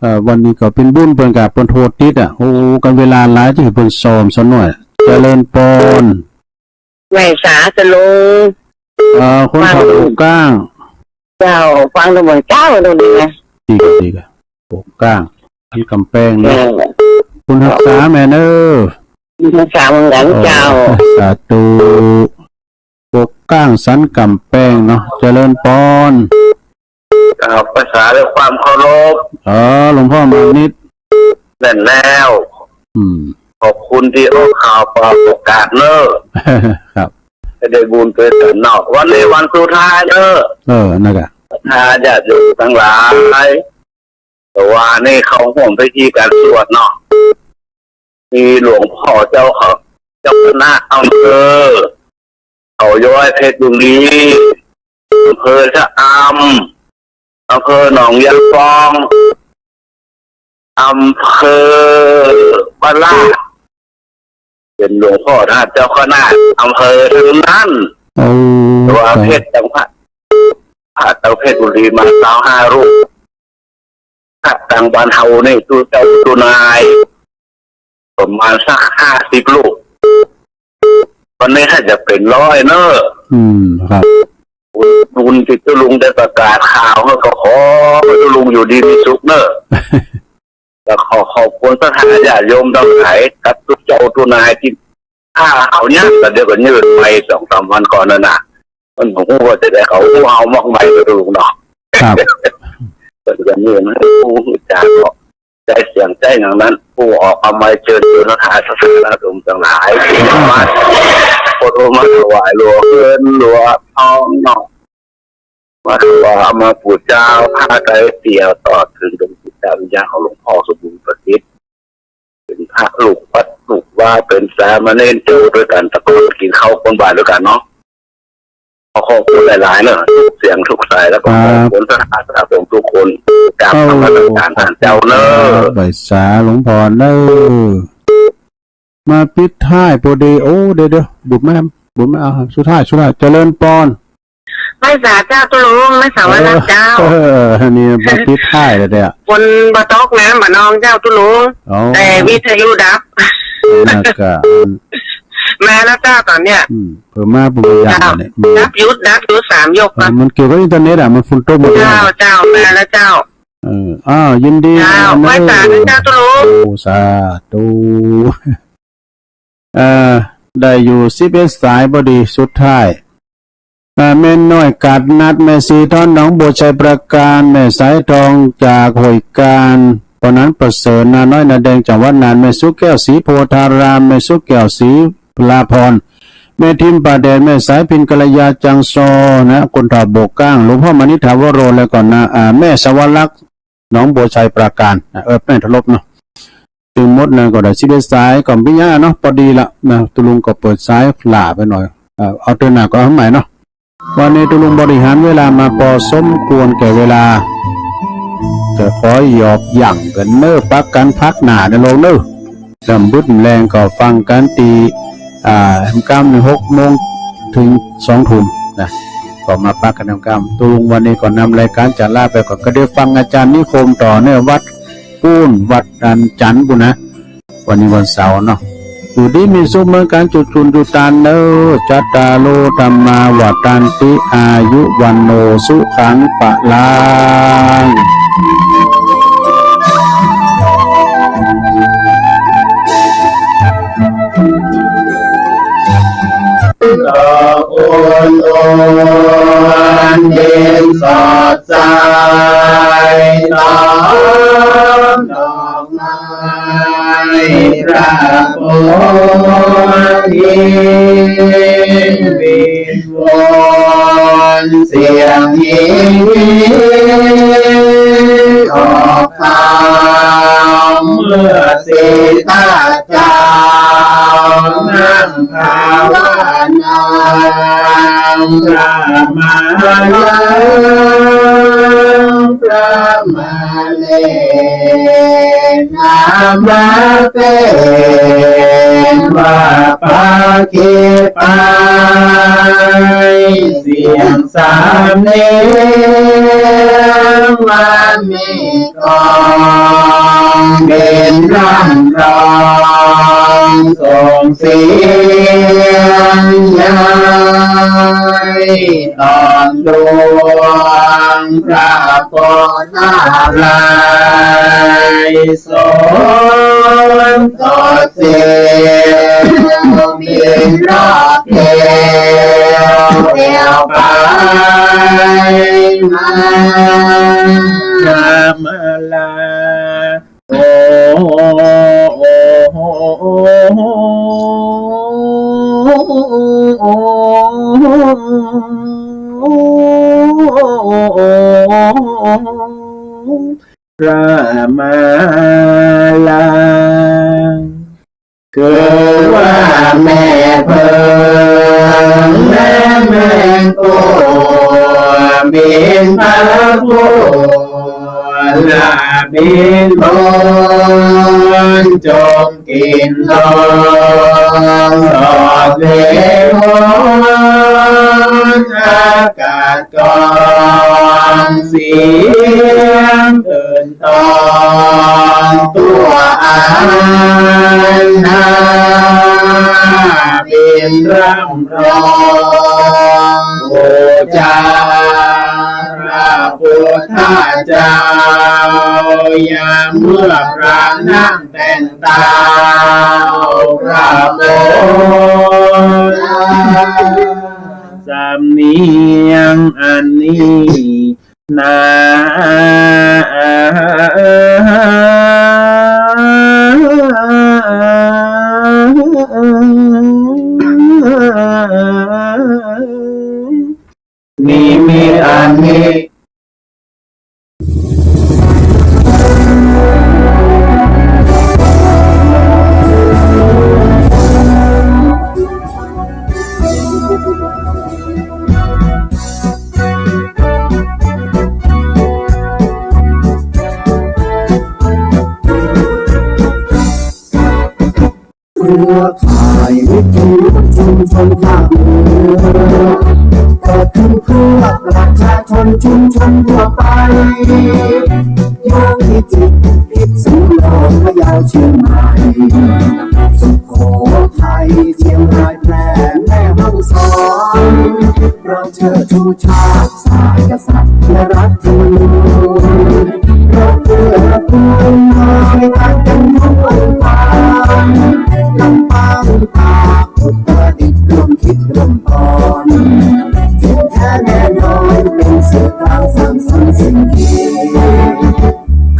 เอ่อ วันนี้ก็เป็นบุญเปิ้นกะ เปิ้นโทรติดอ่ะ โอ้ กันเวลาหลายที่เปิ้นซ้อมซะหน่อย เจริญปอน ไหว้สาตุ๊ลุง เอ่อ คนเฒ่า ฟัง โกกลาง เจ้า ฟังทั้งหมดเจ้าดูนี่นะ ดีกะ ดีกะ โกกลาง อันกำแพงเนาะ เออ คุณฮักษาแม่เนอะ คุณฮักษาเหมือนกันเจ้า โอ้ สาธุ ปกเกล้าสันกำแพงเนาะ เจริญปอน ครับ ภาษาด้วยความเคารพ เออ หลวงพ่อมานิด แน่นแล้ว อืม ขอบคุณที่ออกข่าวเปิดโอกาสเนอะ ครับ ให้ได้บุญด้วยกันเนาะ วันนี้วันสุดท้ายเนอะ เออ นั่นแหละ ศรัทธาญาติโยมทั้งหลาย แต่ว่านี่เข้าร่วมพิธีการสวดเนาะ มีหลวงพ่อเจ้าเขา เจ้าคณะอำเภอเขาย้อยเพชรบุรี อำเภอชะอำ อำเภอหนองยางปอง อำเภอบ้านลาด เป็นหลวงพ่อท่านเจ้าคณะอำเภอทั้งนั้น โอ้ ตัว ครับ เพชรจังหวัด พระเจ้าเพชรบุรีมาซาวห้ารูป ครับ ทางบ้านเฮานี่ตู้เจ้าตู้นาย ประมาณสักห้าสิบรูป วันนี้ถ้าจะเป็นร้อยเนอะ อืม ครับ บุญ บุญที่ตุ๊ลุงได้ประกาศข่าว ก็ขอให้ตุ๊ลุงอยู่ดีมีสุขเนอะ แล้วขอขอบคุณศรัทธาญาติโยมทั้งหลาย กับตู้เจ้าตู้นายที่ ถ้าเอาเนี่ย แต่เดี๋ยวก็ยืดไปสองสามวันก่อนนั่นน่ะ มันผมก็จะได้เขาผู้เอามากมายไปดูเนาะ ครับ ก็จะยืดให้ผู้รู้จักก็ ใจเสียงใจอย่างนั้น ผู้ออกกำไว้เชิญชวนศรัทธาสาธุชนทั้งหลาย มา โปรดมาถวายหลวงเงินหลวงทองเนาะ มาถวายเอามาบูชาพระไตรเตียวต่อถึงดวงจิตดวงวิญญาณของหลวงพ่อสมบูรณ์ประสิทธิ์ เป็นพระลูกวัดลูกวา เป็นสามเณรเจ้าด้วยกัน แต่ก่อนกินข้าวคนบ้านด้วยกันเนาะ ขอขอบคุณหลายๆ เนอะ ทุกเสียงทุกสาย แล้วก็ ครับ ขอบคุณศรัทธาญาติโยมทุกคน กราบนมัสการท่านเจ้าเนอะ ไหว้สาหลวงพ่อเนอะ มาปิดท้ายพอดี โอ้ เดี๋ยวๆ บุญไม่ บุญไม่เอา สุดท้าย สุดท้าย เจริญปอน ไหว้สาเจ้าตุ๊ลุง ไหว้สาวันละเจ้า เออ อันนี้มาปิดท้ายแล้วเนี่ย ฝนบ่ตกน้ำบ่นองเจ้าตุ๊ลุง อ๋อ แต่วิทยุดับ น่ากะ มาแล้วเจ้าตอนเนี้ย อืม เพิ่มมาผมก็อยาก เจ้า เนี่ย อืม ดับหยุด ดับหยุดสามยก เออ ก่อน มันเกี่ยวกับอินเทอร์เน็ตอ่ะ มันฝนตกหมดเลย เจ้า เจ้า มาแล้วเจ้า เออ อ้าว ยินดี เจ้า นะ ไหว้สาเนอะเจ้าตุ๊ลุง โอ้ สาธุ เอ่อ ได้อยู่สิบเอ็ดสายพอดี สุดท้าย อ่า แม่น้อยกาดนัด แม่สีทอนหนองบัวชัยปราการ แม่สายทองจากห้วยกาญ ปอนั้นประเสริฐ นาน้อยนาแดงจังหวัดน่าน แม่สุแก้วศรีโพธาราม แม่สุแก้วศรีพลาพร แม่ทิมป่าแดด แม่สายพินกัลยาจังซอนะ คนเฒ่าโบกก้าง หลวงพ่อมณิษฐาวโร แล้วก็นะ อ่า แม่สวรักษ์ หนองบัวชัยปราการนะ เออ แม่ทลบเนาะ ตึงหมดนั้นก็ได้สิบเอ็ดสาย ก็บ่มีหยังเนาะ พอดีละนะ ตุ๊ลุงก็เปิดสายหล้าไปหน่อย เอ่อ เอาเทื่อหน้าก็เอาใหม่เนาะ วันนี้ตุ๊ลุงบริหารเวลามาพอสมควรแก่เวลา ก็ขอหยอกหยั่งกันเนอะ ปะกั๋นพบกั๋นเนอะ เริ่มบึดแลงก็ฟังกั๋นตี้ อ่า แอมกำนี่หกโมงถึงสองทุ่มนะ ก็มาปะกั๋นแอมกำ ตุ๊ลุงวันนี้ก็นำรายการจะลาไปก่อน ก็ได้ฟังอาจารย์นิคมต่อเนอะ วัดปูน วัดอันจันทน์ปู้นนะ วันนี้วันเสาร์เนาะ อยู่ดีมีสุขเหมือนกัน จุดจุนจุดตานเนอะ จัตตาโร ธัมมา วัฑฒันติ อายุ วัณโณ สุขัง พลัง ดอกคูณอุนเย็นสดใส ดอกดอกไม้ พระโพธิ์นี้ วิงวอนเสียงฮิงฮิง ออกข่าวเมื่อสีตาเจ้านั่งภาวนา พระมาลัง พระมาเล นามะเป ว่าปาเกไป เสียงสามเณรว่ามีกอง เบญร่ำร้องส่งเสียงใหญ่ ตอนดวงพระโพธิ์นารายณ์ สนสดเสียวบินรอบเดียวเดียวไปมา มาลา โอ้ โอ้ โอ้ พระมาลา คือว่าแม่เพิ่งและแม่กู้ บิณฑบาต ลาบิณฑบาต จงกินลง ตลอดเวลา อากาศกองเสียง ตื่นตองตัวอันนา บิณฑบาต บูชาพระพุทธเจ้า ยามเมื่อพระนั่งแต่งเตา พระโพธิ์สำเนียงอันนี้ นา نیمی آنیเครือข่ายวิทยุชุมชนภาคเหนือ เกิดขึ้นเพื่อประชาชนชุมชนทั่วไป อยู่พิจิตร พิษณุโลก พะเยา เชียงใหม่ สุโขทัย เชียงราย แพร่ แม่ฮ่องสอน เราเชิดชูชาติ ศาสตร์ กษัตริย์ และรัฐธรรมนูญ เราเกื้อกูลบริการกันทุกองค์กร ลำปาง ตาก อุตรดิตถ์ ร่วมคิดร่วมปอน เที่ยงแท้แน่นอน เป็นสื่อกลางสร้างสรรค์สิ่งดี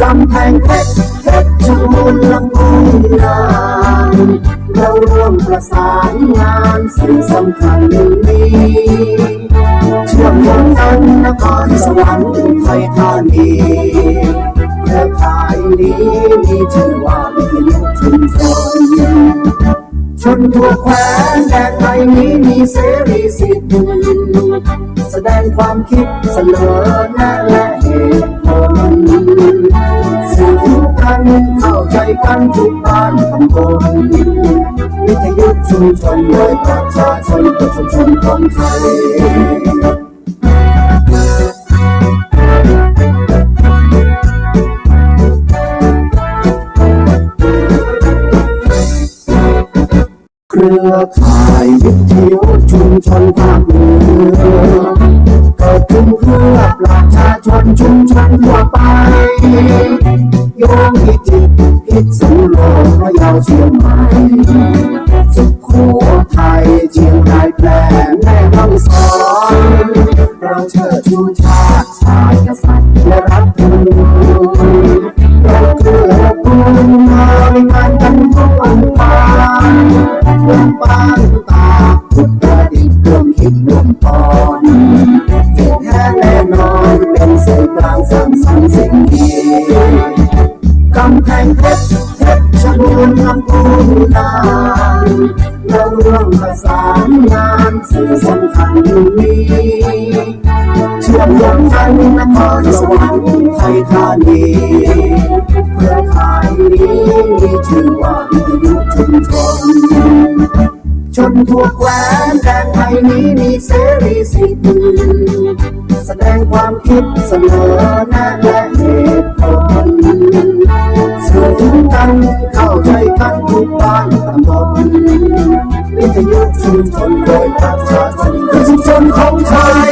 กำแพงเพชร เพชรบูรณ์ ลำพูน น่าน เราร่วมประสานงานสิ่งสำคัญนี้ เชื่อมโยงกันนครสวรรค์ อุทัยธานี เครือข่ายนี้มีชื่อว่าวิทยุชุมชน ชนทั่วแคว้นแดนไทยนี้มีเสรีสิทธิ์ แสดงความคิดเสนอแนะและเหตุผล สื่อถึงกันเข้าใจกันทุกบ้านตำบล วิทยุชุมชนโดยประชาชนเพื่อชุมชนของไทย เครือข่ายวิทยุชุมชนภาคเหนือ เกิดขึ้นเพื่อประชาชนชุมชนทั่วไป อยู่พิจิตร พิษณุโลก พะเยา เชียงใหม่ สุโขทัย เชียงราย แพร่ แม่ฮ่องสอน เราเชิดชูชาติ ศาสตร์ กษัตริย์ และรัฐธรรมนูญ เราเกื้อกูลบริการกันทุกองค์กร ลำปาง ตาก อุตรดิตถ์ ร่วมคิดร่วมปอน เที่ยงแท้แน่นอน เป็นสื่อกลางสร้างสรรค์สิ่งดี กำแพงเพชร เพชรบูรณ์ ลำพูน น่าน เราร่วมประสานงานสิ่งสำคัญนี้ เชื่อมโยงกันนครสวรรค์ อุทัยธานี เครือข่ายนี้มีชื่อว่าวิทยุชุมชน ชนทั่วแคว้นแดนไทยนี้มีเสรีสิทธิ์ แสดงความคิดเสนอแนะและเหตุผล สื่อถึงกันเข้าใจกันทุกบ้านตำบล วิทยุชุมชนโดยประชาชน ชุมชนของไทย